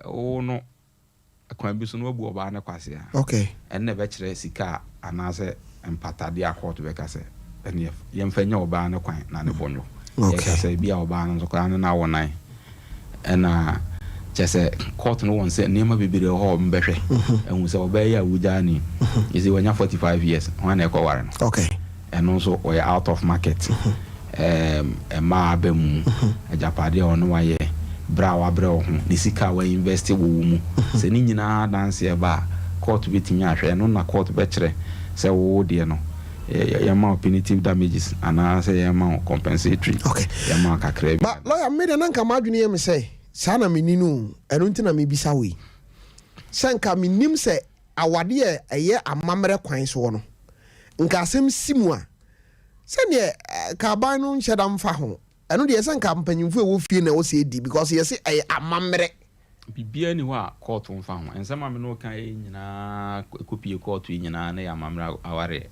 wo no kwan bi so no wabu ɔbaa no kwasea. Okay. Ɛno na ɛbɛkyerɛ sika a anaasɛ mpatadeɛ a kɔɔto bɛka sɛ ɛneɛ yɛmfa nya ɔbaa no kwan na ne bo nnwo. Okay. Yɛka sɛ ebi a ɔbaa no nso koraa ne no awo nan ɛna kyerɛ sɛ kɔɔto no wɔ nsɛ nneɛma bebree wɔ hɔ a wɔbɛhwɛ ahu sɛ ɔbaa yi a wogyaa no yi, you see wanya 45 years, hwan na ɛkɔware no? Okay. Ɛno nso ɔyɛ out of market. Ɛɛm, mmaa aba mu, agyapadeɛ a ɔne wo ayɛ, berɛ a wabrɛ wo ho, ne sika a wa invest wɔ wo mu. Sɛ ne nyinaa adanseɛ ba a, court bɛtumi ahwɛ. Ɛno na court bɛkyerɛ sɛ wo deɛ no, yɛ, yɛma wo punitive damages anaa sɛ yɛma wo compensatory, Okay. yɛma wo kakra bi. But lawyer, me deɛ na nka m'adwene yɛ me sɛ saa na menni no o, ɛno nti na mebisa wo yi. Sɛ nka menim sɛ awadeɛ a ɛyɛ amammerɛ kwan soɔ no, nka asɛm si mu a, sɛdeɛ nka aban no nhyɛ da mfa ho. Ɛno deɛ sɛ nka mpanyimfoɔ a ɛwɔ fie na ɛwɔ sɛ ɛdi because yɛse ɛyɛ amammerɛ. Biribiara nni hɔ a kɔɔto mfa ho. Nsɛm a me ne wo ka yi nyinaa kɔpie kɔɔto yi nyinaa na ɛyɛ amammerɛ awareɛ.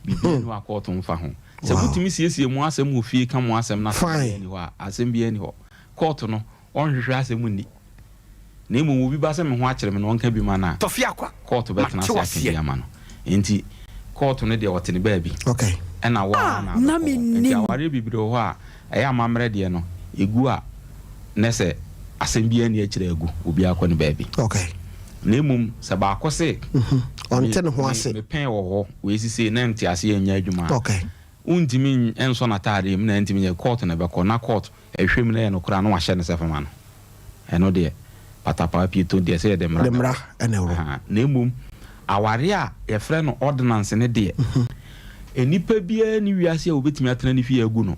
Biribiara nni hɔ a kɔɔto mfa ho. Sɛ motumi siesie mo asɛm wɔ fie ka mo asɛm na asɛm biara nni hɔ a, asɛm biara nni hɔ. Court no, ɔnhwehwɛ asɛm nni. Na mmom obi ba sɛ me ho akyere me na ɔnka bi ma no a, court bɛtena ase aka bi ama no. Enti court no deɛ ɔte ne baabi, ɛna wo ara na Na wobɛkɔ hɔ. Enti mennim. awareɛ bebree wɔ hɔ a, ɛyɛ amammerɛ deɛ no, ɛgu a, nɛ sɛ asɛm biara nni akyire a agu, obiara kɔ ne baabi. Na mmom sɛ baako se, me, Ɔnte ne ho me, ase. me pɛn wɔ hɔ, wei sisei na nteaseɛ nyɛ adwuma a, wontumi nsɔ n'ataadeɛ mu na ɛntumi nyɛ, court na ɛbɛkɔ, na court ɛhwɛ mu na ɛyɛ nokorɛ a na wahyɛ no sɛ fama no. Ɛno deɛ, patapaa pieto deɛ sɛ yɛde mmara De na mmara ɛwɔ. na ɛwɔ. Ahaa. Na mmom awareɛ a yɛfrɛ no ordinance no deɛ, nnipa biara nni wiase a wɔbɛtumi atena ne fie agu no.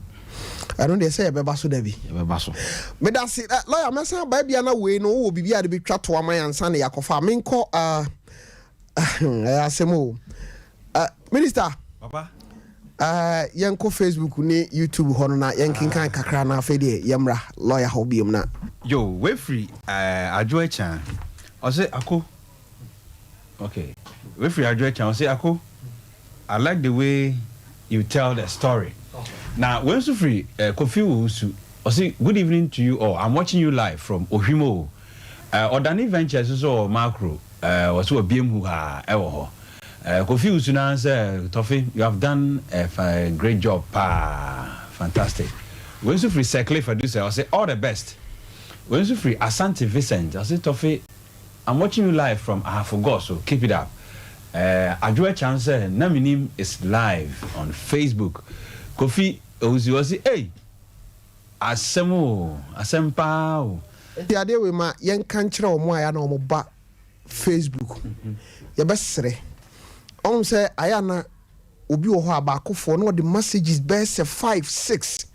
Ɛno deɛ sɛ yɛbɛba so da bi. Yɛbɛba so. Medase eh, lawyer mɛsan aba ebia na wei no wowɔ biribi a de bɛtwa to ama yɛn ansa na yɛakɔfa. Menkɔ ah, ɛyɛ asɛm o. Eh, minister. Papa. Eh, yɛnkɔ Facebook ne YouTube hɔ no na yɛnkenkan kakra na afei deɛ yɛmmra lawyer hɔ biom na. Yo, wei firi eh, Adwo Akyan. Ɔse Ako. Okay. Wei firi Adwo Akyan. Ɔse Ako, I like the way you tell the story. Na wei nso firi eh, Kofi Owusu. Ɔse good evening to you all. I'm watching you live from Ohwim o. Eh, Ɔdane Ventures nso wɔ Makro. Eh, ɔse wabiem huhaa ɛwɔ hɔ. Eh, Kofi Owusu no ara sɛ Tɔfe, you have done a fa great job paa. Fantastic. Wei nso firi Sir Cliff Adusɛ. Ɔse all the best. Wei nso firi Asante Vincent. Ɔse Tɔfe, I'm watching you live from Ahafo Goso. Keep it up. Eh, Adwo Akyan sɛ na menim is live on Facebook. Kofi Owusu ɔse ei! Asɛm o, asɛm paa o. Nti adeɛ wei ma yɛnka nkyerɛ wɔn a ɛyɛ a na wɔn ba Facebook. Yɛbɛsrɛ. Ɔhu sɛ ayɛ a na obi wɔ hɔ a baakofoɔ na ɔde messages bɛyɛ sɛ five, six.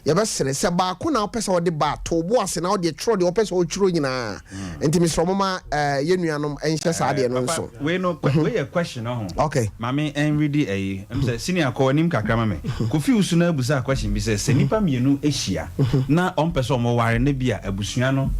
Yɛbɛsrɛ sɛ baako na wopɛ sɛ ɔde ba a, to wo bo ase na wode twerɛ deɛ wopɛ sɛ wotwerɛ nyinaa. Nti mesrɛ momma yɛn nuanom nhyɛ saa adeɛ no Papa, nso. wei no, wei yɛ question ɔho. Okay. Maame ɛnredi ɛyi, ɛm sɛ senior kɔ w'anim kakra ma me. Kofi Wusu no abusa question bi sɛ, sɛ nnipa mmienu hyia na wɔn pɛ sɛ wɔn ware na bi a abusua no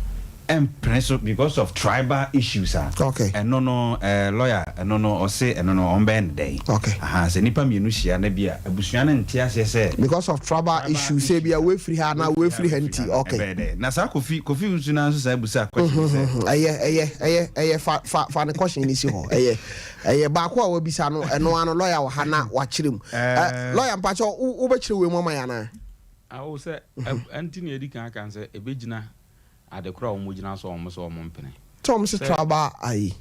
ɛmpene so because of tribal issues a, Okay. ɛno no ɛɛ lawyer ɛno no ɔse ɛno no wɔn bɛyɛ no dɛn? Okay. Ahaa, sɛ nnipa mmienu hyia na bi a abusua no nte aseɛ sɛ Because of tribal tribal issues, sɛ issues ebia a, wei firi ha anaa wei wei firi firi ha ha wei firi nti, ha no okay. ɛbɛyɛ dɛn? Na saa Kofi Kofi Wusu no ara nso saa busa question bi sɛ. Ɛyɛ, ɛyɛ, ɛyɛ, ɛyɛ, fa, fa, fa ne question no si hɔ. Ɛyɛ, ɛyɛ, baako a wabisa no, ɛno ara no, lawyer wɔ ha na wakyerɛ mu. Ɛ, lawyer, mpakyɛ, wo, wobɛkyerɛ wei mu ama yɛn anaa? Awo sɛ, ɛ, ɛnti na yɛdi kan aka no sɛ, ɛbɛgyina ade korɔ a wɔgyina so a wɔn sɛ wɔn mpene. Sɛ wɔn se Sɛ. tribal ayi.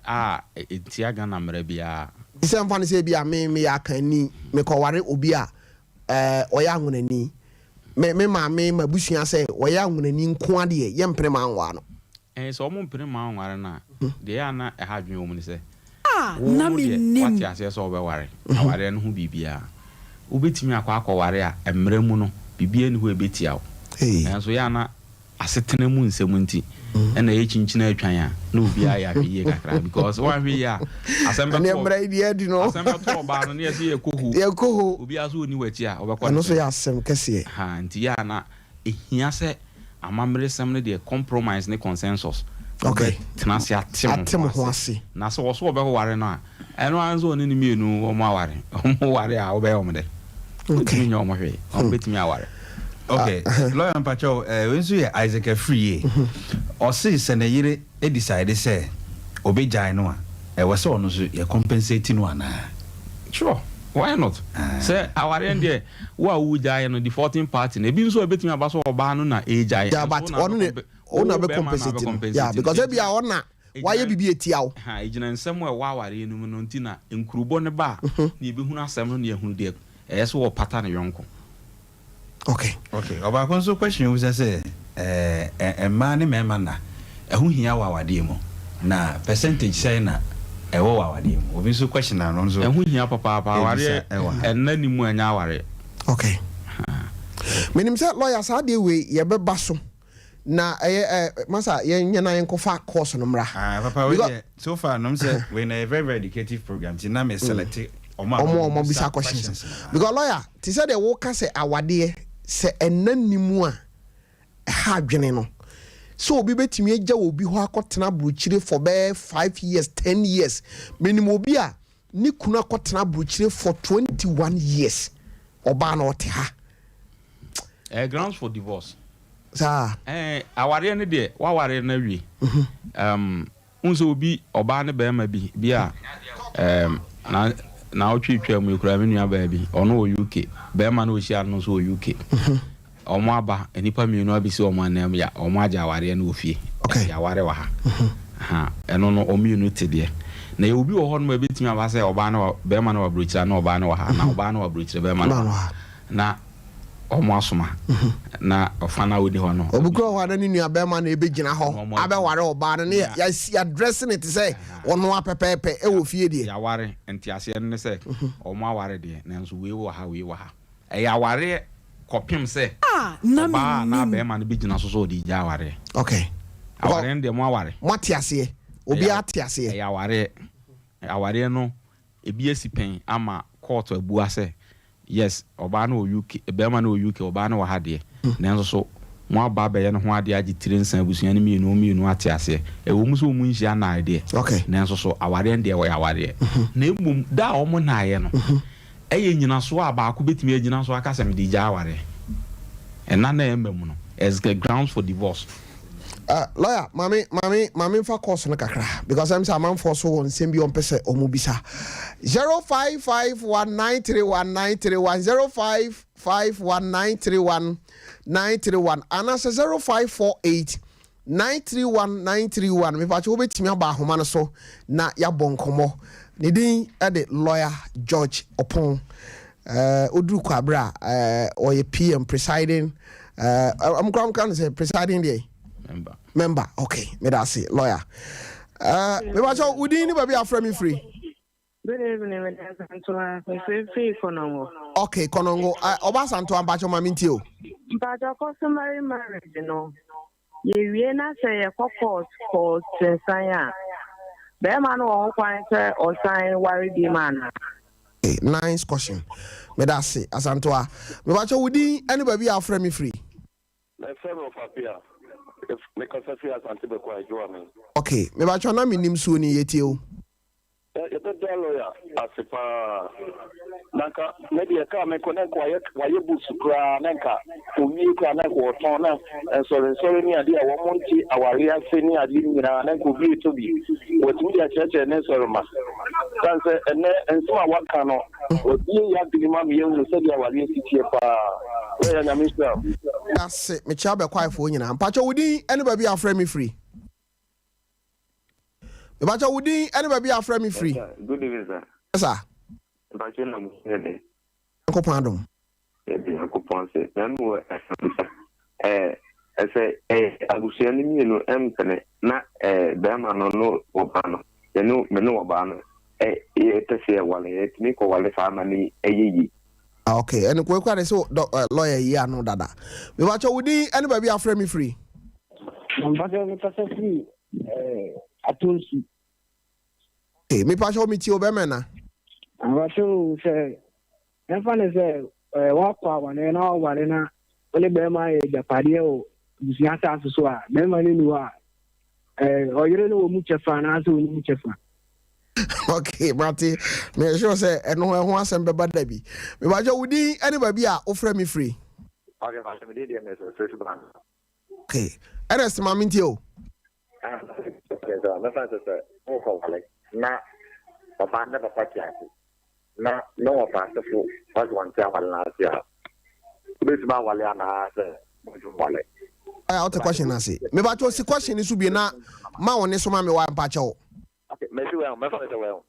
A, ɛntia Ghana mmara biara. Te sɛ mfa no sɛ ebia me, meyɛ Akanni, mekɔware obi a, ɛɛ, ɔyɛ Anwonani. Me, me maame, m'abusua sɛ ɔyɛ Anwonani nko ara deɛ, yɛmpene ma anware no. Ɛɛ, sɛ wɔmpene mma wonware no a, deɛ ɛyɛ a na ɛha adwene wɔ mu ne sɛ, A wo na no deɛ, mennim. woate aseɛ sɛ wobɛware, awareɛ no ho biribiara. Wobɛtumi akɔ akɔware a, mmara mu no, biribiara nni hɔ a ɛbɛtia wo. Nanso ɛyɛ a na asetena mu nsɛm nti, ɛna ɛyɛ kyinkyin atwan a, na obiara yɛ ahwɛyie kakra. Because woanhwɛ yie a, asɛm bɛto Ɛneɛ mmara yi deɛ adi no. asɛm bɛto ɔbaa no, na yɛse yɛkɔ ho. Yɛkɔ ho. Obiara nso ɔnni w'akyi a, wobɛkɔ Ɛno ne nso sɛn? yɛ asɛm kɛseɛ. Ahaa, nti ɛyɛ a na ɛhia sɛ Amammeresɛm no deɛ compromise ne consensus. Okay. Wobɛtena ase ate Ate mo mo ho ho ase. ase. Na sɛ wɔso wɔbɛware no a, ɛno ara nso ɔne no mmienu wɔn aware. Wɔn ware a wobɛyɛ wɔn dɛ? Okay. Wontumi nyɛ wɔn hwee. Wɔn bɛtumi aware. Okay, lawyer mpakyɛw, eh, wei nso yɛ Isaac Afriyie. Ɔse sɛ ne yere decide sɛ ɔbɛgyae no a, ɛwɔ sɛ ɔno nso yɛ compensate no anaa? Sure, why not? Sɛ awareɛ no deɛ, wo a wogyaeɛ no, defaulting party no, ebi nso a ebetumi aba sɛ ɔbaa no na ɛregyae, Yeah, nso but wo na ɔno ne bɛkɔmpe, wo na wo bɛ bɛrima na compensate no. Yeah, bɛcompensate no. because ebia Egyina, ɔna wayɛ egyina, biribi etia wo. ha, egyina nsɛm a ɛwɔ awareɛ no mu no nti na nkurubɔ no ba a, na yɛbɛhunu asɛm no na yɛahunu deɛ ɛyɛ sɛ wɔpata ne yɔnko. Okay. Okay, ɔbaako nso question bisa sɛ ɛɛ mmaa ne mmarima nna ɛho hia wɔ awadeɛ mu na percentage sɛn na ɛwɔ wɔ awadeɛ mu? Obi nso question ano nso Ɛho hia papaapa, ɛbisa awareɛ ɛwɔ ha. ɛnna nni mu a ɛnyɛ awareɛ. Okay. Menim sɛ lawyer saa adeɛ wei yɛbɛba so na ɛyɛ ɛ masa yɛnyɛ na yɛnkɔfa course no mmra. Ah papa wei Because deɛ so far nom sɛ wei na ɛyɛ very very educative program nti na me select ɔmo a ɔmo a ɔmo ɔmo bisa bisa questions questions no. because lawyer te sɛ deɛ woka sɛ awadeɛ sɛ ɛnna nni mu a ɛha adwene no sɛ obi bɛtumi agya obi hɔ akɔtena aburokyire for bɛyɛ 5 years, 10 years. Menim obi a ne kunu akɔtena aburokyire for 21 years. Ɔbaa no ɔte ha. Ɛyɛ grounds for divorce. Saa. Ɛɛ awareɛ no deɛ waware no awie. Um, wohu sɛ obi ɔbaa ne bɛrima bi bi a um, na na ɔtwe twa mu ekura me nua baa bi ɔno wɔ UK bɛrima no ɔhyia no nso wɔ UK. Wɔn aba nnipa mmienu abɛsi wɔn anan mu ya wɔn agye awareɛ no wɔ fie. Okay. Yɛaware wɔ ha. Ha ɛno no wɔn mmienu te deɛ. Na yɛ obi wɔ hɔ nom a ebɛtumi aba sɛ ɔbaa no wɔ bɛrima no wɔ aburokyire na ɔbaa no wɔ ha na ɔbaa no wɔ aburokyire bɛrima no wɔ ha. Na wɔn asoma na ɔfa no a ɔni hɔ no. Obi kura hɔ a na ne nua bɛrima na ebɛgyina hɔ abɛware ɔbaa no ne yɛasi adrɛse ne te sɛ ɔno apɛpɛɛpɛ ɛwɔ fie deɛ. Yɛaware nteaseɛ no ne sɛ wɔn aware deɛ nanso wei wɔ ha wei wɔ ha. Ɛyɛ awareɛ kɔpem sɛ A na ɔbaa anaa mennim. bɛrima no bɛgyina so sɛ ɔde regya awareɛ. Okay. Awareɛ no deɛ mo aware. Moate aseɛ. Obiara te aseɛ. Ɛyɛ awareɛ. Awareɛ no ebi asi pɛn ama kɔɔto abua sɛ yes ɔbaa no wɔ UK, bɛrima no wɔ UK, ɔbaa no wɔ ha deɛ. Nanso so mo aba abɛyɛ ne ho adeɛ agye tire nsa abusua no mmienu, wɔn mmienu ate aseɛ. Ɛwɔ mu sɛ wɔn nhyia nnaeɛ deɛ. Okay. Nanso so awareɛ no deɛ wɔyɛ awareɛ. Na mmom da a wɔn nnaeɛ no, Ɛyɛ nnyinasoɔ a baako bɛtumi agyina so aka sɛ mede regyae awareɛ. Ɛna na ɛmma mu no, it's the grounds for divorce. Uh, lawyer, maame maame maame nfa course no kakra because ɛm sɛ amanfoɔ so wɔ nsɛm bi wɔn pɛ sɛ wɔn bisa. 0551931931 0551931931 anaasɛ 0548 931 931 mepakyɛ wobɛtumi aba ahoma no so na yɛabɔ nkɔmmɔ. Ne din de Lawyer George Opon. Ɔduru Kwaberɛ a ɔyɛ PM presiding ɔmkora mka no sɛ presiding deɛ member. Member, okay, meda ase lawyer. Mepakyɛ wo din ne baabi afrɛ me firi? Good evening, meda Asantoa. Mefiri firi Konongo. Okay, Konongo. Ɔba Asantoa mpakyɛ ma mentie o. Mpakyɛ customary marriage no, yɛwie na sɛ yɛkɔ court kɔ sensan a, bɛrima no wɔ ho kwan sɛ ɔsan ware bi ma anaa? Okay, nice question. Meda ase, Asantoa. Mepakyɛ wo din ne baabi a afrɛ me firi? Mefrɛ me Ɔfapia. Mekasa firi Asante Bɛkwa, Adwoame. Okay, mepakyɛ na mennim suo ni, yɛtie o. Yɛbɛda lawyer ase paa. Na nka me deɛ kaa me kɔ na nka wayɛ wayɛ books koraa na nka owie koraa na nka ɔtɔn na nsɔre nsɔre ne adeɛ a wɔn nte awareɛ ase ne adeɛ nyinaa na nka obi retɔ bi watumi de akyerɛkyerɛ ne nsɔre ma san sɛ ɛnɛ nsɛm a waka no wabie yɛ adwene ma me yɛhunu sɛdeɛ awareɛ si teɛ paa. Lawyer Nyame nhyira wo. Ase mekyia bɛkwaefoɔ nyinaa. Mpakyɛ wo din ne baabi a afrɛ me firi? Mepakyɛ wo din ne baabi a afrɛ me firi? Good evening, sir. Sir. Mpakyɛ na mo yɛ dɛ. Nyankopɔn adom. Yɛde Nyankopɔn ase. Na me wɔ asɛmisa. Ɛɛ ɛsɛ ɛyɛ abusua no mmienu ɛmpene na ɛɛ bɛrima no no ɔbaa no yɛne me ne ɔbaa no ɛ yɛpɛ sɛ yɛwale yɛtumi kɔ wale saa ma ne ɛyɛ yie. Ah, okay. Ɛne kɔ ekura de sɛ dɔ ɛ lawyer yi ano dada. Mepakyɛ wo din ne baabi a afrɛ me firi? Mpakyɛ mekasa firi Atonsu. Okay, mepakyɛ wo metie wo bɛmɛ na. Mpakyɛ o sɛ ɛmfa ne sɛ wakɔ awareɛ na waware na wo ne bɛrima ayɛ agyapadeɛ wɔ abusua asase so a bɛrima no nni hɔ a ɔyere no wɔ mu kyɛfa anaasɛ ɔnni mu kyɛfa? Okay, mate. Me sure sɛ ɛno ɛho asɛm bɛba da bi. Mepakyɛ wo din ne baabi a wofrɛ me firi? Okay, mpakyɛ me din deɛ Mr. Fresh Bank. Okay, Ernest ma mentie o. Mɛfa sɛ sɛ wokɔ wale na ɔbaa ne papa te ase na ne wɔfa asefo wɔse wɔnte awale no ase a, wobɛtumi awale anaasɛ wontumi wale? Aya wote question no ase. Mepakyɛ si question no so bio na ma wo ne so ma me wa mpakyɛ wo. Okay, mɛsi wɛn mɛfa no sɛ wɛn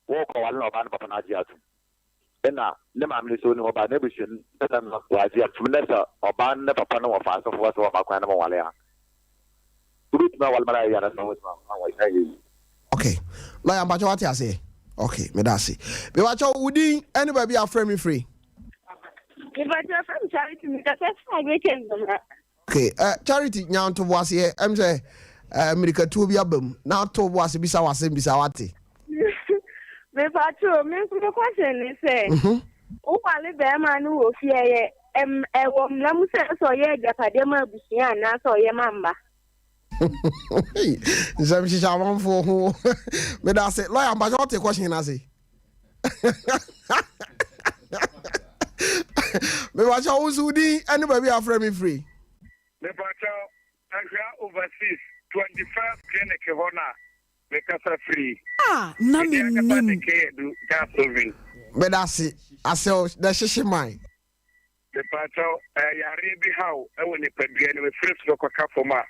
wokɔ wale na ɔbaa ne papa no agye atom ɛna ne maame no so ne ɔbaa n'abusua no na no wagye atom na sɛ ɔbaa ne papa no wɔfa asefo wɔsɛ wɔma kwan na ma wale a, wobɛtumi awale ma no ayɛ anaasɛ wobɛtumi awale ayɛ yie? Okay, lawyer mpakyɛ wate aseɛ? Okay, meda ase. Mepakyɛ wo din ɛne baabi a afrɛ me firi? Mepakyɛ frɛ me Charity, mekasa firi Agric Nzema. Okay, Charity nya ntoboaseɛ, ɛm sɛ mmirikatuo bi aba mu na to bo ase bisa w'asɛm bisa wate. Mepakyɛ o, me nso me question ne sɛ, wowale bɛrima no wɔ fie ɛyɛ ɛwɔ mmara mu sɛ sɛ ɔyɛ agyapadeɛ ma abusua anaasɛ ɔyɛ ma mma? Nsɛm hyehyɛ amanfoɔ ho. Meda ase. Lawyer mpakyɛ wote question no ase? Mepakyɛw wo nso wo din ne baabi a wofrɛ me firi? Mepakyɛw, Ahwea Overseas 21st Clinic hɔ na mekasa firi. A na Me din ankasa de mennim. Kay Adu Gas Oven. Meda ase, Asew na ɛhyehye man. Mepakyɛw, ɛyɛ yareɛ bi haw wɔ nipadua no mu, ɛfiri soro kɔka fam a,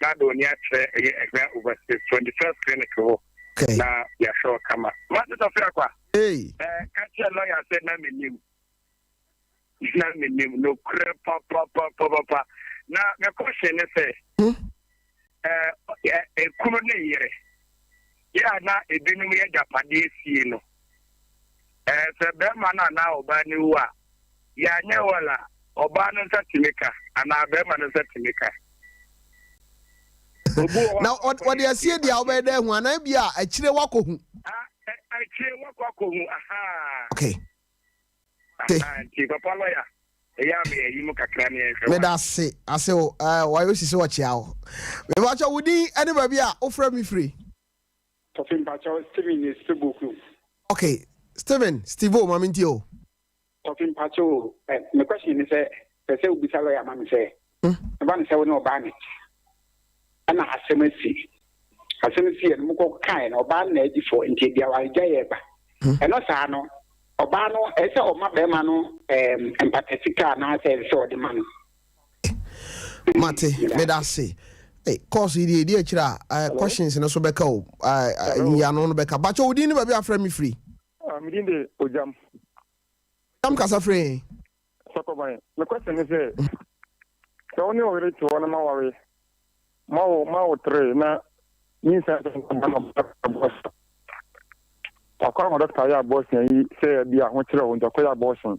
na ade w'ani akyerɛ ɛyɛ Ahwea Overseas 21st Clinic hɔ Okay. na yɛahwɛ wo kama. Mate Tɔfe Akwa, Hey. eh, ka kyerɛ lɔya sɛ na mennim. Na mennim nokorɛ papapapapa. Na me question ne sɛ, eh, eh, ekunu ne yere, yɛ a na ebinom yɛ agyapadeɛ sie no, eh, sɛ bɛrima no anaa ɔbaa no wu a, yɛanyɛ well a, ɔbaa no nsa tumi ka anaa bɛrima no nsa tumi ka? Obi wɔ hɔ a Na wɔde asie deɛ a wobɛyɛ dɛ ahu anaa bi a akyire woakɔhu? Ah, akyire woakɔ akɔhu, ahaa. Okay. Te. Ahaa, nti papa lɔya, ɛyɛ a meyɛ yi mu kakra ne yɛnhwɛ wa. Meda ase, ase o, eh, wayɛ osi sɛ ɔkyea wo. Mepakyɛ wo din ne baabi a wofrɛ me firi? Tɔfe mpakyɛw Steven ne Steve Ok, Steven, Steve o, ma mentie o. Tɔfe mpakyɛw o, eh, me question ne sɛ, pɛ sɛ wobisa lawyer ma me sɛ, ɛba ne sɛ wo ne ɔbaa ne te, ɛna asɛm asi, asɛm si yɛ no mokɔ kaeɛ no, ɔbaa no na adi fɔ, nti ebi awaregyaeɛ ba. Ɛno saa no, ɔbaa no, ɛsɛ sɛ ɔma bɛrima no eh, mpata sika anaasɛ ɛsɛ sɛ ɔde ma no? Mate, meda ase. Hey, course yi deɛ ɛdi akyire a eh, questions no so bɛka o, eh, eh, nyiano no bɛka. Bakyɛ wo din ne baabi a afrɛ me firi? Ah, me din de Ogyam. Ogyam kasa firi he? Sɔkɔban. Me question ne sɛ, sɛ wo ne wo yere te hɔ na moaware, moawo moawo tere na nyinsɛn sɛ nka ba na ɔba abortion. Wakɔ ama doctor ayɛ abortion yi sɛ bi ahokyerɛ wo nti ɔkɔyɛ abortion.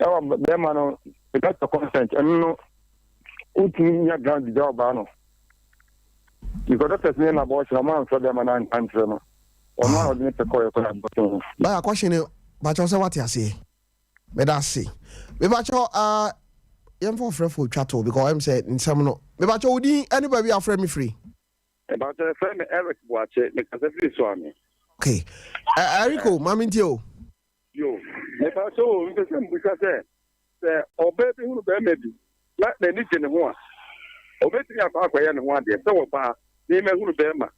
Ɛwɔ bɛrima no without your consent ɛno no wotumi nya ground gya ɔbaa no. Because doctors ne yɛ no abortion ɔmo amfrɛ bɛrima no anka nkyerɛ no. Ɔno a ɔde ne pɛ kɔyɛ kɔyɛ abortion no. Lawyer question no bakyɛw sɛ wate aseɛ. Meda ase. Mebakyɛw uh, yɛmfa ɔfrɛfo twa to because ɛm sɛ nsɛm no. Mebakyɛw wo din ne baabi a afrɛ me firi? Mebakyɛw yɛfrɛ me Eric Boakye, mekasa firi Suame. Okay. Uh, Eric o, ma mentie o. Yo, mebakyɛw o, mepɛ sɛ mbusa sɛ, sɛ ɔbaa bi hunu barima bi na n'ani gye ne ho a, ɔbɛtumi akɔ akɔyɛ ne ho adeɛ sɛ ɔbaa, me mahunu barima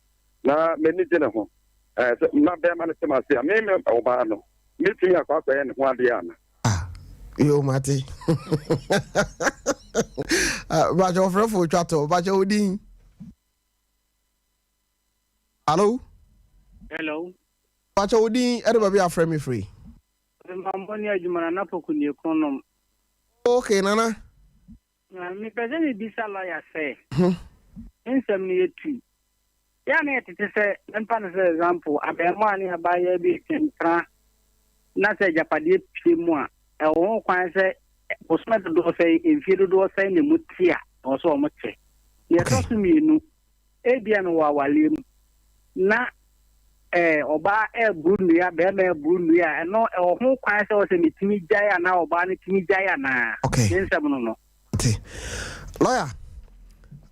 na m'ani gye ne ho, eh, sɛ na barima no te m'ase a, me me ɔbaa no, mɛtumi akɔ akɔyɛ ne ho adeɛ ana? Ah, yo, mate. Bakyɛ ɔfrɛfo twa to, bakyɛ wo din. Hello? Hello. Bakyɛ wo din ɛne baabi a afrɛ me firi? Mpampɔ ne adwuma Nana Poku nie Kronom. Okay, Nana. Mepɛ sɛ mebisa lɔya sɛ, ne nsɛm no yɛ tu. Yɛ a na yɛtete sɛ, memfa no sɛ example, abarimaa ne abaayewa bi retwe mpena na sɛ agyapadeɛ pue mu a, ɛwɔ ho kwan sɛ bosome dodoɔ sɛn, mfie dodoɔ sɛn na emu te a ɛwɔ sɛ wɔkyɛ. Deɛ ɛtɔ so mmienu, ebia mewɔ awareɛ mu na eh, ɔbaa ɛreboro nnua, barima ɛreboro nnua a, ɛno ɛwɔ ho kwan sɛ ɔsɛ metumi gyae anaa ɔbaa no tumi gyae anaa? Okay. Ne nsɛm no no. Te. Lawyer,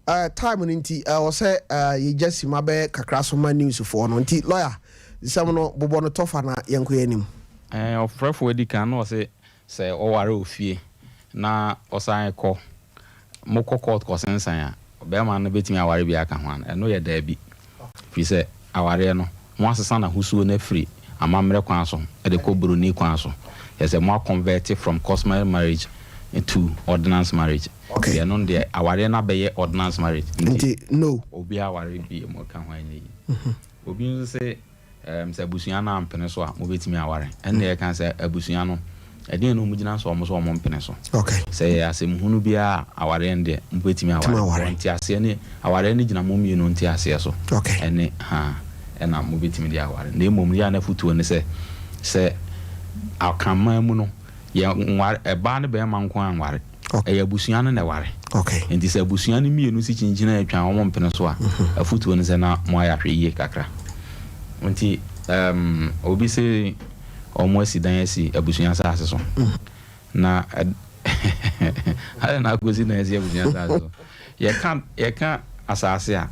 uh, time no nti ɛwɔ uh, sɛ uh, yɛgya sima bɛyɛ kakra so ma newsfoɔ no nti lawyer nsɛm no bobɔ no tɔfa na yɛnkɔ yɛn anim. Eh, ɔfrɛfoɔ adi kan na ɔse sɛ ɔware ofie na ɔsan kɔ mokɔ court kɔsensan a, bɛrima no bɛtumi aware bi aka ho ana? Ɛno yɛ daabi. Firi sɛ awareɛ no, mo asesa n'ahosuo no afiri amammerɛ kwan so de kɔ buroni kwan so. Kyerɛ sɛ mo akɔnvɛte from customary marriage to ordinance marriage. Nti ɛno no deɛ awareɛ no abɛyɛ ordinance marriage. Nti no. Obiara aware bi mu ka ho anyɛ yie. Obi nso se Ɛɛm, sɛ abusua no ampene so a, mobɛtumi aware. Ɛnna yɛka sɛ, abusua no, ɛdeɛn na wɔgyina so a wɔn nso wɔmpene so? Sɛ ɛyɛ asɛm hunu biara a, awareɛ no deɛ, mobɛtumi aware. Because nteaseɛ ne, awareɛ no gyina mo mmienu nteaseɛ so. Ɛne ha ɛna mobɛtumi de aware. Na mmom, yɛ a na afotuo ne sɛ, sɛ Akanman mu no, yɛnware, ɛbaa ne barima nko ara nware. Ɛyɛ abusua no na ɛware. Enti sɛ abusua no mmienu si kyinkyin a atwa a wɔmpene so a, afotuo ne sɛ na moayɛ ahwɛyie kakra. Nti um, obi se wɔn asi dan asi abusua asase so. Na adɛn na akɔsi dan asi abusua asase so? Yɛka, yɛka asase a,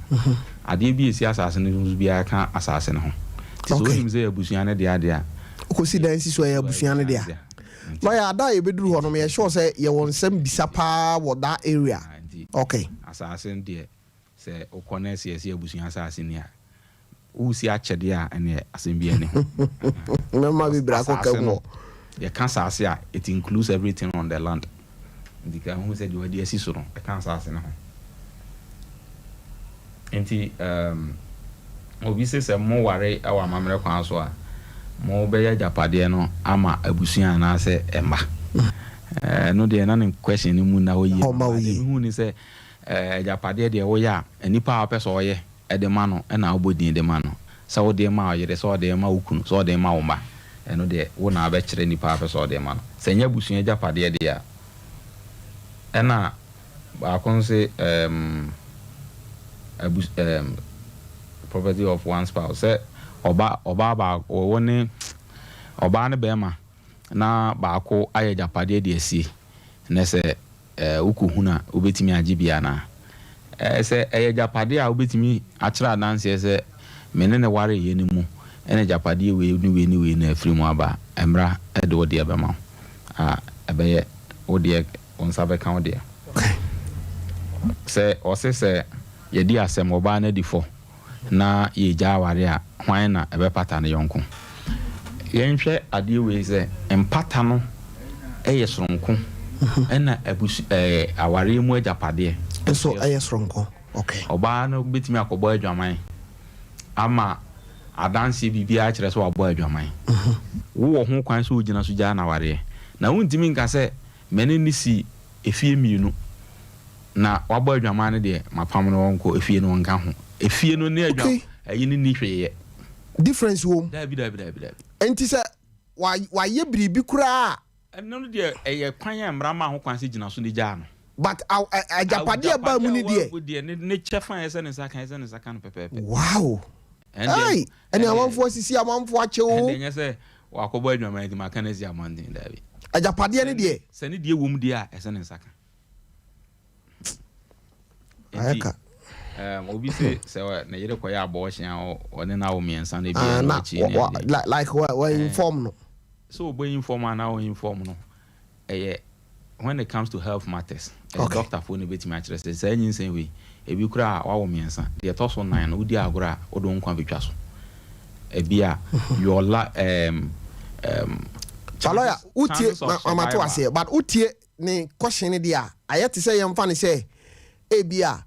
adeɛ bi a ɛsi asase no so biara ka asase no ho. Nti sɛ wonim sɛ ɛyɛ abusua no dea deɛ a, Wokɔsi dan si so a, ɛyɛ abusua no dea. Lawyer, ada a yɛbɛduru hɔ no, meyɛ sure sɛ yɛwɔ nsɛm bisa paa wɔ that area. Nti Okay. asase no deɛ, sɛ wokɔ na ɛsɛ yɛsɛ abusua asase ni a, wosi akyɛdeɛ a, ɛneɛ asɛm bi ani ho. Mɛma bebree akɔka Asase mu no, hɔ. yɛka asase a, it includes everything on the land. Nti ka hu sɛ deɛ wɔde asi so no, ɛka asase no ho. Nti obi sɛ mo ware wɔ amammerɛ kwan so a, mo bɛyɛ agyapadeɛ no ama abusua anaasɛ ɛma. Ɛno deɛ, na ne question no mu na hɔ yie. Ɔma wo yie. Mehu ne sɛ agyapadeɛ deɛ, woyɛ a, nipa a wopɛ sɛ ɔyɛ ɛde ma no, ɛna wobɔ din de ma no, sɛ wode ma ɔyere, sɛ ɔde ma wo kunu, sɛ ɔde ma wo mma, ɛno deɛ, wo na wabɛkyerɛ nipa a wopɛ sɛ ɔde ma no, sɛ nyɛ abusua agyapadeɛ deɛ a. Ɛna baako nso, abus property of one spouse, sɛ ɔba ɔbaa baako wɔwɔ ne ɔbaa ne bɛrima na baako ayɛ agyapadeɛ de asie, na sɛ wokɔhunu a, wobɛtumi agye bi anaa? Sɛ ɛyɛ agyapadeɛ a wobɛtumi akyerɛ adanseɛ sɛ me ne ne wareyɛ no mu ɛna agyapadeɛ wei ne wei ne wei na afiri mu aba a, mmara de wo deɛ bɛma wo a, ɛbɛyɛ wo deɛ, wo nsa bɛka wo deɛ. Sɛ ɔse sɛ yɛdi asɛm, ɔbaa no adi fɔ na yɛgya aware a, hwan na ɛbɛpata ne yɔnko? Yɛnhwɛ adeɛ wei sɛ mpata no ɛyɛ soronko, ɛna abusu awareɛ mu agyapadeɛ nso ɛyɛ soronko, okay. Ɔbaa no bɛtumi akɔbɔ adwaman ama adanseɛ biribiara kyerɛ sɛ wabɔ adwaman. Wowɔ ho kwan sɛ wogyina so gyaa n'awareɛ, na wontumi nka sɛ mene ne si efie mmienu na wabɔ adwaman no deɛ, mapam no, ɔnkɔ efie no, ɔnka ho. Efie no ne adwa ɛyi no ni hwee yɛ. Difference wɔ mu? Daabi, daabi, daabi, daabi. Nti sɛ wayɛ biribi koraa a. Ɛno no deɛ, ɛyɛ kwan a mmara ma ho kwan sɛ gyina so ne gyaa no. But agyapadeɛ baa mu ni deɛ. Deɛ ne kyɛfa yɛ sɛ ne nsa ka, yɛ sɛ ne nsa ka no pɛpɛɛpɛ. Wow. Ɛy, ɛne amanfoɔ asisi amanfoɔ akyɛ o. Ɛnde nyɛ sɛ wakɔbɔ adwaman nti maka no asi abɔnten, daabi. Agyapadeɛ ne deɛ. Sɛ ne deɛ wɔ mu deɛ a, ɛsɛ ne nsa ka. Ayɛ ka. Obi sɛ sɛ ne yere kɔyɛ abortion a, ɔne no awo mmiɛnsa no bi ɛno akyi ne adeɛ. Like wɔ inform no. Sɛ ɔbɔ inform anaa ɔ inform no, ɛyɛ when it comes to health matters, ɛyɛ doctor foɔ no bɛtumi akyerɛ sɛ saa nyinsɛn wei, ebi koraa a wawo mmiɛnsa, deɛ ɛtɔ so nan no, wodi agorɔ a, wode wo nkwa bɛtwa so. Ebi a your la But lawyer, wotie mama to aseɛ, but wotie ne question ne deɛ a, ayɛ te sɛ yɛmfa ne sɛ ebi a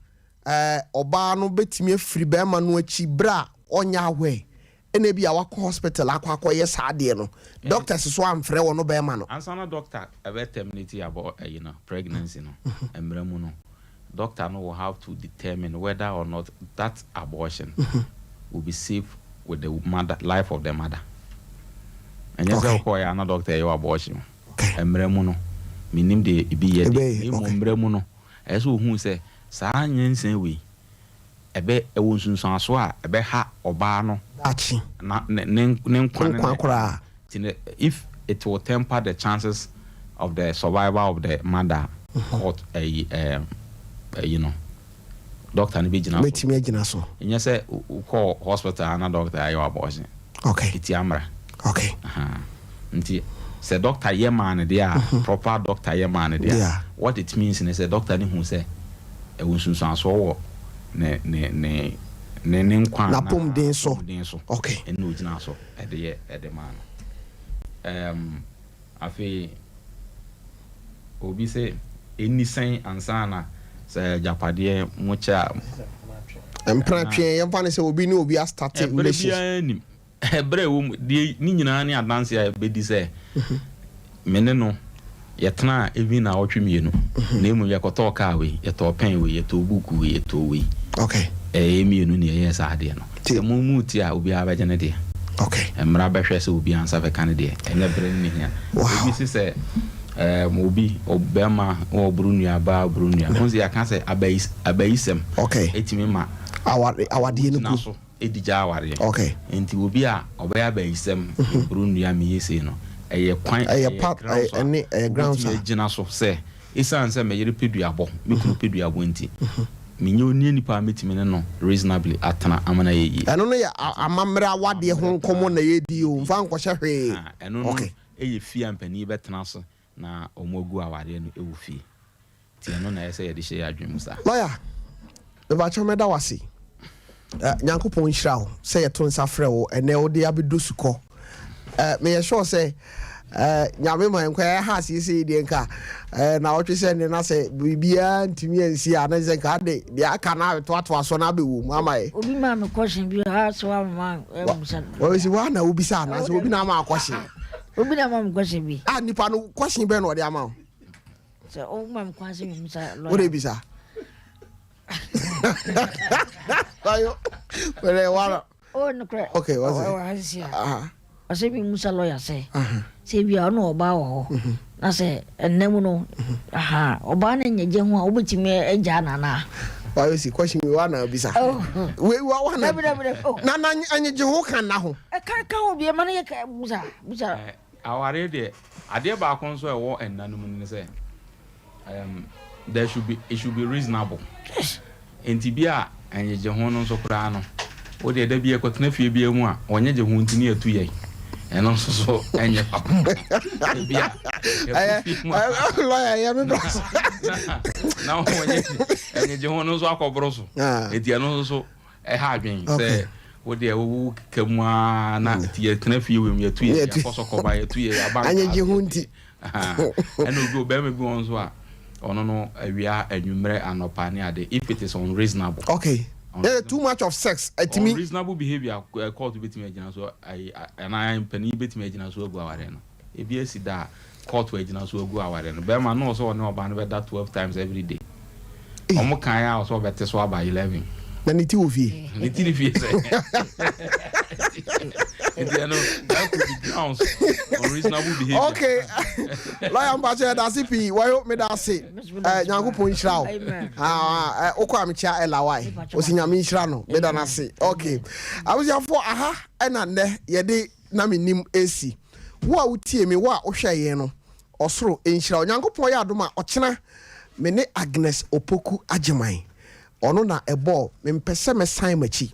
ɔbaa no bɛtumi afiri bɛrima no akyi berɛ a ɔnyɛ aware, ɛna ebi a wakɔ hospital akɔyɛ saa adeɛ no, doctors so amfrɛ wɔ no bɛrima no. Ansa na doctor ɛbɛ terminate abɔ ɛyi no, pregnancy no, mmerɛ mu no, doctor no will have to determine whether or not that abortion will be safe with the mother, life of the mother. Ɛnyɛ sɛ wokɔɔyɛ a na doctor ɛyɛ abortion. Mmerɛ mu no, menim deɛ ebi yɛ de, na mmom mmerɛ mu no, ɛyɛ sɛ ohuu sɛ saa nyinsɛn wei ɛbɛ ɛwɔ nsunsuanso a ɛbɛha ɔbaa no daakye na ne nkwa ne nkwa koraa. Nti no, if it will temper the chances of the survival of the mother, court ɛyi ɛyi no, doctor no bɛgyina so. Bɛtumi agyina so. Ɛnyɛ sɛ wokɔ hospital na doctor ayɛ wɔ abortion. Ɛti amra. Nti sɛ doctor yɛ maa no deɛ a, proper doctor yɛ maa no deɛ a, what it means ne sɛ doctor no hu sɛ ɛwɔ nsunsuansoɔ wɔ ne nkwa n'apɔmuden so. N'apɔmuden so. Ɛna ogyina so ɛde yɛ ɛde maa no. Afei obi sɛ ɛni sɛn ansa na sɛ agyapadeɛ mo kyɛ a. Mpratwe, yɛmfa ne sɛ obi ne obi astart ɛberɛ relationship. Biara nim ɛberɛ a ɛwɔ mu deɛ, ne nyinaa ne adanse a ɛbɛdi sɛ me ne no yɛtena even na ɔtwe 2, na emu yɛkɔtɔɔ kaa wei, yɛtɔɔ pɛn wei, yɛtɔɔ buku wei, yɛtɔɔ wei. Ɛyɛ mmienu ne ɛyɛ saa adeɛ no. Sɛ mo mu ti a, obiara bɛgye ne deɛ. Mmara bɛhwɛ sɛ obiara nsa bɛka ne deɛ. Ɛnyɛ bere ne hia. Obi si sɛ obi ɔbɛrima ɔboro nua, baa ɔboro nua ho sɛ yɛaka sɛ abayisɛm ɛtumi ma awadeɛ no gyina gu. So ɛdi gya awareɛ. Nti obi a ɔbɛyɛ abayisɛm, boro nua, meyɛ sei no, ɛyɛ kwan, ɛyɛ part grounds a ɛne ɛyɛ grounds a wobɛtumi agyina so sɛ ɛsiane sɛ meyere pɛ duabɔ, me kunu pɛ duabɔ nti, menyɛ onie nipa a mɛtumi ne no reasonably atena ama no ayɛ yie. Ɛno no yɛ amammerɛ awadeɛ ho nkɔmmɔ na yɛdi o, mfa nkɔhyɛ hwee. Ah, ɛno no. yɛ fie a mpanin bɛtena ase na wɔagu awareɛ no wɔ fie. Nti ɛno na ɛyɛ sɛ yɛde hyɛ yɛn adwene mu saa. Lawyer, mepakyɛw mɛda wo ase. Nyankopɔn nhyira wo sɛ yɛto nsa frɛ wo ɛnɛ wode abɛdɔ sukɔ. Meyɛ sure sɛ Nyame ma nkwa ɛha asiesie deɛ nka na ɔtwe sɛ ne na sɛ biribiara ntumi ansi a na sɛ nka ade deɛ aka na abɛtoatoa so na abɛwɔ mu ama yɛ. Obi maa me question bi ha sɛ wamma ɛmusa. Wɔbɛsi wa na wobisa anaasɛ obi na ama question. Obi na ama me question bi. Ah nipa no question bɛn na ɔde ama wo? Sɛ ɔma me kwan sɛ memusa lawyer. Wode bisa. Ayo, wɛrɛ wara. Oh, nokorɛ. Okay, what's it? Ɔwɔ ha sisi a. Ɔsɛ mi musa lawyer sɛ. Sɛ ebi a ɔne ɔbaa wɔ hɔ. Mhm. Na sɛ ɛnna mu no, aha, ɔbaa no nyɛ gye ho a, wobɛtumi agyaa no anaa? Wayɛ si question wei wa na bisa. Oh. Wei wa wa na. Dabi dabi dabi. Oh. Na na anyegye ho kan na ho. Ɛka ka ho bi ɛma no yɛ ka busa busa. Eh, Awareɛ deɛ, adeɛ baako nso a ɛwɔ nna no mu ne sɛ, um, there should be, it should be reasonable. Yes. Nti bi a ɛnyegye ho no nso koraa no, wo deɛ da bi ɛkɔtena fie biara mu a, wɔnyegye ho nti ne yɛtu yɛn. Ɛno nso so ɛnyɛ papa. Ebi a, yɛkɔ fie mu a, Lawyer, yɛ me bra so. na wɔnyɛ ɛnyegye ho no nso akɔboro so. Ah. Nti ɛno nso so Ɛha adwen sɛ wo deɛ wo keka mu ara na mm. ti yɛtena fie wɔ mu yɛtu yɛ yɛkɔ sɔkɔba yɛtu yɛ yɛaba anyegye ho nti ɛna obi ɔbɛrima bi wɔn nso a ɔno no awia anwummerɛ anɔpa ne ade if it is unreasonable. Okay. Yeah, too much of sex. Etimi. Unreasonable behavior eh, court betumi agyina so ayi anaa mpanyin betumi agyina so agu aware no. Ebi asi da a court agyina so agu aware no. Bɛrima no ɔsɛ ɔne ɔbaa no bɛda 12 times every day. Ɔmo kan a ɔsɛ ɔbɛte so aba 11. Na ne ti wɔ fie. Ne ti ne fie sɛ. Nti ɛno that could be grounds unreasonable behavior. Okay. Lawyer mpakyɛ yɛda ase pii. Wɔyo meda ase. Eh, Nyankopɔn nhyira wo. Ah, eh, wokɔ a mekyia Ella wae. Osi Nyame nhyira no. Meda no ase. Okay. Abusuafoɔ aha ɛna nnɛ yɛde na mennim ɛsi. Wo a wotie me, wo a wohwɛ yɛn no, ɔsoro nhyira wo. Nyankopɔn yɛ adom a, ɔkyena me ne Agnes Opoku Agyeman, ɔno na ɛbɔɔ Mempɛ sɛ mɛsan m'akyi.